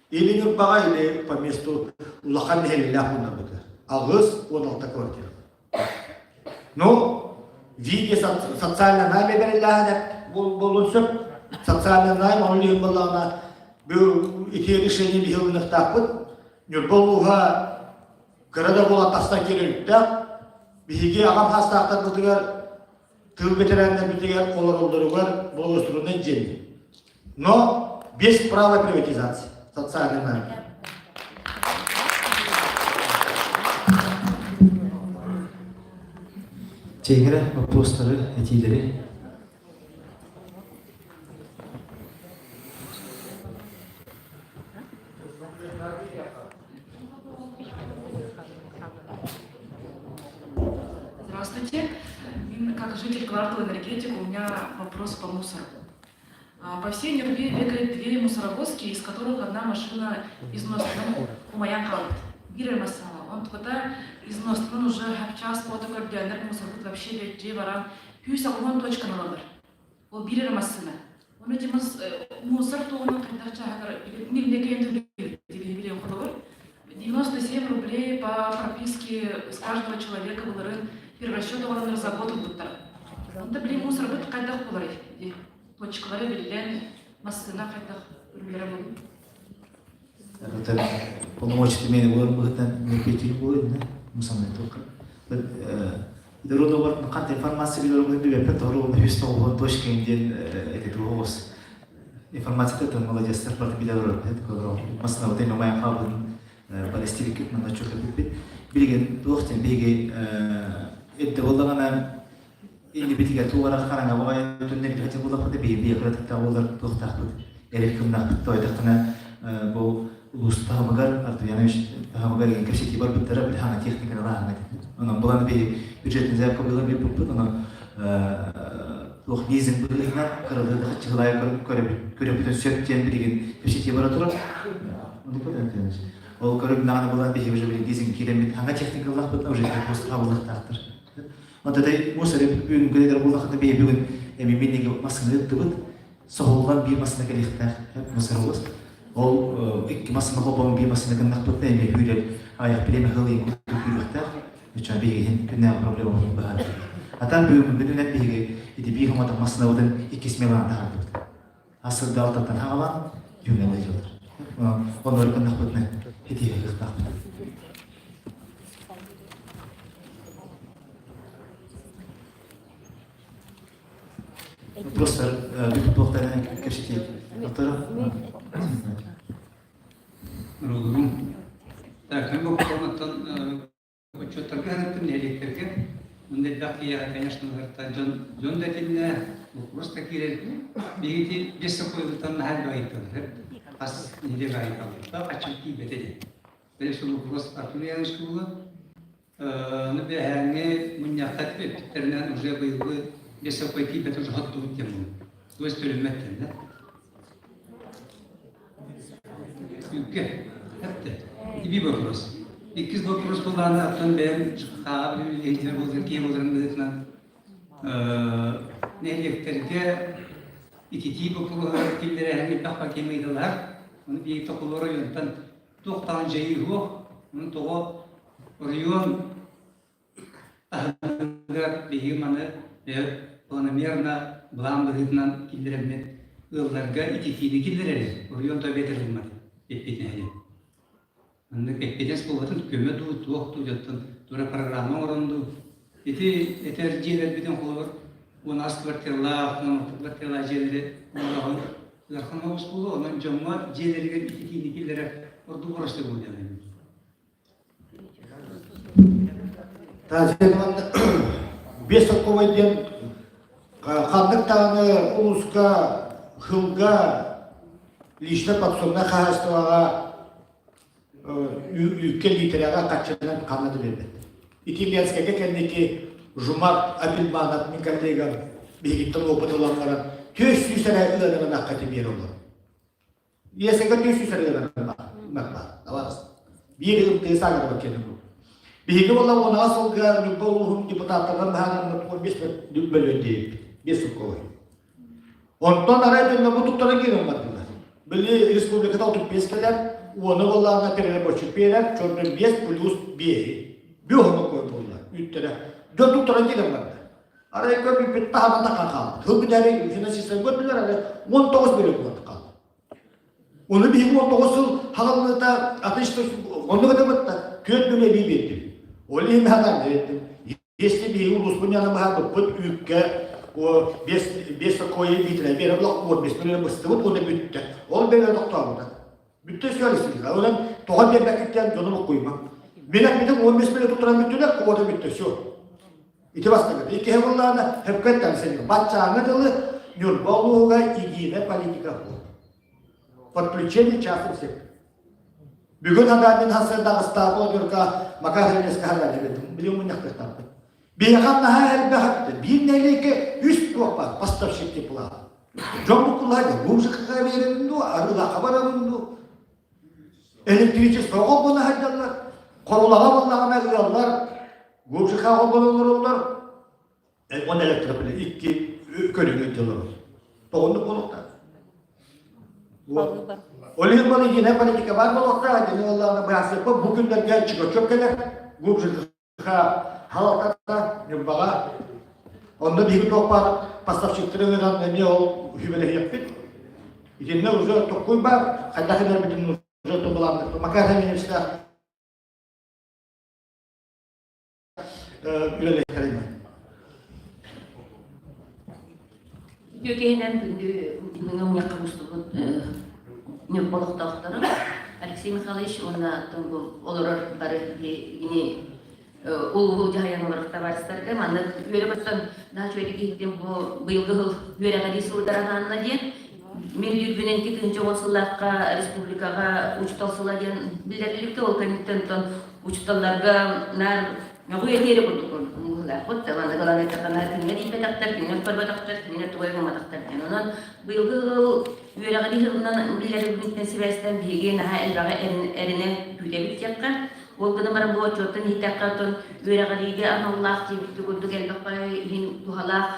или Ньурбаҕа, или по месту улахан нэһилиэлээх муннарбытыгар. 86 квартира. Ну, в виде социальной найма бэриллээһинэ буолуон сөп. Социальный найм onun иһин буоллаҕына бу ити решение биһи ылыныахтаахпыт. Ньурба улууһа кыра да буола тастан киирэрүттээх. Биһиги аҕам хаастаахтарбытыгар тыыл бэтэрээннэрбитигэр олороллоругар благоустроенный дьиэни. Но без права приватизации социальный найм. Чэйгэрэ вопростары, этиилэри. Здравствуйте. Как житель квартала энергетик, у меня вопрос по мусору. По всей Нюрбе бегают две мусоровозки, из которых одна машина износынан умаян хаалбыт. Биир массала. Он тогда износынан уже час фото көрдөнөр мусорбут вообще дьиэ баран 180 точканы ылалар. Ол биир эрэ массыына. Ону дьимас мусор туһунан хайдах чааһыгар холобур 97 рублей по прописке с каждого человека былырын перерасчет оҕолонор завод ылбыттар. Онто били мусорбут хайдах буларый? Точкалары биллэн, массыына хайдах үлэлэрэ буолуй? Это полномочия имени булар быһытан мепетил буолар да мусанный только. Родовар канта информация билер билбеппет ору үс тоҕуһун точка диэн эти туоҕус информация тын молодецтар барты билер масына вот эми маян хаалбытын Палестинкит манна чөкөппүт. Билигин туох диэн биһиги эдде боллаҕына иннибитигэр туох эрэ хараҥа баҕайы түннэрбит буоллахпыт биһи биэхэ буолар туохтаахпыт эрэл кымнаахпыт тоойдохтуна бу улуус таһымыгар Артуянович таһымыгар игин кэпсэтии барбыттара били хаҥа техниканы лааһыҥа онон булан биһи бюджетный заявка было биппыппыт онон туох лизинг быһыытынан кыралыы да хаччыһылаайы көрөбүтүн сөп диэн билигин кэпсэтии бара турар ол көрүҥнэҕинэ булан биһиги уже билигин лизинг киирэммит хаҥа техника ыллахпытына уже хабыллыахтаахтар Онто мусор бүгүн күнүгэр буоллахына биһи бүгүн эми минниги массыына ыттыбыт. Соһуллан биир массыына кэлиэхтээх мусоровоз. Ол икки массыына холбоон биир массыына гыннахпытына эми күүрэр аҕыйах бириэмэ хылыйын курдук күүрүөхтээх. Үчүгэй биһигин күннээҕи проблемабытын быһаарар. Атан бүгүн күнүнэн биһиги ити биир хомотох массыынабытын иккис мелан таһаардыбыт. Асырда алтаттан хаҕалаан түүнэ ыйыллар. Оннор гыннахпытына итиһэ кыахтаахпыт. Просто бүтүп туохтарынан кэпсэтиэ. Доктора? Роллурум. Так, мен боппуруонаттан отчеттарга хараттым нэһилиэктэргэ. Онно элбэх киһиэхэ, конечно, дьон дьон да этиннэ, вопрос да киирэр. Биһиги бес сокуйбуттан наһаа элбэх ыйыталлар. Хас нэһилиэк аайы талбыта, хаччы тиийбэтэ диэн. Били сол вопрос Артур Ивановичка буолла. Аны бэһээҥҥи мунньахха эппиттэринэн уже быйылгы бесокой тиийбэт уже хоттубут диэн буолла. То есть төлөммөт диэн да. Үкке. Эпте. Иби вопрос. Иккис вопрос буллааны аттан бэйэм хааҕа билиһиннэр буолар киһи буоларын быһыытынан нэһилиэктэргэ ититии боппуруоһугар киллэрээһин элбэх пакем ыйыталаһар. Ону биһиги токулуор оройуонтан туох даҕаны дьайыы суох. Ону тоҕо оройуон таһымыгар биһиги маны планомерно былаан быһыытынан киллэрэммит ыалларга ититиини киллэрэри оройуон тобиэтэр ылмат эппиэтинэһинэн. Маннык эппиэтинэс буолбатын көмө дуу, туох дуу дьоттон тура программа оҥорон дуу. Ити этэр дьиэлэрбитин холобур 10 квартиралаах, 16 квартиралаах дьиэлэри оҥороҕун ыарахан оҕус буолуо, онон дьоҥҥо дьиэлэригэр ититиини киллэрэр ордук боростуой буолуо диэн. Бес сокковой диэн ханнык даҕаны улууска хылга личное подсобное хаһаайыстыбаҕа үүккэ лиитэрэҕэ хаччынан ханна да биэрбэт. Ити Ленскэйгэ кэнники Жумар Абильманов мин коллегам биһигиттэн опыт ылан баран. 400 эрэ ыанар ынахха ити биэрэ олорор. Иэсэгэ 400 эрэ ыанар ынах баар. Табаарыс. Биир ымтыы саагар кэлин бу. Биһиги буолла уонаҕа сылга Ньурба улууһун депутаттарынан баһаарынна 15 бөлүөн диэбиппит. 5 сылковой. Онтон арай дьонно бу туттара киирэн бардылар. Били республиката 35 кэлэр, уону буоллаҕына перерабочий биэрэр, чордон 5 плюс 5. Биоһону кой буолла, үүттэрэ. Дьон туттаран киирэн барда. Арай көрбүппүт таһынан тахан хаалбыт. Хыл бүтээри финансистар көрдүлэр, арай 19 бөлүк буолан хаалла. Оны биһиги 19 сыл хаҕыллыыта атын оннук этэ түөрт бөлө эбии биэрдим. Ол иһин хатан биэрдим. Если биһиги улууспун яна быһаарбыппыт үүккэ бес такое литра биэрэ булах 15 миллион быстыбыт уонна бүттэ. Ол бэйэ тохтообута. Бүттэ все республика. Онон тоҕо биэрбэккиттэн дьону буккуйма. Мин эппитим 15 миллион туттаран бүттүлэр, квота бүттэ, все. Ити бастакы. Иккиһэ буоллаҕына, хөпкөттөн сеньор. Баччааҥҥы дылы Ньурба улууһугар единая политика буолла. Подключение частных сектора. Бүгүн Хадаанньын хасыардаах ыстаапа одурка Макар Хренеска Хадаанньы билим мунньахтыктарбыт. Биһиэхэ наһаа элбэх этэ. Биир нэһилиэккэ үс туох баар поставщик тепла. Дьон буккуллаһа музыкаға биэрэн дуу, арыылаха барабын дуу. Электричество холбоно сылдьаллар. Хорулаҕа буоллаҕына ыаллар музыка холбонолороллор. Он электропле икки көрүҥү дьыллар. Тоҕоннук буолуохтаах. Ол иһин бары единая политика баар буолуохтаах, дьону ыллаҕына быһаарсыахпыт бу күннэргэ Чикачев кэлэр, ГУПЖК халалтата Ньурбаҕа. Онно биһиги туох баар поставщиктары ыҥыран эмиэ ол үбэлэһиэхпит. Итиннэ уже токкуй баар, хайдах эдэрбитин уже тубулааннык. Макар Хаминевичтаах үлэлэһэрин. Үтүө киһинэн күндү мунньахха мустубут Ньурба олохтоохторо Алексей Михайлович уонна олорор бары кини улуу дьаһайан олорор табаарыстарга маннык үөрэ көстөн наһаа үчүгэйдик иһиттим бу быйылгы сыл үөрэҕирии сылыгар анаанна диэн Мин үүрбүнэн 2010 сыллаахха республикаҕа учуутал сыла диэн биллэриллибитэ ол кэнниттэн онтон учууталларга наар мөҕүү этиэри курдук быһыылаахпыт. Манна ылан эттэххинэ кинилэр ииппэтэхтэр, кинилэр көрбөтөхтөр, кинилэр тугу гымматахтар диэн. Онон быйылгы ыал үөрэҕирии сылынан биллэриллибитинэн сибээстээн биһиги наһаа элбэҕи эрэнэ күүтэбит диэххэ. Ол гынан баран бу отчуоттан иһиттэххэ оттон үөрэҕириигэ аналлаах диэбит курдук элбэх иһин туһалаах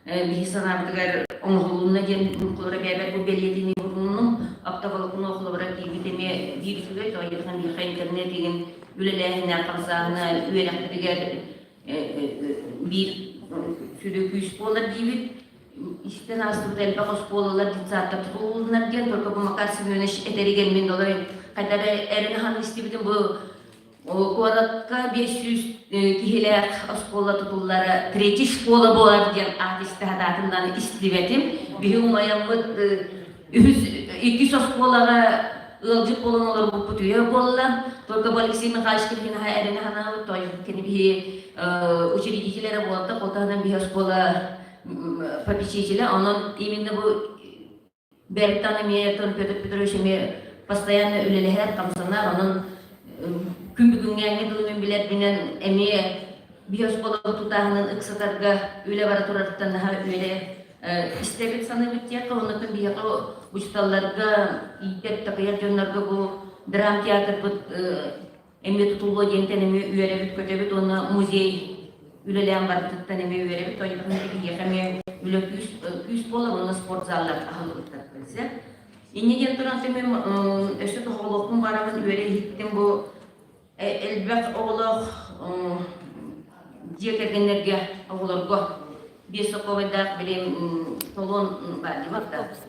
биһи санаабытыгар оҥоһулунна диэн холобура бэйэбэр бу бэлиэтини уһуннум оптоволокно холобура киирбит эмиэ биир үчүгэй тоҕо биһиэхэ интернет игин үлэлээһинэ хамсааһына үөрэхпитигэр биир сүдү күүс буолар диибит истэн ааспыт элбэх оскуолалар детсадтар тутулуннар диэн только бу Макар Семенович этэригэр мин олой хайда эрэ эрин ахан истибитим бу Куоракка 500 киһилээх оскуола тутуллара третий школа буолар диэн аат истэһэ истибэтим. Биһи умайаммыт үһүс иккис оскуолаҕа ыалдьыт буолан олорбуппут үйэ буолла. Только бу Алексей Михайлович киргинаха эрэни ханаабыт, той кини биһи учредитель эрэ буолта, хотаһынан биһи оскуола попечителя. Онон именно бу Бэртан эмиэ Петр Петрович эмиэ постоянно үлэлэһэр, хамсанар, онон күн бүгүҥҥээҥҥи дылы мин билэрбинэн эмиэ биһи оскуола тутааһынын ыксатарга үлэ бара турарыттан наһаа үөрэ истэбит саныыбыт диэххэ оннуттан биһиэхэ учууталларга иитэр такыйар дьоннорго бу драм театрбыт Эмиэ тутуллуо диэнтэн эмиэ үөрэбит-көтөбүт уонна музей үлэлээн барбытыттан эмиэ үөрэбит. Ойуурун биһиэхэ эмиэ үлэ күүс, күүс буолар уонна спортзаллар аһыллыбыттар. Инньэ диэн туран мен өссө тоһоҕолуохпун барабын үөрэ иһиттим бу элбэх оҕолоох дьиэ кэргэннэргэ оҕолорго биэс сокуобайдаах билим толуон баар дии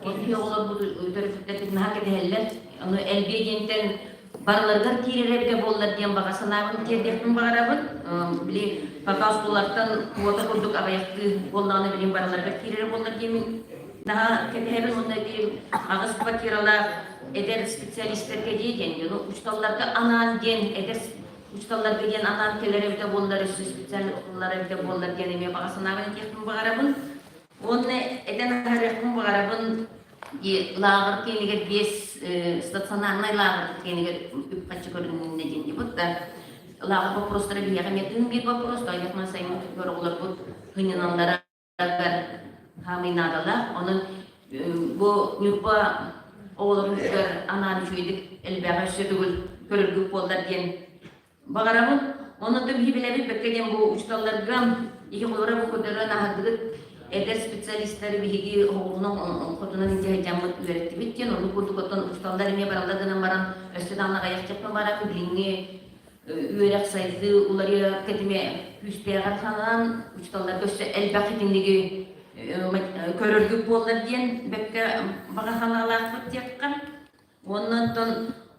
Ол киһи оҕолорбут төрөппүттэрбит наһаа кэтэһэллэр. Ону элбиэ диэнтэн барыларыгар киирэр эбитэ буоллар диэн баҕа санаабын тиэрдиэхпин баҕарабын. Били пока оскуолаттан квота курдук аҕыйахтыы буоллаҕына билим барыларыгар киирэрэ буоллар диэмин наһаа кэтэһэбин уонна биир аҕыс квартиралаах эдэр специалистарга дии диэн дьону учууталларга анаан диэн эдэр учууталларга диэн анаан кэлэр эбитэ буоллар өссө специально тутуллар эбитэ буоллар диэн эмиэ баҕа санаабын этиэхпин баҕарабын. Уонна этэн аһарыахпын баҕарабын лааҕыр киэнигэр биэс стационарнай лааҕыр киэнигэр үп-харчы көрүлүннэ диэн дибут да лааҕыр боппуруостара биһиэхэ эмиэ тыын биир боппуруос тоойуохман сайын оҕолорбут сынньаналлара. Хаамый наадалаах. Онон бу Ньурба оҕолорун анаан үчүгэйдик элбэҕи өссө төгүл көрөргүт буоллар диэн баҕарабын. Онон да биһи билэбит бэккэ диэн бу учууталларга иһи холоро бу көрдөрөн аһардыгыт эдэр специалистары биһиги оҕолорунан хотунан илдьэ үөрэттибит диэн оннук курдук оттон учууталлар эмиэ бараллар гынан баран өссө даҕаны аҕыйах баран билиҥҥи үөрэх сайдыы уларыйар тэтимэ күүстээҕэр санаан учууталларга өссө элбэх итинниги көрөргүт буоллар диэн бэккэ баҕа санаалаахпыт диэххэ. Уонна оттон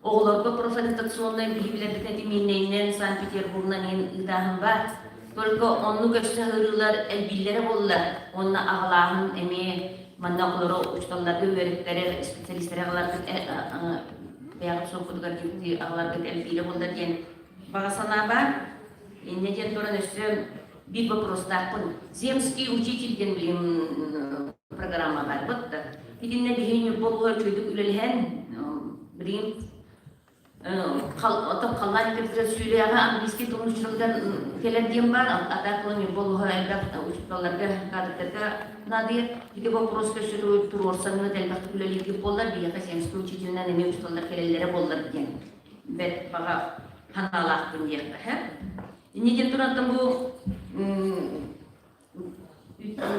оҕолорго профориентационнай биһиги тэтимииннэйинэн Санкт-Петербургунан иһин ыытааһын баар. Только оннук өссө ыһыырыылар элбииллэрэ буоллар уонна аҕалааһын эмиэ манна оҕолору учууталларга үөрэттэрэр специалистары аҕаларгыт бэйэҕит суоппутугар дьикти аҕаларгыт элбиирэ буолла диэн баҕа санаа баар. Инньэ диэн туран өссө биир вопростаахпын. Земский учитель диэн билигин программа баар бытта. Итиннэ биһиги Ньурба улууһа үчүгэйдик үлэлэһэн билигин Отон халлаан кырдьыга сүүрээҕэ английский тылын учууталыгар кэлэр диэн баар. А так Ньурба улууһа элбэх учууталларга, кадрдарга наадыйар. Ити боппуруоска өссө туруорсаҥҥыт элбэхтик үлэлииргит буоллар, биһиэхэ земский учителинэн эмиэ учууталлар кэлэллэрэ буоллар диэн бэрт баҕа санаалаахпын диэххэ. Инньэ диэн туран бу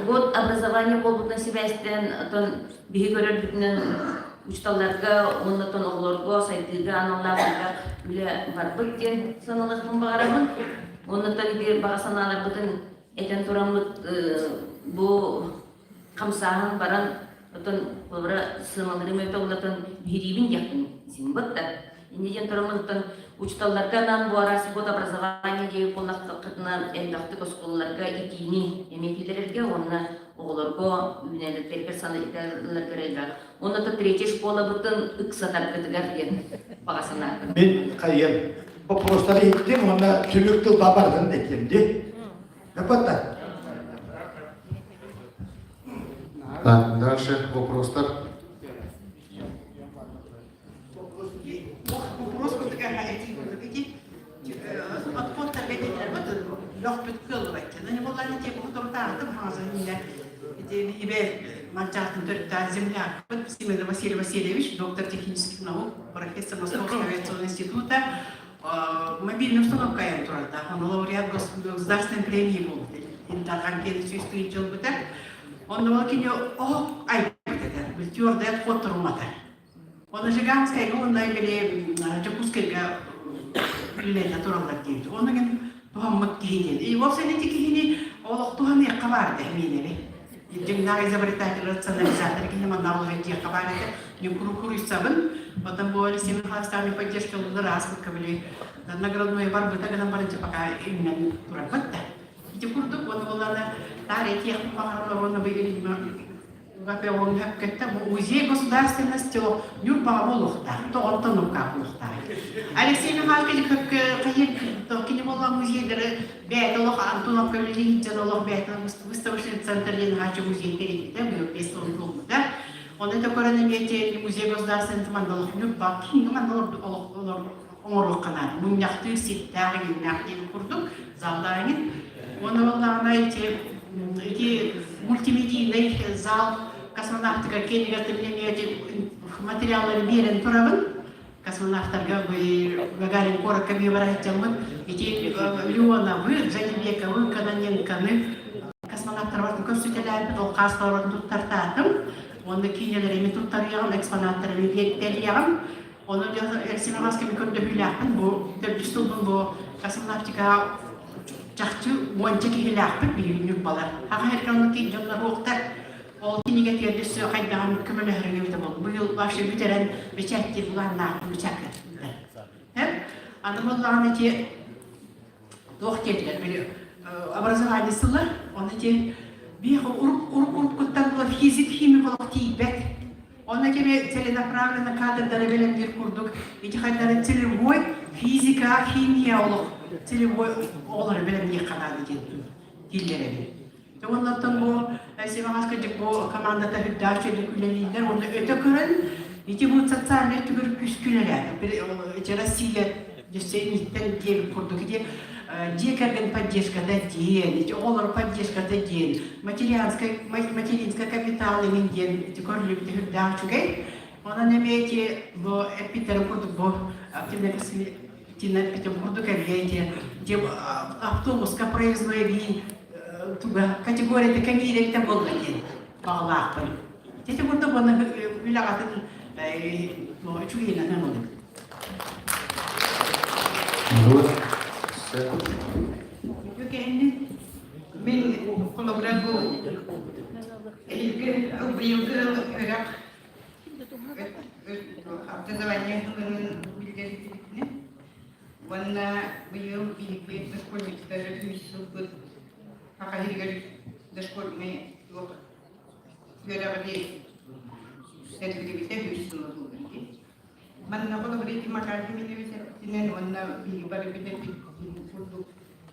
Год образования буолбутунан сибээстээн, оттон биһи көрөрбүтүнэн учууталларга уонна оттон оҕолорго сайдыыга аналлаах элбэх үлэ барбыт диэн саналыахпын баҕарабын. Уонна оттон ити баҕа санааларбытын этэн тураммыт бу хамсааһын баран оттон холобура сыаналарым өтө улатан биһириибин диэхпин син да. Инньэ диэн тураммын оттон учууталларга анаан бу араас год образования диэбит буоллаххытына элбэхтик оскуолаларга итиини эмиэ киллэрэргэ уонна оҕолорго үүнэлэригэр санаталларыгар элбэх. Уонна то третья школабытын ыксатаргытыгар диэн баҕа санаатым. Мин хайыам вопростары иһиттим уонна түмүк тыл барытын этиэм дии. Эппэтта. Так, дальше вопростар. Вопрос Лөхпүт кыаллыбайча. Не болланы те бу хаҥасыннар. Ити ибе манчаатын төрүттээн землякпыт Семен Василий Васильевич, доктор технических наук, профессор Московского авиационного института, мобильный установка айан турарда. Он лауреат государственной премии был. Интархан кели сүүстүн жыл бутар. Онно ол кини оһох айбыт этэ. Твердая хотурумата. Оны Жиганскайга уонна били Дьокуускайга үлэлэтэ тураллар диэбит. Оны ген туһаммыт киһи диэн. И ол сен ити киһини олох туһаныахха баар да миэнэри. Дьиҥнээх изобретатель, рационализатор киһи манна олорон диэххэ баар этэ. Мен куруйсабын. Потом бу Алексей Михайлович поддержка ылылар ааспыкка били наградной барбыта гынан барынча пока имнен турарбыт да. Ити курдук оны боллана таар этиэх баҕарар оны Музей государственности Ньурбаҕа буолуохтаах, тоҕоттон укка буолуохтаах. Алексей Михайлович кини буолла музейдары бэйэтэ олох Антоновка үлэлиир олох бэйэтэ выставочный центр диэн хаачы музей тэрийбитэ, быйыл 5 сылын туолбута. Оны да көрөн эмиэ музей государственности манна олох Ньурба кииҥҥэ манна олох оҥоруохха наада. Мунньахтыыр сирдээх иҥиннээх диэн курдук заллааҥын. Уонна буоллаҕына ити ити мультимедийнай зал космонавтика киэнигэр эмиэ материаллары биэрэн турабын. Космонавтарга Гагарин куоракка эмиэ бара сылдьаммын ити Леоновы, Жанибековы, Кононенконы космонавтар барытын көрсүтэлээбит, ол хаастарын туттартаатым. Уонна киинэлэрими туттарыаҕым, экспонаттарымы биэртэлиэҕим. Ону Алексей Михайлович көрдөһүүлээхпин бу төрдүс сылбын бу космонавтика чахчы уонча киһилээхпит биһиги ньурбалар. Аҕа эрканны дьоннор уохтар ол кинигэ тиэрдэс хайдаҕын көмөлөһөрүн эбитэ буолла. Быйыл вообще бүтэрэн бэчээттиир былааннаахпын бэчээккэ. Аны буоллаҕына ити туох диэтилэр били образование сыла оны ити биэх урук урук уруккуттан була физик химик олох тиийбэт Онно кини целенаправленно кадрдары бэлэмниир курдук ити хайдары целевой физика, химия олох целевой оҕолору бэлэмниир ханаады диэн киллэрэбин. Оннуттан бу Симаҕас кырдьык бу командата үрдээх үчүгэйдик үлэлииллэр уонна өтө көрөн ити бу социальнай түгүр күүскүлэрэ ити Россия дьөссө инниттэн диэбит курдук ити. дьиэ кэргэн поддержката диэн, ити оҕолор поддержката диэн, материанскай материнскай капитал иҥин диэн ити көрүлүбүтэ сүрдээх үчүгэй. Онон эмиэ ити бу эппиттэрин курдук бу Тина эппитин курдук эмиэ ити автобуска проездной эбии туга категорията кэҥиир эбитэ буолла диэн баҕалаахпын. Ити курдук уонна үлэҕитин үчүгэйинэн ылыҥ. Мин холобура бу эһиги быйылгы үөрэх образование сылын билгэлитибитинэ уонна быйыл биһиги дошкольниктар үс сылбыт Саха сиригэр дошкольнай үөрэҕи тэриллибитэ үс сыла буолар дии. Манна холобура ити Макар Семенович эппитинэн уонна биһиги бары билэрбит курдук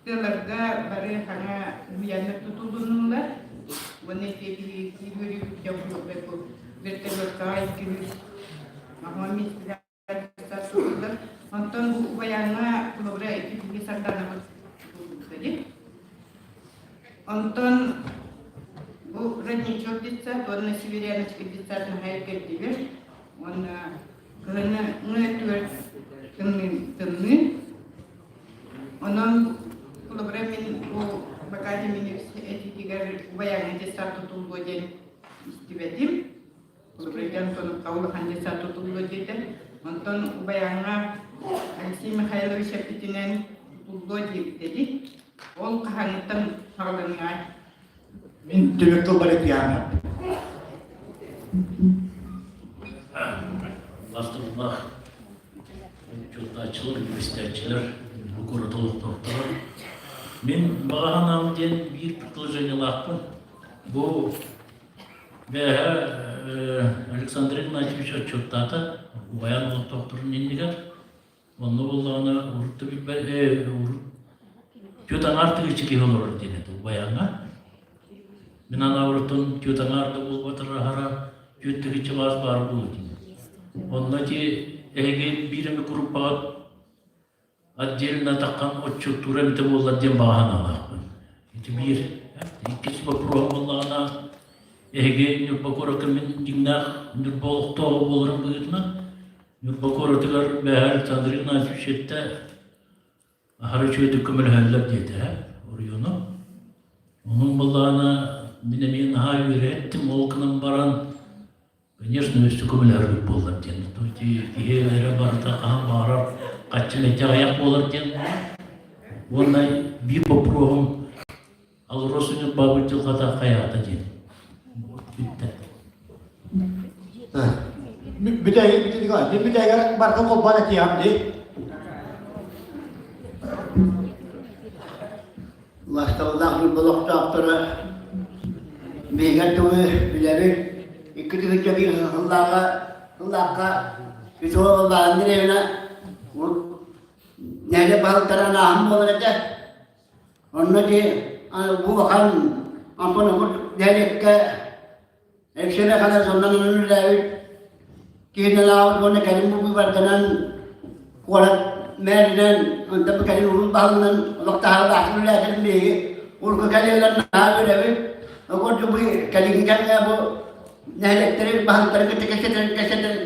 тыаларга бары саҥа уһуйааннар тутулуннулар. Уонна ити биһиги үөрүүбүт бу вертолеттаҕа 200 миэстэлээх Онтон бу Убайааҥҥа холобура ити биһиги Сардаанабыт тутуллубута Онтон бу Родничок детсад уонна Северяночка детсад наһаа эргэрдилэр. Уонна кыһыны өттүгэр тымныы тымныы. Онон холобура мин бу Бакати этиитигэр Убайааҥҥа детсад тутуллуо диэн истибэтим. Суприден Антоновка улахан детсад тутуллуо диэтэ. Онтон Убайааҥҥа Алексей Михайлович эппитинэн тутуллуо диэбитэ дии. Ол хаһааҥҥыттан саҕаланыаҕай? Мин түмүк тылбар этиэҕим. Бастыллах учуутааччылар, үөстээччилэр, бу куорат олохтоохторо. Мин баҕа санаам диэн биир предложениелаахпын. Бу Бээһэ Александр Игнатьевич отчуоттаата убайан олохтоохторун иннигэр. Онно буоллаҕына урут да билбэт урут түөрт аҥаар тыһыынча киһи олорор диэн этэ убайаҥҥа. Мин анаабыттан түөрт аҥаар да буолбатар аһара 4 тыһыынча баас баар буолуо диэн. Онно ити эһиги биир эмэ куруппаҕыт отдельно таххан отчуттуура эбитэ буоллар диэн баҕа санаалаахпын. Ити биир. Иккис боппуруоһум буоллаҕына, эһиги Ньурба куоракка мин дьиҥнээх Ньурба олохтооҕо буоларым быһыытынан, Ньурба куоратыгар бэһэ Александр Игнатьевич эттэ, аһара үчүгэйдик көмөлөһөллөр диэтэ, оройуону. Онон буоллаҕына, мин эмиэ наһаа үөрэ эттим, ол гынан баран Конечно, өссө көмөлөһөрбүт буоллар диэн. Киһи эрэ барыта хаһан баҕарар хаччын эдьэ буолар диэн. Уонна биир боппуруоһум Алроса Ньурбаабыт дьылҕата хайаата диэн. Бүттэ. Бүтэйгэр бүтэйгэр барытын холбоон этиэҕим дии. Убаастабыллаах Ньурба олохтоохторо биһиги тылы билэбит. 2001 сыллааҕы сыллаахха Петрова Баллаан Андреевна нэһилиэк баһылыктара ааһын буолар этэ. Онно ити бу улахан Антон нэһилиэккэ Эксэбэ хана соннон үлэлээбит киһинэн аабыт уонна кэлин бу быыбарданан куорат мээринэн онтон бу кэлин улуус баһылыгынан олох таһаардаахтык үлэлээтин биһиги урукку кэлиэлэр наһаа үөрэбит. Ол курдук бу кэлиҥҥи кэмҥэ бу нэһилиэктэри баһылыктары кытта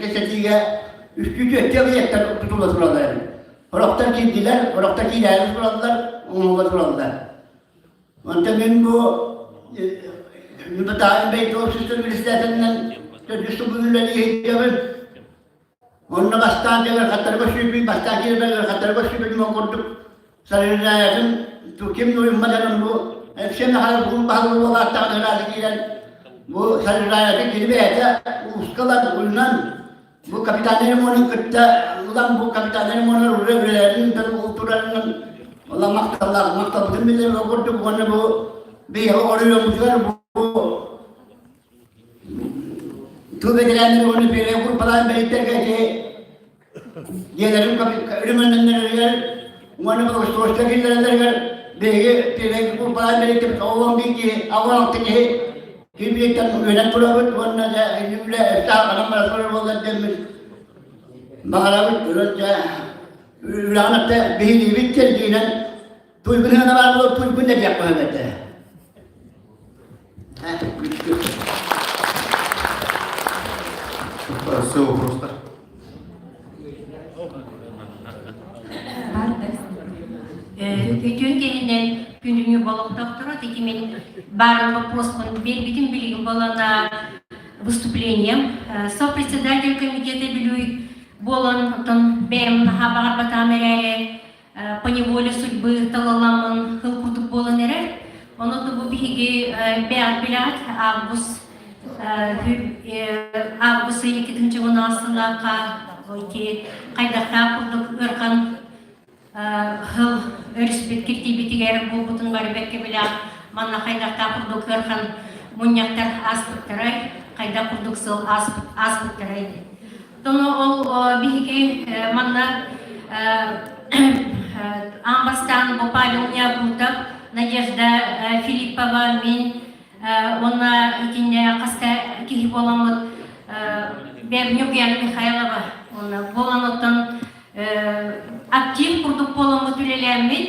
кэпсэтиигэ үстүү түөртүү объектар тутулла тураллар эбит. Сорохтор киирдилэр, сорохтор киирээри тураллар, оҥоһулла тураллар. Онтон мин бу Ньурбатааҕы бэйдиэ председателинэн төрдүс сылбын үлэлии сылдьабын. Онно бастаан дьэ ыарахаттарга сүүрбүт, бастаан киирбэр ыарахаттарга сүүрбүтүм ол курдук сарыраайатын ким уйумматарын бу Алексей Михайлович бу баһылык буолааттаҕына ыраата киирэн бу сарыраайатын кини бэйэтэ улууска ылан уйунан Бу капитальнай ремонун кытта улам бу капитальнай ремонун уже үлэлэрин турарынан улам махталлаах махталбытын билэр курдук уонна бу биһиги оройуоммутугар бу тыл бэтэрээннэр уонна первый группалаан бэриттэргэ ити дьиэлэрин ремоннаннарыгар уонна благоустройство киллэрэллэригэр биһиги первый группалаан бэриттэрбит 11 киһи 16 киһи Кирбиэттэн үөрэн турабыт уонна дьэ үлэ өстөөх бара турар буоллар диэммит баҕарабыт. Өрөн дьэ үлэҕин өттө биһириибит кэлгиинэн. Туйгун хана баар буолар туйгун да диэх көһөм этэ. Все вопростар. Үтүөн киһинэн күнүҥү болохтохторо тикимин барын вопроспун бербитин билигин болана выступлением сопредседатель комитета Бүлүй болон оттон бэйэм наһаа баҕарбатаам эрээри по неволе судьбы талаламмын хыл курдук буолан эрэр. Ону бу биһиги бэйэҕит билэҕит август август ый иккитинчи сыллаахха ити хайдахтаах курдук ыархан хыл өрүспүт киртийбитигэр буолбутун бары бэккэ билэҕит манна хайдахтаах курдук ыархан мунньахтар ааспыттарай хайдах курдук сыл ааспыттарай Тоно ол биһиги манна аан бастаан бу Павел Необутов, Надежда Филиппова, мин уонна итиннэ хаста киһи буоламмыт Бэбнюк Яна Михайлова уонна буолан оттон актив курдук буоламмыт үлэлээммит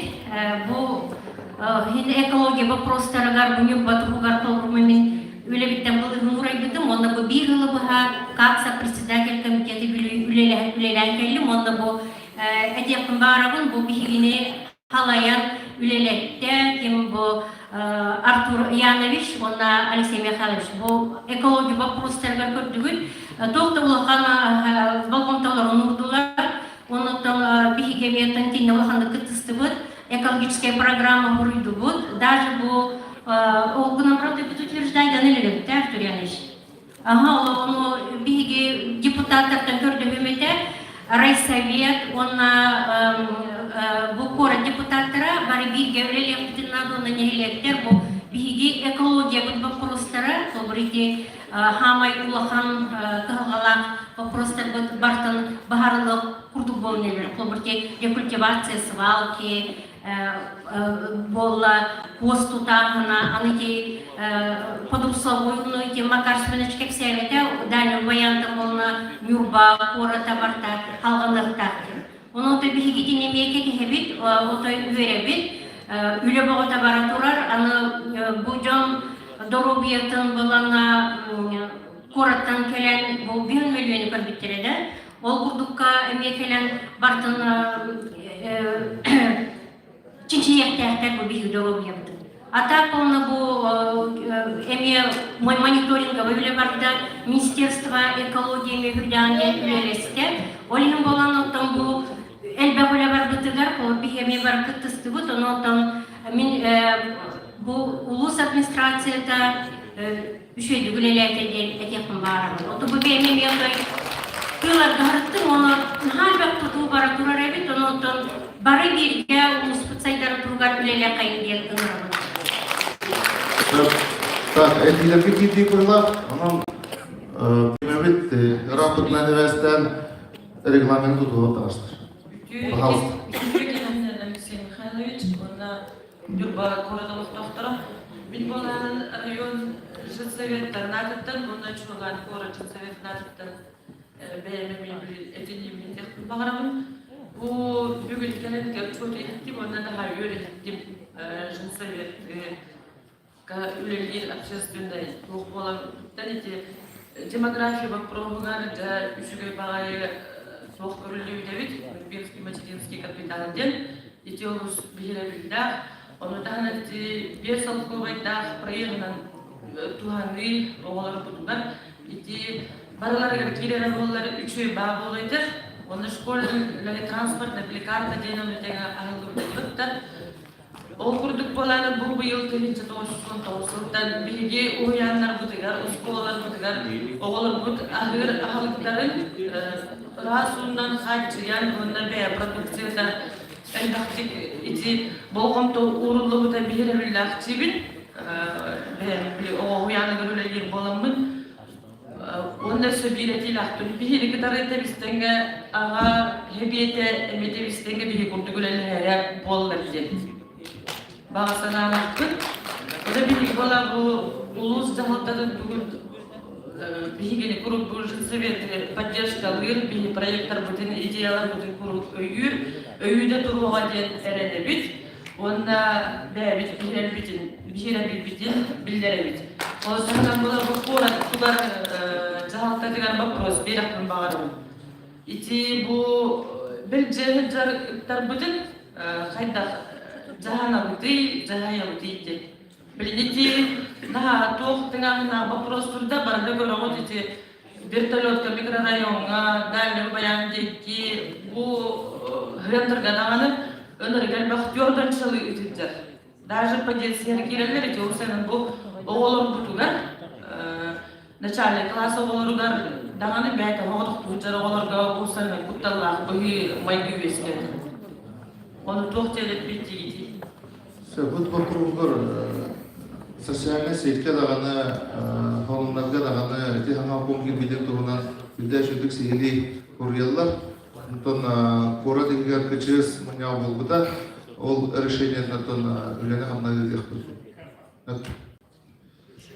бу экология вопростарыгар бу Ньурба туһугар толору мин үлэбиттэн былырыын уурайбытым уонна бу биир ыла быһа как сопредседатель комитета үлэлээн кэллим уонна бу этиэхпин баарабын бу биһигини халайан үлэлэттэ ким бу Артур Янович уонна Алексей Михайлович бу экология боппуруостарыгар көрдүгүт туох да улахан болҕомтолорун уурдулар оннуттан биһиги эмиэ тиннэ улаханнык кыттыстыбыт экологическая программа буруйдубут даже бу ол гынан баран утверждать илигиттэ Артур Янович Аха, ону биһиги депутаттартан көрдөһүм этэ. Райсовет уонна бу куорат депутаттара бары бииргэ үлэлиэхпитин наада уонна нэһилиэктэр бу биһиги экологиябыт боппуруостара, холобур ити хаамай улахан кыһалҕалаах боппуруостарбыт бартын баһарылык курдук буолан эрэр. Холобур ити рекультивация свалки, буолла куос тутааһына аны ити подурсовойну ити Макар Семенович кэпсээбэтэ Дальний Баянта буолла Ньурба куората барта халҕаныахтаах Онон ото биһиги эмиэ кэтэһэбит, отой үөрэбит, үлэ бөҕөтө бара турар. Аны бу дьон доруобуйатын былана куораттан кэлэн бу биһин мөлүйүөнү көрбүттэрэ да. Ол курдукка эмиэ кэлэн бартын чинчийиэхтээхтэр бу биһиги доруобуйабытын. А так полно бу эмиэ мониторинговый үлэ барда, Министерство экологии эмиэ үрдээн үлэлэстэ. Ол иһин буолан оттон бу элбэх үлэ барбытыгар, ол биһи эмиэ бар кыттыстыбыт, ону оттон мин бу улуус администрацията үчүгэйдик үлэлээтэ диэн этиэхпин баарабын. Ото бу бэйэм эмиэ отой тыыларга сырыттым, ону наһаа элбэх тутуу бара турар эбит, ону оттон бары бииргэ улууспут сайдарын туһугар үлэлиэххэйин диэн ыҥырабын. Так, этиилэргэ киирдии курдук, онон түмэбит ырааппытынан эбээстээн регламент тутуһуох таҕыстар. Пожалуйста. Үтүө киһинэн Алексей Михайлович уонна Ньурба куорат олохтоохторо. Мин буолаанын район жилсоветтарын аатыттан уонна Чуолаан куорат жилсоветтын аатыттан бэйэм эмиэ этиниибин этиэхпин баҕарабын. Бу бүгүн кэлэн отчуоту иһиттим уонна наһаа үөрэ иһиттим жилсовет үлэлиир общественнай туох буоларыттан ити демография боппуруоһугар дьэ үчүгэй баҕайы суох көрүллүбүт эбит Нюрбинский материнский капитал диэн ити олус биһирэбиллээх ону таһынан ити биэс солкуобайдаах проегынан туһаныы оҕолорбутугар ити барыларыгар киирэрэ буоллар үчүгэй баа буолуо уонна школьный транспортная карта диэн ону тэҥэ аһыллыбыт да Ол курдук буолан бу быйыл 1999 сылтан биһиги уһуйааннарбытыгар, оскуолаларбытыгар оҕолорбут аһыыр аһылыктарын ыраас уунан хааччыйан уонна бэйэ продукцията элбэхтик ити болҕомто ууруллубута биһирэбиллээх диибин. Бэйэм оҕо уһуйааныгар үлэлиир буоламмын Уонна өссө биир этиилээхпин. Биһиги кытары тэбистэҥҥэ аҕа хэбиэтэ эмиэ тэбистэҥҥэ биһи курдук үлэлэһэрэ буоллар диэн баҕа санаалаахпын. Ону биһиги буола бу улуус дьаһалтатын бүгүн биһигини куруук бу жилсовет поддержкалыыр, биһи проекттарбытын, идеяларбытын куруук өйүүр, өйүү да туруоҕа диэн эрэнэбит. Уонна бэйэбит биһирэбитин, биһирэбилбитин биллэрэбит. Ол таһынан буолар бу куорат тугар дьаһалтатыгар вопрос биэрэхпин баҕарабын. Ити бу бил дьарыктарбытын хайдах дьаһанабытый, дьаһайабытый диэн. Билин ити наһаа туох тыҥааһыннаах вопрос турда, барыта көрөҕүт ити вертолетка микрорайоҥҥа, Дальний Баян диэки бу хрентарга даҕаны ынырык элбэх түөрт ытыддьар. Даже подъездсыгар киирэллэр ити ол сайын бу оҕолорбутугар начальный класс оҕолоругар даҕаны бэйэтэ оҕотохтуурдьар оҕолорго бу сайын кутталлаах быһыы майгы үөскээтэ. Ону туох диэн диигитий? Сөбүт боппуруоһугар социальнай сетка даҕаны, форумнарга даҕаны ити хаҥа кум киирбитин туһунан үрдээх үрдүк сиһилии суруйаллар. Онтон куорат иһигэр КЧС мунньаҕа буолбута. Ол решениетын үлэни хамнаһы ыытыахпыт.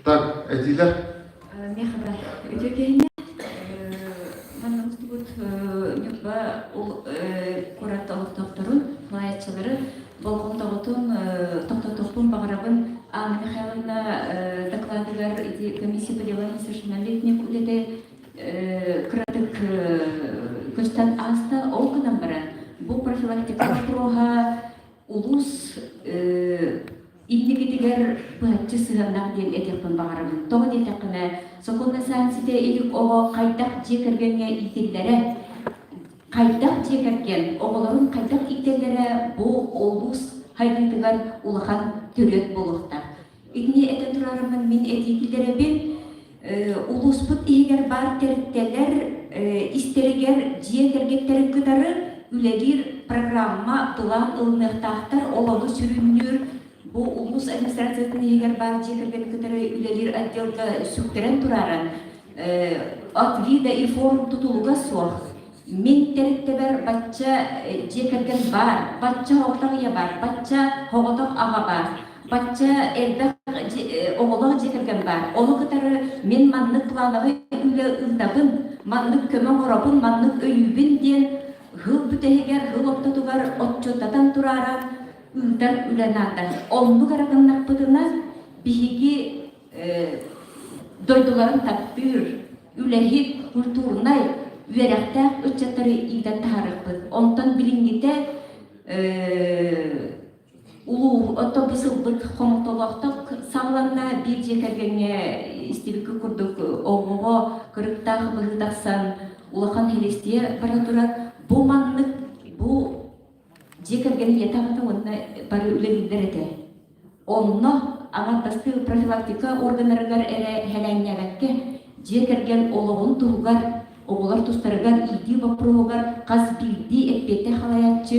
Так, этиилэр? Миэхэ үтүө киһини манна мустубут Ньурба куорат олохтоохторун, салайааччылары болҕомтоҕутун тохтотуохпун баҕарабын. Анна Михайловна докладыгар ити комиссия по делам несовершеннолетних үлэтэ кыратык көстөн ааста. Ол гынан баран, бу профилактика боппуруоһа улуус инникитигэр быһаччы сыһыаннаах диэн этиэхпин баҕарабын. Тоҕо диэтэххинэ, сокуоннай саан ситэ илик оҕо хайдах дьиэ кэргэҥҥэ иитиллэрэ, хайдах дьиэ кэргэн оҕолорун хайдах иитэллэрэ бу улуус хайдыытыгар улахан төрүөт буолуохтаах. Итини этэ турарыммын мин этии киллэрэбин. Улууспут иһигэр баар тэрилтэлэр истэригэр дьиэ кэргэттэрин кытары үлэлиир программа былаан ылыныахтаахтар. Ол ону сүрүннүүр бу улуус администрациятын иһигэр баар дьиэ кэргэни кытары үлэлиир отделга сүктэрэн турааран от вида и форм тутулуга суох Мин тэрилтэбэр бачча дьиэ кэргэн баар, бачча оҕотох ийэ баар, бачча оҕотох аҕа баар, бачча элбэх оҕолоох дьиэ кэргэн баар. Ону кытары мин маннык плановай үлэ ыытабын, маннык көмө оҥоробун, маннык өйүүбүн диэн сыл бүтэһигэр, сыл ортотугар отчуоттатан тураара ыытар үлэ наада. Оннук эрэ гыннахпытына биһиги дойдуларын таптыыр, үлэһит, культурнай, үөрэхтээх ыччаттары иитэн таһаарыахпыт. Онтон билиҥҥитэ улуу оттон бу сылбыт хомолтолоохтук саҕаланна биир дьиэ кэргэҥҥэ истибиккэ курдук оҕоҕо кырыктаах быһыы тахсан улахан хилистиэ бара турар. Бу маннык бу дьиэ кэргэн ийэтэ аҕата уонна бары үлэлииллэр этэ. Онно аҥардастыы профилактика органнарыгар эрэ хэлээннээбэккэ, дьиэ кэргэн олоҕун туһугар, оҕолор тустарыгар иитии боппуруоһугар хас биирдии эппиэттээх халайааччы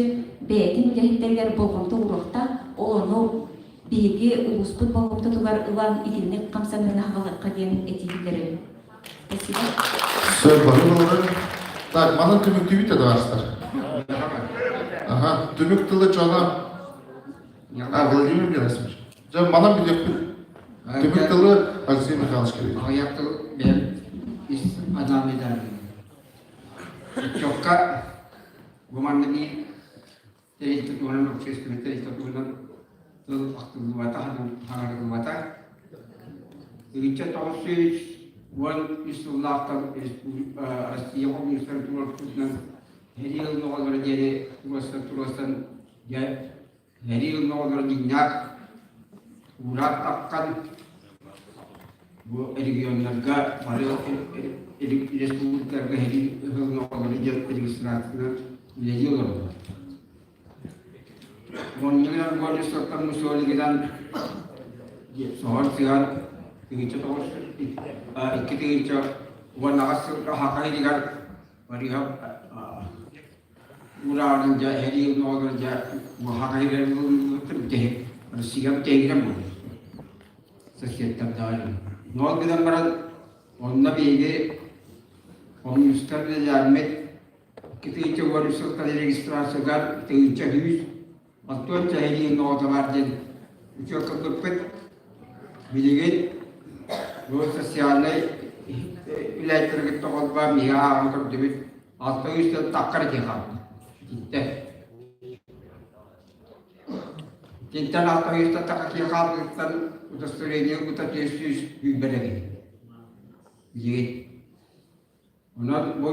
бэйэтин үлэһиттэригэр болҕомто ууруохтаах, ол ону биһиги улууспут болҕомтотугар ылан итинник хамсаныыны аҕалыахха диэн этии киллэрэбин. Спасибо. Сөп, бары Так, манан түмүктүүбүт да товарищтар. Ага, түмүк тылы чона А, Владимир Герасимович. Дьэ, манан билиэхпит. Түмүк тылы Алексей Михайлович кэлбит. Аҕыйах тыл бэйэм ис анаан ыйдарбын. Отчуокка бу манна биир тэрилтэ туһунан общественнай тэрилтэ туһунан тыл ахтыллыбата, хаҥарыллыбата. 1993 сыллаахтан Россия хомуньуустарын туруорсуутунан сэрии ылын диэри туруорсан туруорсан дьэ сэрии ылын оҕолоро дьиҥнээх уураах таххан бу регионнарга бары республикаларга сэрии ылын оҕолоро диэн регистрациянан үлэлии олороллор. Монньугар Горничтоттан мусолигынан соһор сыһан 1009 2018 сылга Хака иһигэр Барыһап Ураарын дьэ эрии оҕолор дьэ Хака иһигэр бүтэһик Россия бүтэһигинэн буолар. Соседтар даҕаны. Ол гынан баран онно биһиги хомуньуустар үлэлээммит 2013 сылтан регистрациятыгар 1100 чэһириин оҕото бар диэн учуокка ылбыппыт. Билигин бу социальнай үлэһиттэргэ кытта холбоон биһиги ааҕан көрдүбүт. 600 таххар диэн хаалбыт. Итинтэ. Итинтэн 600 тахса киһи хаалбытыттан удостоверение ылбыта 420 эбит. Билигин. Онон бу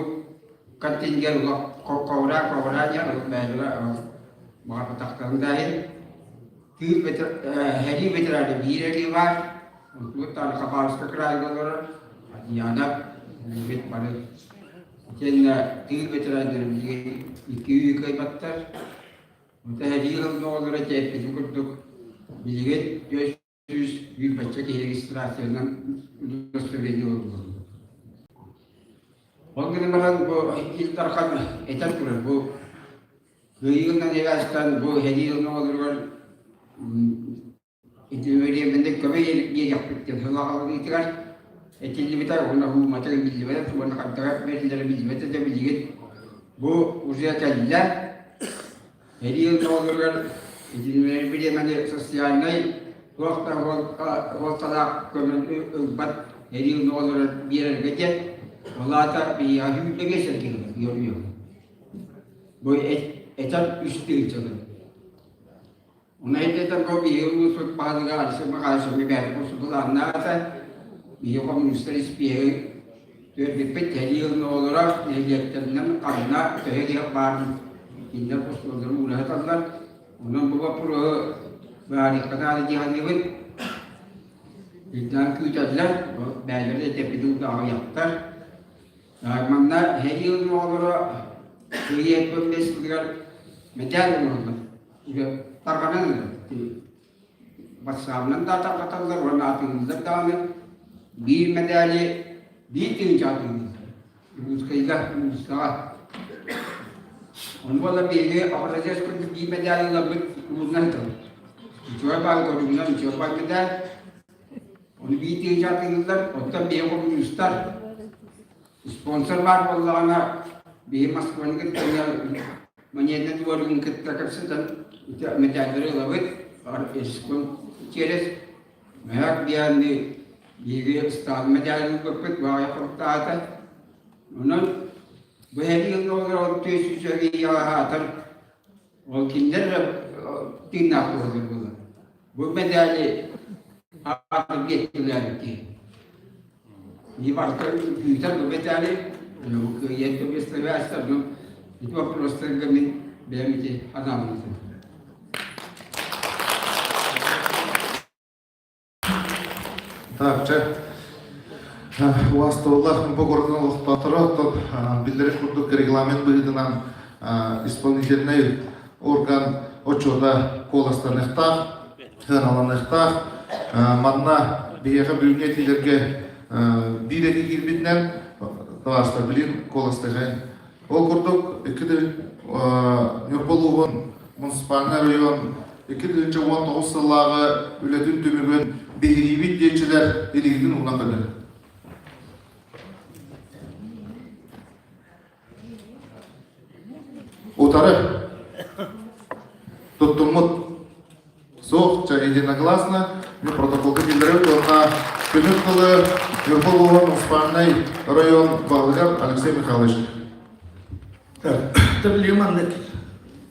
контингент ковра ковра диэн бэйэлэрэ баҕарбатахтарын да иһин тыыл сэрии ветерана биир эрии баар онтубут даҕаны Хабаровскай кыраайга олорор Адьяна билигин бары итиэннэ тыыл ветераннара билигин икки үй кыайбаттар онто сэрии сылын оҕолоро эппитим курдук билигин 420 киһи регистрациянан удостоверение ылыллыбыт. Ол гынан баран бу Ил Дархан этэн турар бу кыайыынан эвастан бу сэрии сылын оҕолоругар итивериэмэннэй көмө биэриэхпит диэн сылаҕаланыытыгар этиллибитэ уонна уумата биллибэтэ уонна хайдаҕа бэриллэрэ биллибэтэ да билигин бу уже кэллэ Сэрии оҕолоругар итиннэр бириэмэни социальнай туох да суолталаах көмөнү ылбат сэрии оҕолоро биэрэргэ диэн, ол аата биһиэхэ 25 эргиллэр үөрүйэх. Бу этэр үс тыһыынчалар. Онон бу биһиги улууспут баһылыга Алексей Михайлович бэйэтэ курсутулааннаах этэ. Биһиги коммунистар испиэһи түөрбүппүт сэрии ылын оҕолоро нэһилиэктэринэн ханна төһө киһи баарын кинилэр остуолларын уура сыталлар. Онон бу боппуруоһу быһаарыахха наада дии саныыбын. Ирдээн күүтэллэр, бэйэлэрэ этэппит аҕыйахтар. Манна сэрии ылын оҕолоро кыайыы 75 сылыгар мэтээл оҥороллор. Тарҕанан ылар. Батсаабынан да тарҕаталлар уонна атыылыыллар даҕаны. Биир мэдээли биир тыһыынча атыылыыллар. Русскайга, уулуссаҕа. Ону буолла биһиги образец курдук биир мэдээли ылабыт уурунан ыытабыт. Үчүгэй баай көрүҥүнэн үчүгэй баай мэдээл. Ону биир тыһыынча атыылыыллар, оттон биһиги хомуньуустар спонсор баар буоллаҕына, биһиги Москваны кытта маньяннай дворигын кытта кэпсэтэн ити мэтээллэри ылабыт, эскон через Мэһэк диэнни биһиги Сталин мэтээлин ылбыппыт баҕайы хоруктаата. Онон бу сэрии оҕолоро 400 аһаатар Ол кинилэр эрэ тыыннаах буолаллар буолар. Бу мэдээли аата биэттилээбит киһи. Не барыта күүтэр бу мэдээли, кыайан көмүскэлээстэр, ну, ити вопростарга мин бэйэм ити анаабын Так, чэ. Убастабыллаах бу куоратын олохтоохторо, оттон биллэрин курдук регламент быһыытынан исполнительнай орган отчуота куоластаныахтаах, сыаналаныахтаах. Манна биһиэхэ бүгүҥҥү этиилэргэ биир этии киирбитинэн, табаарыстар, билин куоластыаҕайын. Ол курдук, Ньурба улууһун муниципальнай оройуон 2019 сыллааҕы үлэтин түмүгүн биһириибит диэччилэр илиигитин уунан көрдөрүҥ. Утары туттуммут Суох, чэ, единогласно мин протоколга киллэрэбит уонна түмүк тылы Ньурба улууһун муниципальнай район баһылыгар Алексей Михайлович. Билигин маннык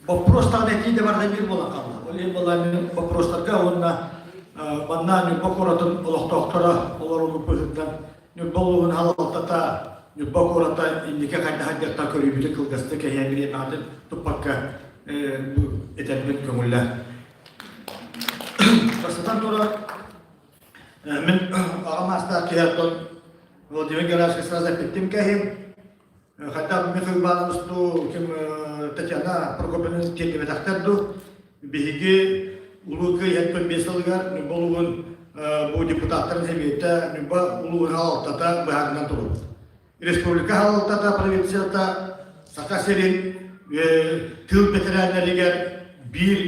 боппуруостаах этии да барда биир буолан хаалла. Ол иһин буолла мин боппуруостарга уонна манна Ньурба куоратын олохтоохторо олороллор быһыытынан Ньурба улууһун салалтата Ньурба куората инники хайдах хайдахтан көрүүбүтүн кылгастык эһиэн бириэмэҕитин туппакка этэрбин көҥүллээ. Бастатан туран, мин аҕам аастаах киһи оттон Владимир Герасимович сразу эппиттим кэһим. Хотя Михаил Иванович дуу, ким Татьяна Прокопьевна тиэрдибэтэхтэр дуу, биһиги Улуу Кыайыы 75 сылыгар Ньурба улууһун бу депутаттарын сэбиэтэ Ньурба улууһун салалтата быһаарынан турбут. Республика салалтата, провинцията Саха сирин тыыл бэтэрээннэригэр биир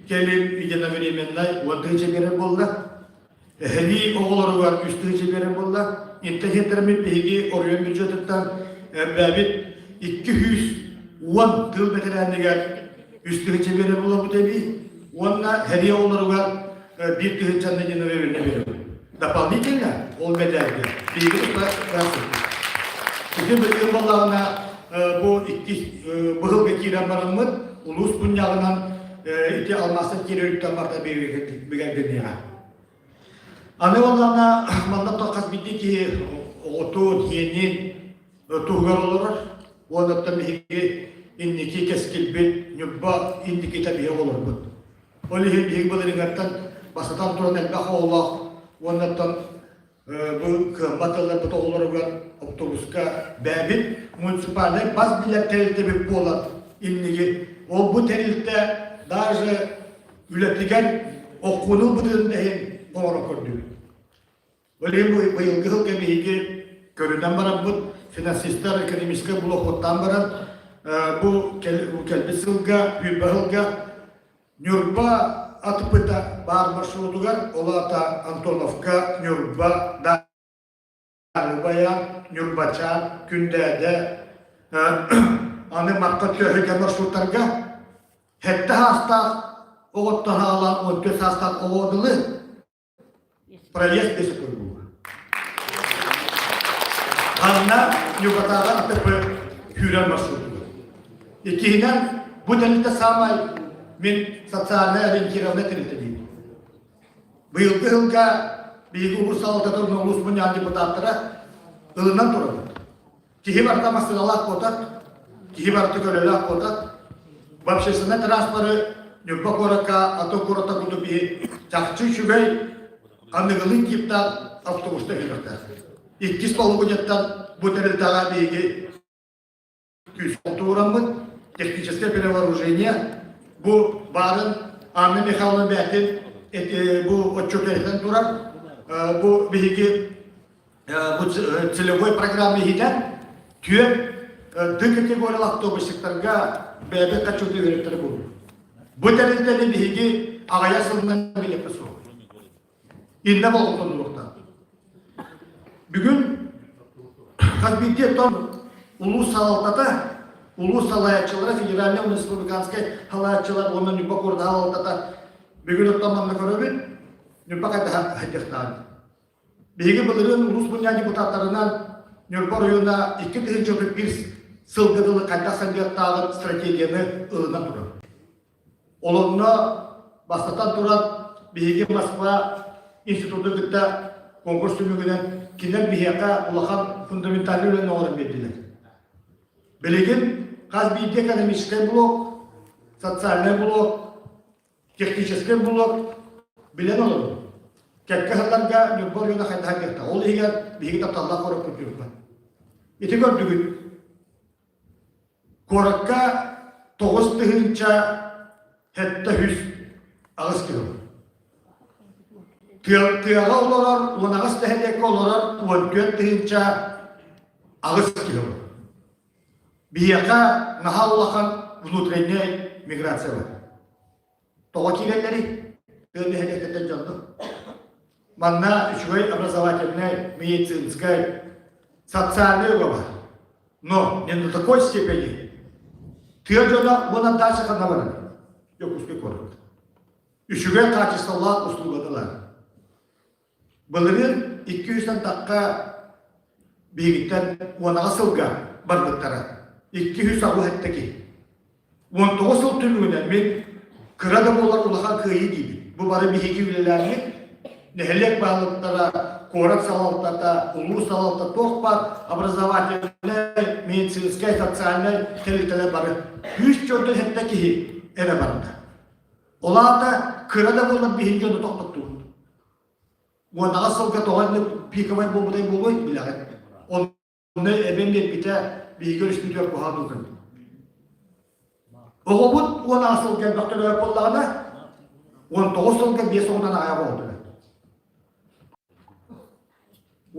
кэлим единовременнай 10 биэрэр буолла. Эһэлии оҕолоругар үс тыһыынча биэрэр буолла. Интэн биһиги оройуон бюджетыттан элбээбит 210 тыыл бэтэрээнигэр үс тыһыынча биэрэр буолабыт эбии. Уонна һэрии оҕолоругар биир тыһыынчаны единовременно биэрэбит. Дополнительно ол мэдээлгэ биһиги тута Ити билигин буоллаҕына бу иккис быһылга киирэн бараммыт улуус мунньаҕынан. ити алмаастан киирэр барта бигэргэниэҕэ. Аны уоллаана манна хас биирдии киһи оҕотун, иэнин туһугар олорор. Уоннаттан биһиги инники кэскилбит, Ньурба инникитэ биһиги олорбут. Ол иһин биһиги былырыыҥҥаттан бастатан туран элбэх оҕолоох уоннаттан бу кыаммат ыалларбыт оҕолоругар автобуска бэйэбит муниципальнай бас билэр тэрилтэбит буолан инники ол бу тэрилтэ даже үлэтигэр оккуну ылбытын иһин оҥоро көрдүбүт. Ол иһин быйылгы сылга биһиги көрүнэн бараммыт финансистар экономическай блокуоттаан баран бу кэлбит сылга, үүрбэ сылга Ньурба АТП-та баар маршрутугар, ол аата Антоновка, Ньурба, Дарыбайа, Ньурбачаан, Күндээдэ, аны Марха Төһүгэ маршруттарга сэттэ саастаах оҕоттон аҕалаан 14 саастаах оҕо дылы Проезд без буолла. Анна Ньурбатааҕы АТП күүрэр маршрутугар. Иккиһинэн, бу тэрилтэ саамай мин социальнай ориентированнай тэрилтэ диибин. Быйылгы сылга биһиги улуус салалтатын улуус мунньаҕын депутаттара ылынан турабыт. Киһи барыта массыыналаах куотар, киһи барыта көлөлөөх куотар. В общественнай транспоры Ньурба куоракка, атын куораттар курдук биһи чахчы үчүгэй аныгылыы типтаах автобуста кэлиэхтээх. Иккис полугуньяттан бу тэрилтэҕэ биһиги күүс туруораммыт техническое перевооружение бу баарын Анна Михайловна бэйэтин бу отчуоту этэн турар. Бу биһиги бу целевой программа иһинэн түөрт Д категориялаах автобусчиктарга бэйэбит хаччыты үөрэттэрэ буолуо. Бу тэрилтэни биһиги аҕыйах сылынан билиэххэ суох. Иннэ болҕомтолуохтаах. Бүгүн хас биирдии оттон улуус салалтата, улуус салайааччылара, федеральнай уонна республиканскай салайааччылар уонна Ньурба куорат салалтата бүгүн оттон манна көрөбүт, Ньурба хайдаха хайдахтаан. Биһиги былырыын улуус мунньаҕын депутаттарынан Ньурба оройуона 2031 сылга дылы хайдах сайдыахтааҕын стратегияны ылынан турар. Олонно бастатан туран биһиги Москва институтун кытта конкурс түмүгүнэн кинилэр биһиэхэ улахан фундаментальнай үлэни оҥорон биэрдилэр. Билигин хас биирдии экономическай блок, социальнай блок, техническэй блок билэн олорбут. Кэккэ сылларга Ньурба оройуона хайдаһан кэлтэ. Ол иһигэр биһиги тапталлаах куораппыт Ньурба. Ити көрдүгүт. Куоракка 9708 киһи Тыа, тыаҕа олорор, 18 нэһилиэккэ олорор 14 тыһыынча аҕыс киһи олорор. Биһиэхэ наһаа улахан внутренняй миграция бар. Тоҕо киирэллэрий? Тыа нэһилиэктэртэн дьоннор. Манна үчүгэй образовательнай, медицинскай, социальный өҥө бар. Но не до такой степени. Тыа дьоно уонна дальше ханна барар? Дьокуускай куорат. Үчүгэй качестволаах услуганы Былырыын 200 тахха биһигиттэн уонаҕа сылга барбыттара. 287 киһи. 19 сыл түмүгүнэн мин кыра да буолар улахан кыайыы диибин. Бу бары биһиги үлэлээммит, нэһилиэк баһылыктара, куорат салалтата, улуус салалта туох баар образовательнай, медицинскэй, социальнай тэрилтэлэр бары 147 киһи эрэ барда. Ол аата кыра да буоллар биһиги дьону тохтоттубут. Уонаҕа сылга тоҕо инник пиковай буолбутай буолуой билэҕит. Онно эбэн биэрбитэ биһиги өрүспүтүгэр куһаҕан уутун. Оҕобут 16 сылга элбэх төрөөбүт буоллаҕына, 19 сылга биэс оҕунан аҕайах оҕо төрөөбүт.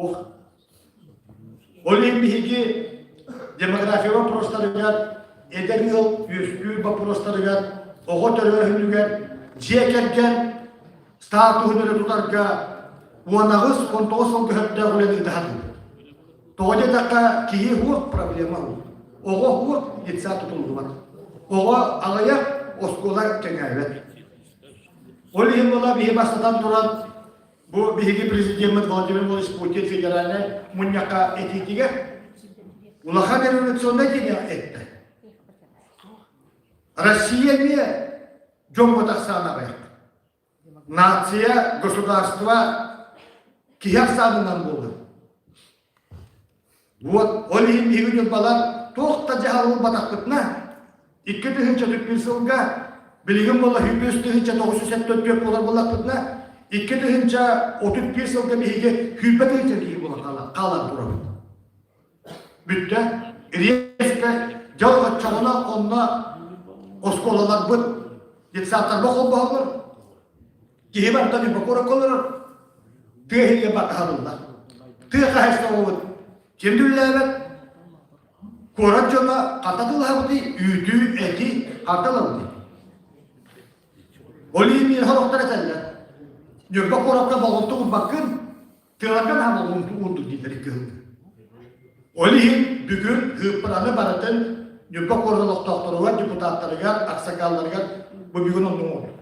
Ох. Ол иһин биһиги демография боппуруостарыгар, эдэр ыал үөскүүр боппуруостарыгар, оҕо төрөөһүнүгэр, дьиэ кэргэн статуһун өрө тутарга 18-19 сыл көһөрдөөх үлэни ыыта сатыыбыт. Тоҕо диэтэххэ, киһи уһуох проблема уһуох. Оҕо уһуох детсад тутуллубат. Оҕо аҕыйах, оскуола кэҥээбэт. Ол иһин буола биһи бастатан туран Бу биһиги президеммит Владимир Владимирович Путин федеральнай мунньахха этиитигэр улахан революционнай диэн эттэ. Россия эмиэ Дьоммут ахсаана аҕыйах. Нация, государство киһи ахсаанынан буолар. Вот, ол иһин биһиги ньурбалар туох да дьаһал ылбатахпытына, 2004 сылга билигин буола 103 974 буолар буоллахпытына, 2031 сылга биһиги сүүрбэ тыһыынча киһи буолан хаалан турабыт. Бүттэ. Резко дьол оччоҕуна онно оскуолаларбыт детсадтарга холбоһоллор. Киһи барыта Ньурба куоракка олорор. Тыа иһигэр батаһалыллар. Тыа хаһайыстыбабыт ким да үлэлээбэт. Куорат дьоно хата тылаһабытый, үүтү, эти хата ылабытый. Ол иһин миэхэ олохтор этэллэр. Ньурба куоракка болҕомто уурбаккын, тыаларга наһаа болҕомто уурдук дииллэр икки ыһыллар. Ол иһин бүгүн ыыппыраны барытын Ньурба куорат олохтоохторугар, депутаттарыгар, аксакалларыгар бу бүгүн оннук оҥордум.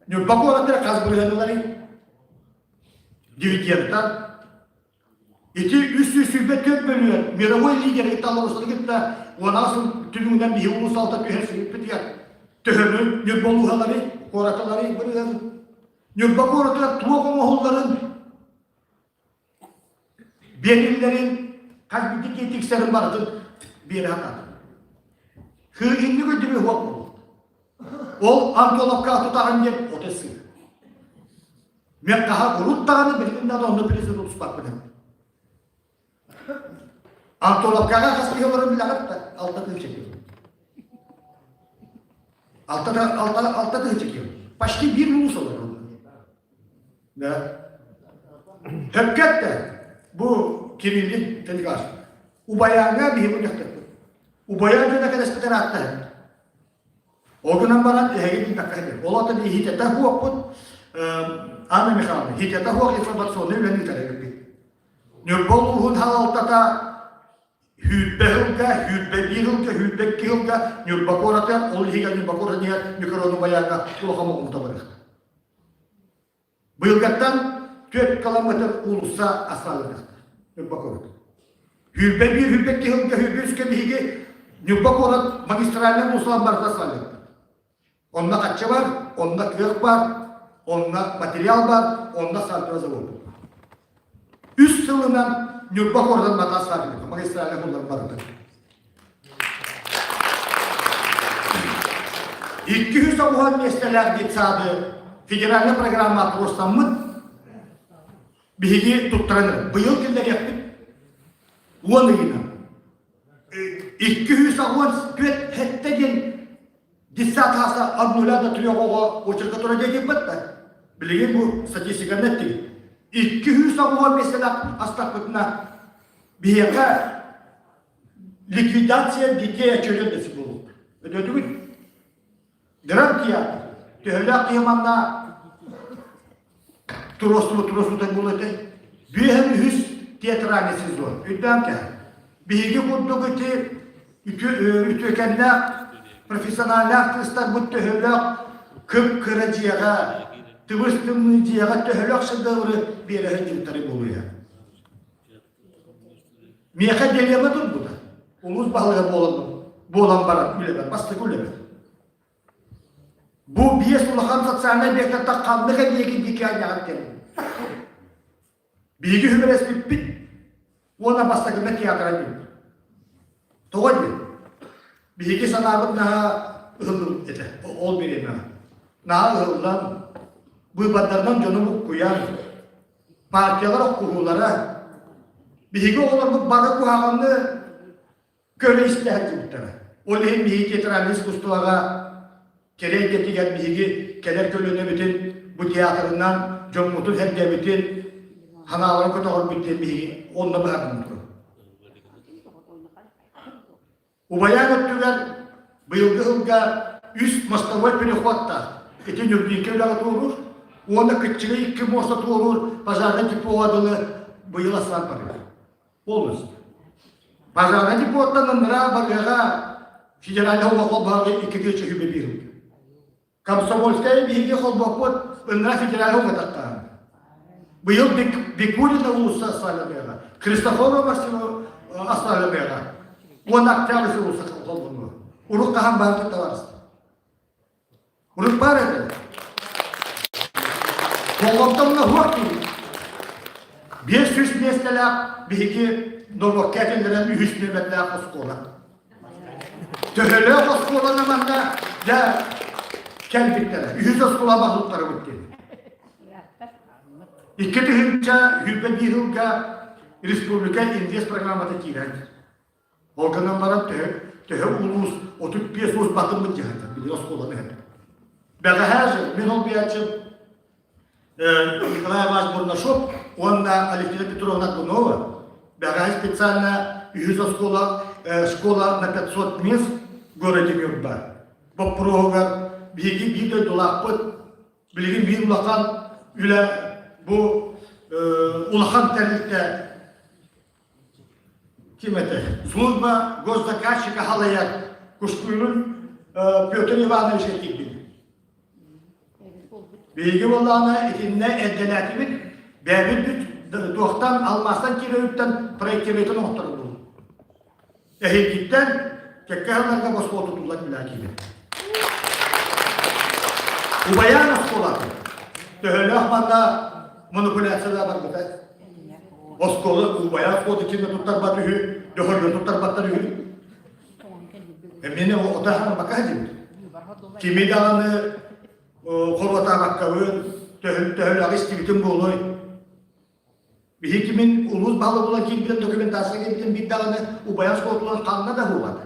Ньурба куораттара хас бырыһыаналарый? Дивидендтар. Ити 324 мөлүйүөн мировой лидер Италия кытта уонаа сыл түмүгүнэн биһи улуус алта түһэр сириппитигэр төһөнү Ньурба улууһалары, куораталары бырыһыан Ньурба куоратыгар туох оҥоһулларын биэриллэрин хас биирдии киһи тиксэрин барытын биэрэ сатаатым. Инник өйдөбүл суох буолбут. Ол Антоновка тутаҕын диэн ото сыыр. Мен хаһа урут даҕаны билигин да онно президент тутуспаппын. Антоновкаҕа хас киһи олорон билэҕит да алта тыһыынча киһи. Алта, алта, алта тыһыынча киһи. Почти биир улуус олорор. Да. Хөккөт да бу Кириллин Телегаш. Убайааҥҥа биһи мунньахтарбыт. Убайаан дьоно кэлэспитэр ааттаһын. Ол гынан баран эһиги билбэккэ сылдьар. Ол ата хитета хуоппут Анна Михайловна хитета хуох информационнай үлэни ыытар эбиппит. Ньурба улууһун салалтата 21 сылга, 21 сылга, 22 сылга Ньурба куоратыгар, ол иһигэр Ньурба куоратын иһэр микрону байааҥҥа улахан болҕомто барыахта. Быйылгаттан 4 километр уулусса асфальтаныахта Ньурба куорат. 21, 22 сылга, 23 биһиги Ньурба куорат магистральнай уулуссалар барыта асфальтаныахта. Онно хачча бар, онно кыах бар, онно материал бар, онно асфальтовый завод. Үс сылынан Ньурба куоратын бата асфальтовый, магистральный буллар барыта. 290 миэстэлээх детсады федеральная программа туруорсаммыт биһиги туттаран быйыл киллэриэхпит уон ыйынан 284 хетте диэн детсад хааса от нуля до трех оҕо очерка тура диэкиппит да билигин бу статистиканы эттигит 290 миэстэлээх астахпытына биһиэхэ ликвидация детей очерет дэси буолуох өтөтүгүт Гранд театр төһөлөөх киһи манна туруорсубут туруорсубута буолуо этэй? Биэһин үһүс театральный сезон. Өйдөөн кэһэн. Биһиги курдук ити үтүөкэннээх профессиональнай артыыстарбыт төһөлөөх кып-кыра дьиэҕэ, тыбыс тымныы дьиэҕэ төһөлөөх шедевры биэрэ сылдьыбыттары буолуо. Миэхэ дилемма турбута. Улуус баһылыга буолан, буолан баран үлэбэр, бастакы үлэбэр. Бу биэс улахан социальнай объектартан ханнык эбийиэги диэки анньаҕыт диэн. Биһиги үбэлэспиппит уонна бастакында театра диэн. Тоҕо диэн? Биһиги санаабыт наһаа ыһыллыбыт этэ ол бириэмэҕэ. Наһаа ыһыллан, быыбардарынан дьону буккуйан, партиялар охкуһуулара биһиги оҕолорбут бары куһаҕаны көрө-истэ сылдьыбыттара. Ол иһин биһиги театральнай искусствоҕа кэрэ эйгэтигэр биһиги кэлэр көлүөнэбитин бу театрынан дьоммутун-сэргэбитин санааларын көтөҕөрбүт диэн биһиги онно быһаарынан турабыт. Убайаан өттүгэр быйылгы сылга үс мостовой переходтаах ити Нюрбинка үлэҕэ туоруур уонна кыччыгый икки муоста туоруур пожарнай депоҕа дылы быйыл асфальт барыа. Полностью. Пожарнай депоттан ыныраа барыаҕа федеральнай холбоһоҕо икки тыһыынча сүүрбэ биир Комсомольская биһиги холбоппут ынна федеральный угататтаан. Быйыл Бекулина уулусса асфальтаныаҕа, Христофорова Максимова асфальтаныаҕа уонна Октябрьская уулусса холбонуо. Урут хаһан баар табаарыстар. Урут баар этэ. Болҕомтоҥно суох киһи. 500 миэстэлээх биһиги норуокка этиллэрэн үһүс нүөмэрдээх оскуола. Төһөлөөх оскуоланы манна дьэ кэлбиттэрэ. Үһүс оскуола баһылыктарыбыт диэн. 2021 сылга республика инвест программата киирэн Ол гынан баран төһө, төһө улуус 35 улуус батыммыт дьаһайдар, били оскуоланы иһэр. Бэҕэһээ же мин ол бияччым Николай Иванович Бурнашов уонна Алевтина Петровна Гунова бэҕэһээ специально үһүс оскуола школа на 500 мест в городе Нюрба боппуруоһугар биһиги биир дойдулаахпыт билигин биир улахан үлэ бу улахан тэрилтэ Ким этэ? Служба госзаказчика халайар Кушкуйрун Петр Иванович этирбит. Биһиги буоллаҕына итиннэ эрдэлээтибит, бэйэбит бүт туохтан алмаастан киирэрүттэн проектированиетын оҥотторбут. Эһигиттэн кэккэ сылларга босхо тутуллан үлэ киирэр. Убайаан оскуолата төһөлөөх манна манипуляцияда барбыта. Оскуола убайаан оскуолата кимэ туттарбат үһү, дөхөргө туттарбаттар үһү. Эмиэ ота харамбакка диэбит. Кими даҕаны хоруотаабаккабын, төһөлөөх истибитим буолуой. Биһиги мин улуус баһылыга буолан киирбитим документация кэлбитин биир даҕаны убайа оскуолатынан ханна да буолбата.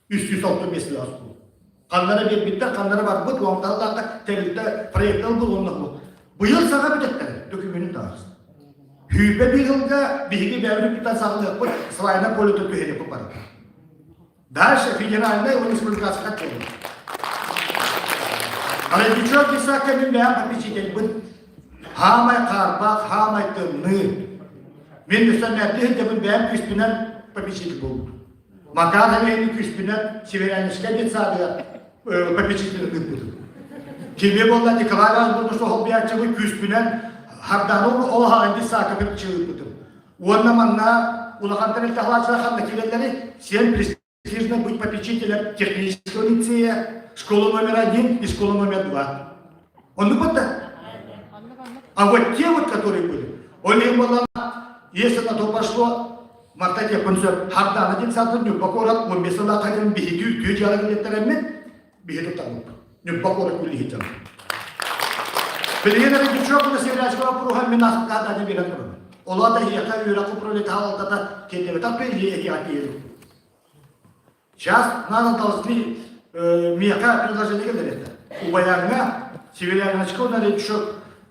306 миэстэлээх оскуола. Ханна да биэрбиттэр, ханна да барбыт, уонталлаахта тэрилтэ проектал был онно был. Быйыл саҥа бүтэттэр документын таҕыста. Хүүпэ биир сылга биһиги бэйэбит үптэн саҕалыахпыт, свайна полета түһэриэхпит барыта. Дальше федеральная уонна республиканскай кэлин. Родичок Исаакка мин бэйэм попечительбын. Хаамай хаарбах, хаамай тымныы. Мин үстэннэрди сылдьабын бэйэм күүспүнэн попечитель буолбутум. Макар Хэмэйни күүспүнэн Северяническай детсадыгар попечитель ыыппытым. Кими буолла Николай Иванович Бурдусов холбуйааччыбын күүспүнэн Харданы ол аҕан детсадка попечитель ыыппытым. Уонна манна улахан тэрилтэ халааччылар ханна киирэллэрий? Всем престижно быть попечителем технического лицея, школа номер один и школа номер два. Оннук вот А вот те вот, которые были, они была, если на то пошло, Марта Теппунсөр, Хардана детсадын Ньурба куорат 15 сыллаах хадьын биһиги үтүө дьыала кэлиэттэрэммит, биһи туттарбыппыт. Ньурба куорат үлэһит дьоно. Билигин Рыгичев уонна Северянского боппуруоһа мин аспытаатааны биэрэн турабын. Ол аата эһиэхэ үөрэх управлениета салалтата тиэрдибэтэх билии эһиэхэ тиийэр. Сейчас надо должны миэхэ предложение кэлэр этэ. Убайаҥҥа Северяночка уонна Рыгичев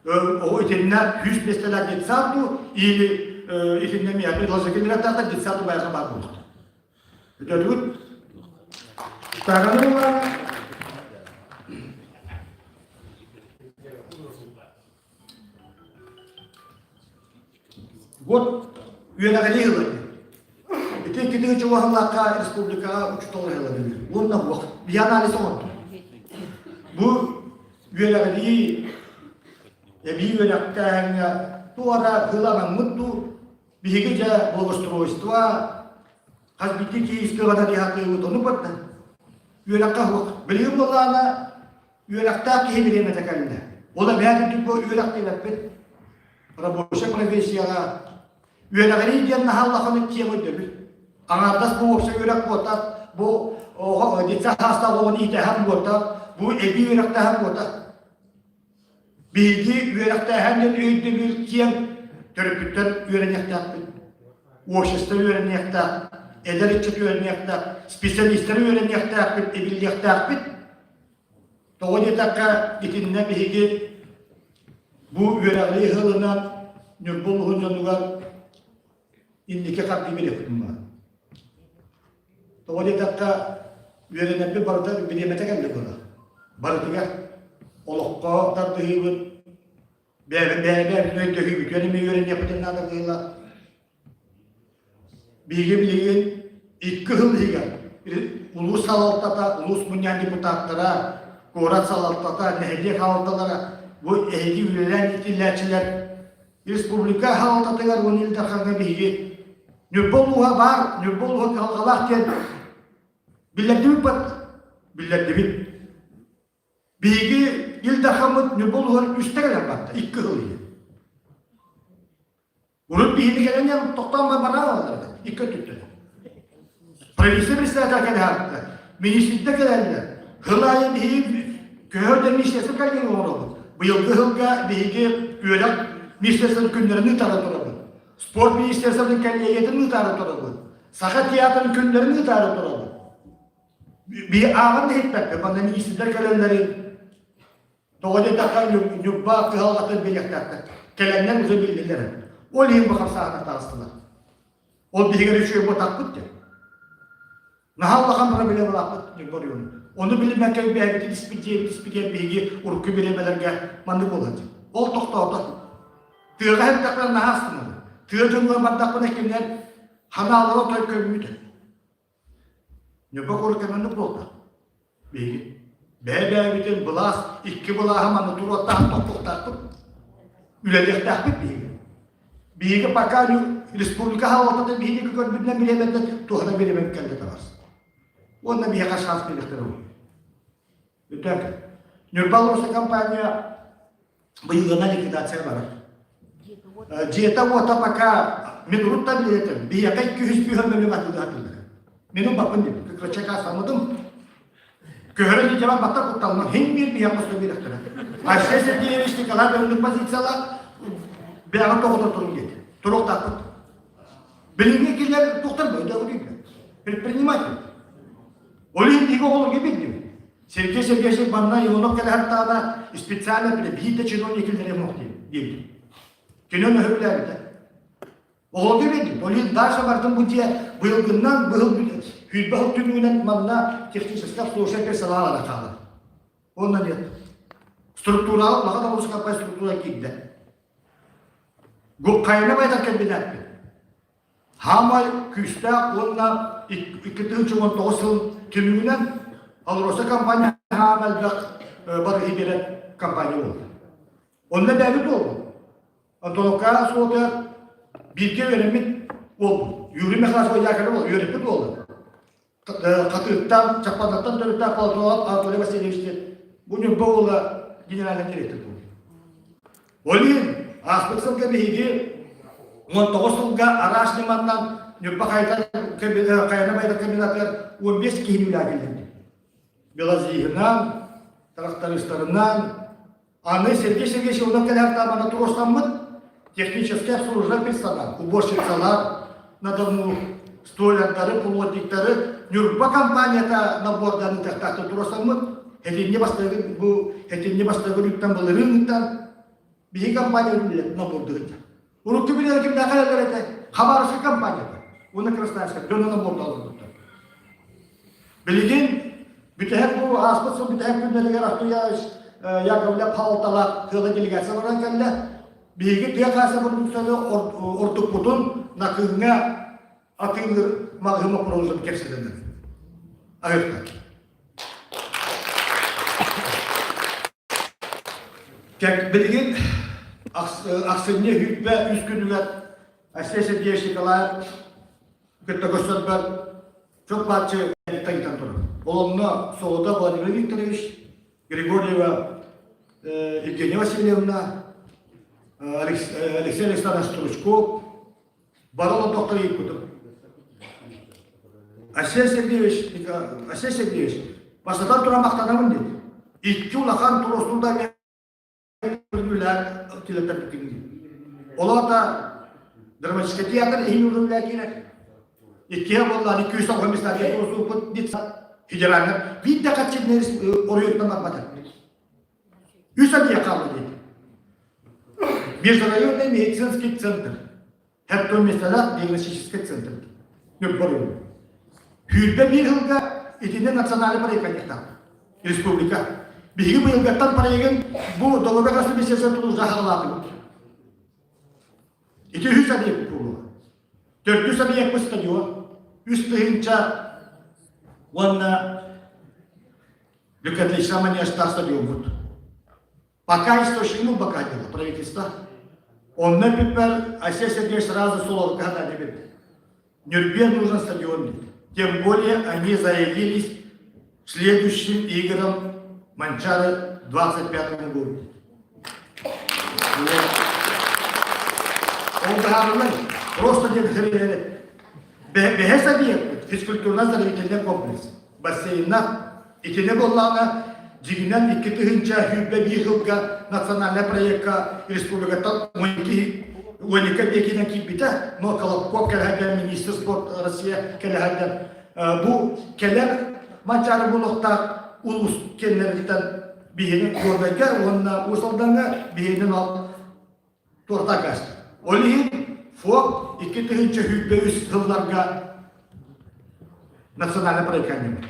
оҕо итиннэ күүс миэстэлээх детсад дуу или итиннэ миэхэ предложение кэлэр этэ детсад убайаҥҥа баар буолуохтаах. Өтөтүгүт Таҕаны Вот үөрэҕирии ылар. Ити иккитиги чугаһыллаахха республикаҕа учууталлар ылар. Уонна буох. Биһи анализ оҥордум. Бу үөрэҕирии эбии үөрэхтээһиҥҥэ туора ыланаммыт дуу биһиги дьэ благоустройство хас биирдии киһи искыҕана диһатыыбыт ону барда. Үөрэххэ суох. Билигин буоллаҕына үөрэхтээх киһи бириэмэтэ кэллэ. Ол эбээт үрдүк бу үөрэх диэбэппит. Рабочай профессияҕа үөрэҕирии диэн наһаа улахан киэҥ өйдөбүл. Аҥаардас бу уопсай үөрэх буотах, бу оҕо детсад саастаах оҕону иитэһэн буотах, бу эбии үөрэхтээһин буотах. Биһиги үөрэхтээһин диэн өйдөбүл киэҥ төрөппүттэр үөрэниэхтээхпит, общество үөрэниэхтээх, эдэр ыччат үөрэниэхтээх, специалистар үөрэниэхтээхпит, эбиллиэхтээхпит. Тоҕо диэтэххэ, итиннэ биһиги бу үөрэҕирии сылынан Ньурба улууһун дьонугар инники хардыы биэриэхпитин баар. Тоҕо диэтэххэ, үөрэнэрбит барыта бириэмэтэ кэллэ буолар. Барытыгар олоххо тардыһыыбыт, бэйэ-бэйэбитин өйдөһүүбүтүгэр эмиэ үөрэниэхпитин наада быһыылаах. Биһиги билигин икки сыл иһигэр улуус салалтата, улуус мунньаҕын депутаттара, куорат салалтата, нэһилиэк салалталара бу эһиги үлэлээн иитиллээччилэр республика салалтатыгар уонна Ил Дархаҥҥа биһиги Ньурба улууһа баар, Ньурба улууһа кыһалҕалаах диэн биллэрдибит бат, биллэрдибит. Биһиги Ил Дархаммыт Ньурба улууһугар үстэ кэлэн барда, икки сыл иһин. Урут биһини кэлэн иһэн тохтоон баран алаллар икки өттүттэн. Правительство председателя кэлэһэртэ, министрдэ кэлэллэр. Сыл аайы биһиги көһөр да министерство кэлген оҥоробут. Быйылгы сылга биһиги үөрэх министерствотын күннэрин ыытары турабыт. Спорт министерствотын кэллиэгиятын ыытары турабыт. Саха театрын күннэрин ыытары турабыт. Би ааҕан да иһиппэккэ, манна министрдэр кэлэллэрин Тоҕо диэтэххэ, Ньурба кыһалҕатын билиэхтээхтэр. Кэлэннэр уже биллилэр. Ол иһин бу хамсааһыннар таҕыстылар. Ол биһигэр үчүгэй буотахпыт диэн. Наһаа улахан проблемалаахпыт Ньурба оройуонун. Ону билиммэккэ бэйэбитин испит дьиэбит испит биһиги урукку бириэмэлэргэ маннык буолан дьин. Ол тохтоото. Тыаҕа иһиттэхпинэ наһаа астынабын. Тыа дьонугар бардахпына кинилэр ханаалара отой көммүт. Ньурба куоракка маннык буолла. Биһиги бэйэ-бэйэбитин былаас икки былааһы манна туруоттаах тохтуохтаахпыт. Үлэлиэхтээхпит биһиги. Биһиги пока республика халалтата биһиги көрбүтүнэн бириэмэттэн туһана бириэмэбит кэллэ табарс. Уонна биһиэхэ шанс биэриэхтэрэ буолуо. Үрдээк. Ньурба Алроса компания быйылгына ликвидация барар. Дьиэтэ-уота пока мин урут да билетим. Биһиэхэ 200 бүһөн мөлүм атыылаһатыллар. Мен умбаппын диэн. Кырачака самыдым. Көһөрөн дьиэбэр баттар кутталынан хин биир биһиэхэ көстө биэрэхтэрэ. Айсен Сергеевич Николай өнүк позициялаах бэҕэ тоҕото турун диэти. Туруохтаахпыт. Билиҥҥи килэр тухтар бөйдөҕү Предприниматель. Ол иһин биһиги оҕолорго билдим. Сергей Сергеевич манна Иванов кэлэһэртаана специально биле биир да чиновник киллэриэм суох диэбит. Кини оны өһүрдээбитэ. Оҕолорго билдим. Ол иһин дальше бардым бу дьиэ быйылгыннан быһыл сүүрбэ сыл түмүгүнэн манна техническое обслуживание персонала хаалар. Онно нет. Структураҕа улахан оҕус структура киирдэ. Хайына байдар кэлбинээппин. Хаамай күүстээх уонна 2019 сыл түмүгүнэн АЛРОСА компания хаама элбэх барыһы биэрэр компания буолла. Онно бэйэбит буолбут. Антоновка суолга бииргэ үөрэммит уолбут. Юрий Михайлович Яковлев үөрэппит уола. Хатыыттан, Чаппандаттан төрүттээх Платонов Анатолий Васильевич диэн бу Ньурба уола генеральный директор буолар. Ол иһин ааспыт сылга биһиги 19 сылга араас ньыманнан Ньурба хайана байда комбинатыгар 15 киһини үлэҕэ киллэрдим. Белазиһынан, трактористарынан, Аны Сергей Сергеевич онон кэлэр таабана туруорсаммыт техническэй обслуживание персонал, уборщицалар на дому, столярдары, плотниктары Ньурба компанията набордан ытыахтаахтан туруорсаммыт этинни бастакы бу этинни бастакы үттэн былырыын ыттан биһи компания үлэлэт набордыгыт. Урукку билэр кимнээхэ элэр этэ Хабаровскай компанията уонна Красноярскай дьону набордаллар. Билигин бүтэһик бу ааспыт сыл бүтэһик күннэригэр Артур Яковлев хаалталаах тыала делегация баран кэллэ. Биһиги тыа хааса продукцияны ордукпутун Накыҥҥа атыылыыр маҕаһыын боппуруоһун кэпсэтэллэр. Аһыахтар. Билигин ахсынньы сүүрбэ үс күнүгэр Айсен Сергеевич Николаев кытта көрсөрбөр Чоп бааччы тайытан турар. Ол онно Солота Владимир Викторович, Григорьева Евгения Васильевна, Алексей Александрович Стручков, бары олордохтор ыйыппытым. Айсен Сергеевич, Айсен Сергеевич, бастатан туран махтанабын диэн. Икки улахан туруорсууларга Ол аата драматическай театр иһин үлэлээ киирэр. Иккиһэ буоллаан 290 местаҕа туруорсууппут федеральный биир да хаччыннар оройуоттан барбата. Үс объект хаалла диэти. Межрайонный медицинский центр. Хәтта месталаах диагностический центр. Нөккөрүн. 21 сылга итиннэ национальный проект айыахтаах. Республика. Биһиги быйылгаттан проегын бу долларга министерство тулуурга хаалаатыбыт. Ити үс объект буолуо. Төрдүс объект стадион. Үс тыһыынча уонна Люкатлиса манежтаах стадиоммут. Пока источник пока дело правительство. Онно эппиппэр Айсен Сергеевич сразу сололукка хатаан эбит. Нюрбе нужен стадион. Тем более они заявились следующим играм Манчары. 25 году. Ол быһаарыллар. Просто диэн хирилэри. Бэһэс объект физкультурно-оздоровительный комплекс. Бассейнна итини буоллаҕына дьигинэн 2021 сылга национальный проекка республикаттан 12 копейкинэн киирбитэ, но Колобков кэлэһэрдэн министр спорт Россия кэлэһэрдэн бу кэлэр Манчаары буолуохтаах улуус кэннэриттэн биһиги Горнайга уонна Уус Алдаҥҥа биһигинэн ол туорта акааста. Ол иһин ФОК 2023 сылларга национальный проект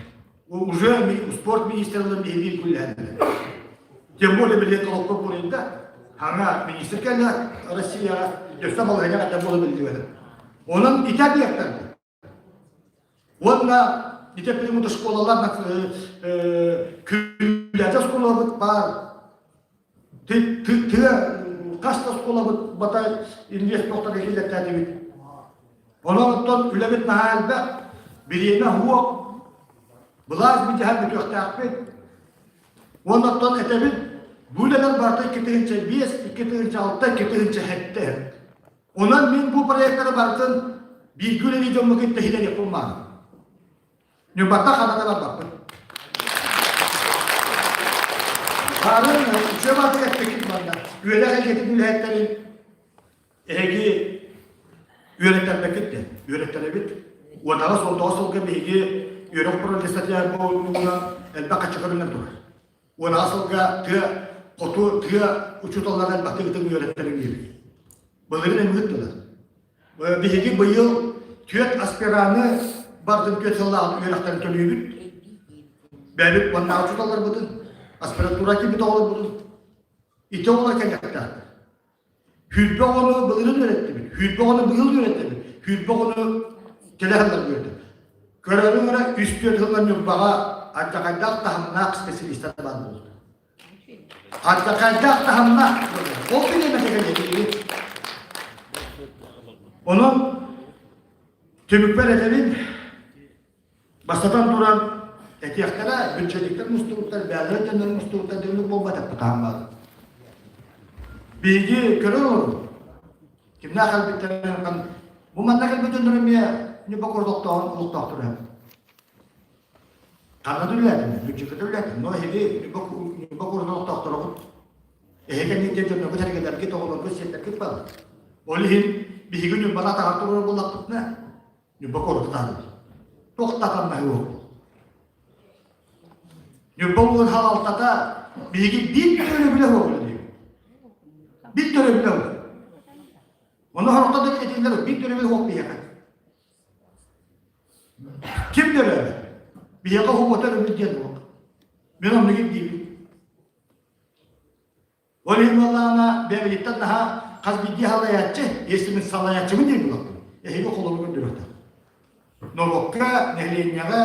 Уже спорт министрларын биһиги күллэһэллэр. Тем более билет Колобков буолуйда. Аңа министр кэллэ Россияҕа өссө балаһыйа хата буола биллибэтэ. Онон ити объектар Уонна ити примут школалар күллээчи оскуолабыт баар. Тыа хас да оскуолабыт бата инвест-тохтор киллэртээтибит. Онон оттон үлэбит наһаа элбэх, бириэмэ уох, былаас бүтүһэн бүтүөхтээхпит. Уонна оттон этэбин, бу үлэлэр барыта 2005, 2006, 2007 Онон мин бу проектары барытын бииргэ үлэлии дьомму кытта иһилэриэхпин баар. Ньурбаттан ханна да барбаппын. Хаарын үчүгэй баатык эппиккит манна. Үөрэх эйгэтин үлэһиттэрин эһиги үөрэттэрбэккит диэн. Үөрэттэрэбит. Уотаҕа суолтаҕа сылга биһиги үөрэх пролистатыйа буолуутунан элбэх хаччы көрүллэн турар. Уонаҕа сылга тыа хоту тыа учууталлара элбэхтик ытык үөрэттэрин диэбит. Былырыын эмиэ ыыттылар. Биһиги быйыл түөрт аспираны бардын түөрт сыллаах үөрэхтэрин төлүүбүт. Бэйэбит уоннааҕы учууталларбытын, аспирантура киирбит оҕолорбутун ити оҕолор кэлиэхтээхтэр. Сүүрбэ оҕону былырыын үөрэттибит, сүүрбэ оҕону быйыл үөрэтэбит, сүүрбэ оҕону кэлэ сыллар үөрэтэбит. Көрөрүҥ эрэ үс-түөрт сыллар Ньурбаҕа алдьархайдаах таһымнаах специалистар баар буолбут. Алдьархайдаах таһымнаах ол бириэмэтэ кэлиэ Онон түмүкпэр этэбин, Бастатан туран, этиэхтэрэ, бюджетиктэр мустубуттар, бэйэлэрин дьоннорун мустубуттар диэн буолбатах бытааммат. Биһиги көрөн олоробут. Кимнээх кэлбиттэрин бу манна кэлбит дьоннор эмиэ Ньурба куорат олохтоохтор үһү. Ханна да үлэлээтим, бюджекка да үлэлээтим, но эһиги Ньурба куорат олохтоохторобут. Эһиги кэнниттэн дьонноргут эргэлэргит, оҕолоргут, сиэттэргит баар. Ол иһин биһиги Ньурбаны атаҕар туруорар буоллахпытына, Ньурба куораттаабыт. Туохтатан уһук. Ньурба улууһун халалтата биһиги биир төрөбүлэ суох үлэлиир. Биир төрөбүлэ суох. Ону сорохтор да этиллэр биир төрөбүл суох биһиэхэ. Ким төрөөбүт? Биһиэхэ уһук өрөбүл диэн суох. Мин оннук диибин. Ол иһин буоллаҕына бэйэбититтэн наһаа хас биирдии салайааччы, если мин салайааччыбын диэн булаппын, эһиги холобур көрдөрүөхтэр. Норуокка, нэһилиэнньэҕэ,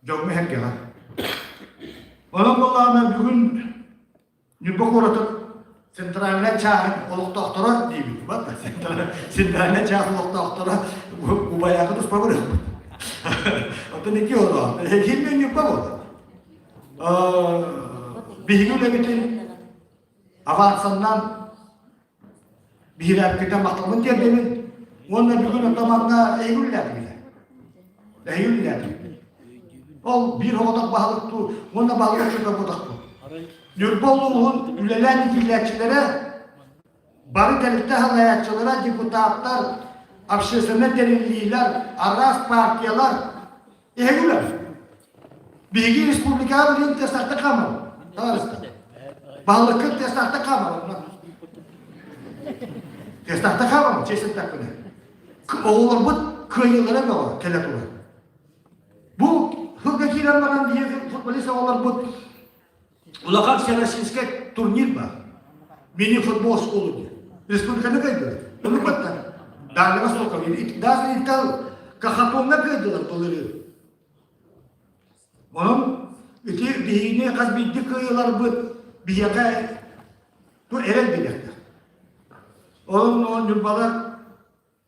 дьоҥҥо-сэргэҕэ. Онон буоллаҕына бүгүн Ньурба куоратын центральнай чааһын олохтоохторо диибит. Бата центральнай чаас олохтоохторо убайааҕы туспа барыахпыт. Оттон ики олоо. Эһиги Ньурба буолла. Биһиги үлэбитин авансаннан биһирээппитэ махталбын тиэрдэбин уонна бүгүн оттон манна эһиги үлэлээтигит. Эһиги үлэлээтигит. Ол биир оҕотох баһылык туу уонна баһылык чөкө буотахпыт. Ньурба улууһун үлэлээн иитиллээччилэрэ бары тэрилтэ салайааччылара, депутаттар, общественнай тэриллиилэр, араас партиялар Эһиги үлэ. Биһиги республикаҕа билигин тестахта хаамар. Товарищтар. Баһылыккыт тестахта хаамар. Тестахта хаамар, честь эттэхпинэ. Оҕолорбут кыайыылара бөҕө кэлэ турар. Бу сылга киирэн баран биһиги футболист оҕолорбут Улахан всероссийскай турнир бар. Мини-футбол школы диэн. Республиканы кыайдылар. Ону баттар. Дальнего Востока. Даже Итал Кахатонга кыайдылар былырыын. Онон ити биһигини хас биирдии кыайыыларбыт биһиэхэ ту эрэл бириэхтээх. Онон Ньурбалар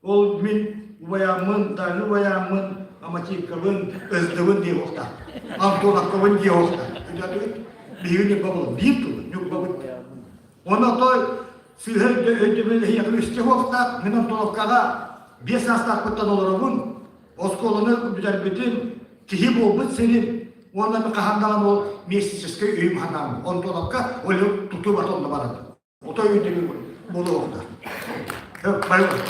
Ол мин убайааммын, Дальний убайааммын, Амативкабын, Ыздыбын диэх уохтаах. Антоновкабын диэх уохтаах. Өйдөөтүгүт? Биһиги Ньурба буолар. Биир тылы Ньурбабыт. Онно той сыыһа өйдөбүл эһиэхэ үстэ уохтаах. Мин Антоновкаҕа 5 саастаахпыттан олоробун. Оскуоланы бүтэрбитим, киһи буолбут сирим уонна мин хаһан даҕаны ол мистическэй өйүм ханаам. Антоновка ол тутуу барыта онно барар. Отой өйдөбүл буолуохтаах. Барыбын.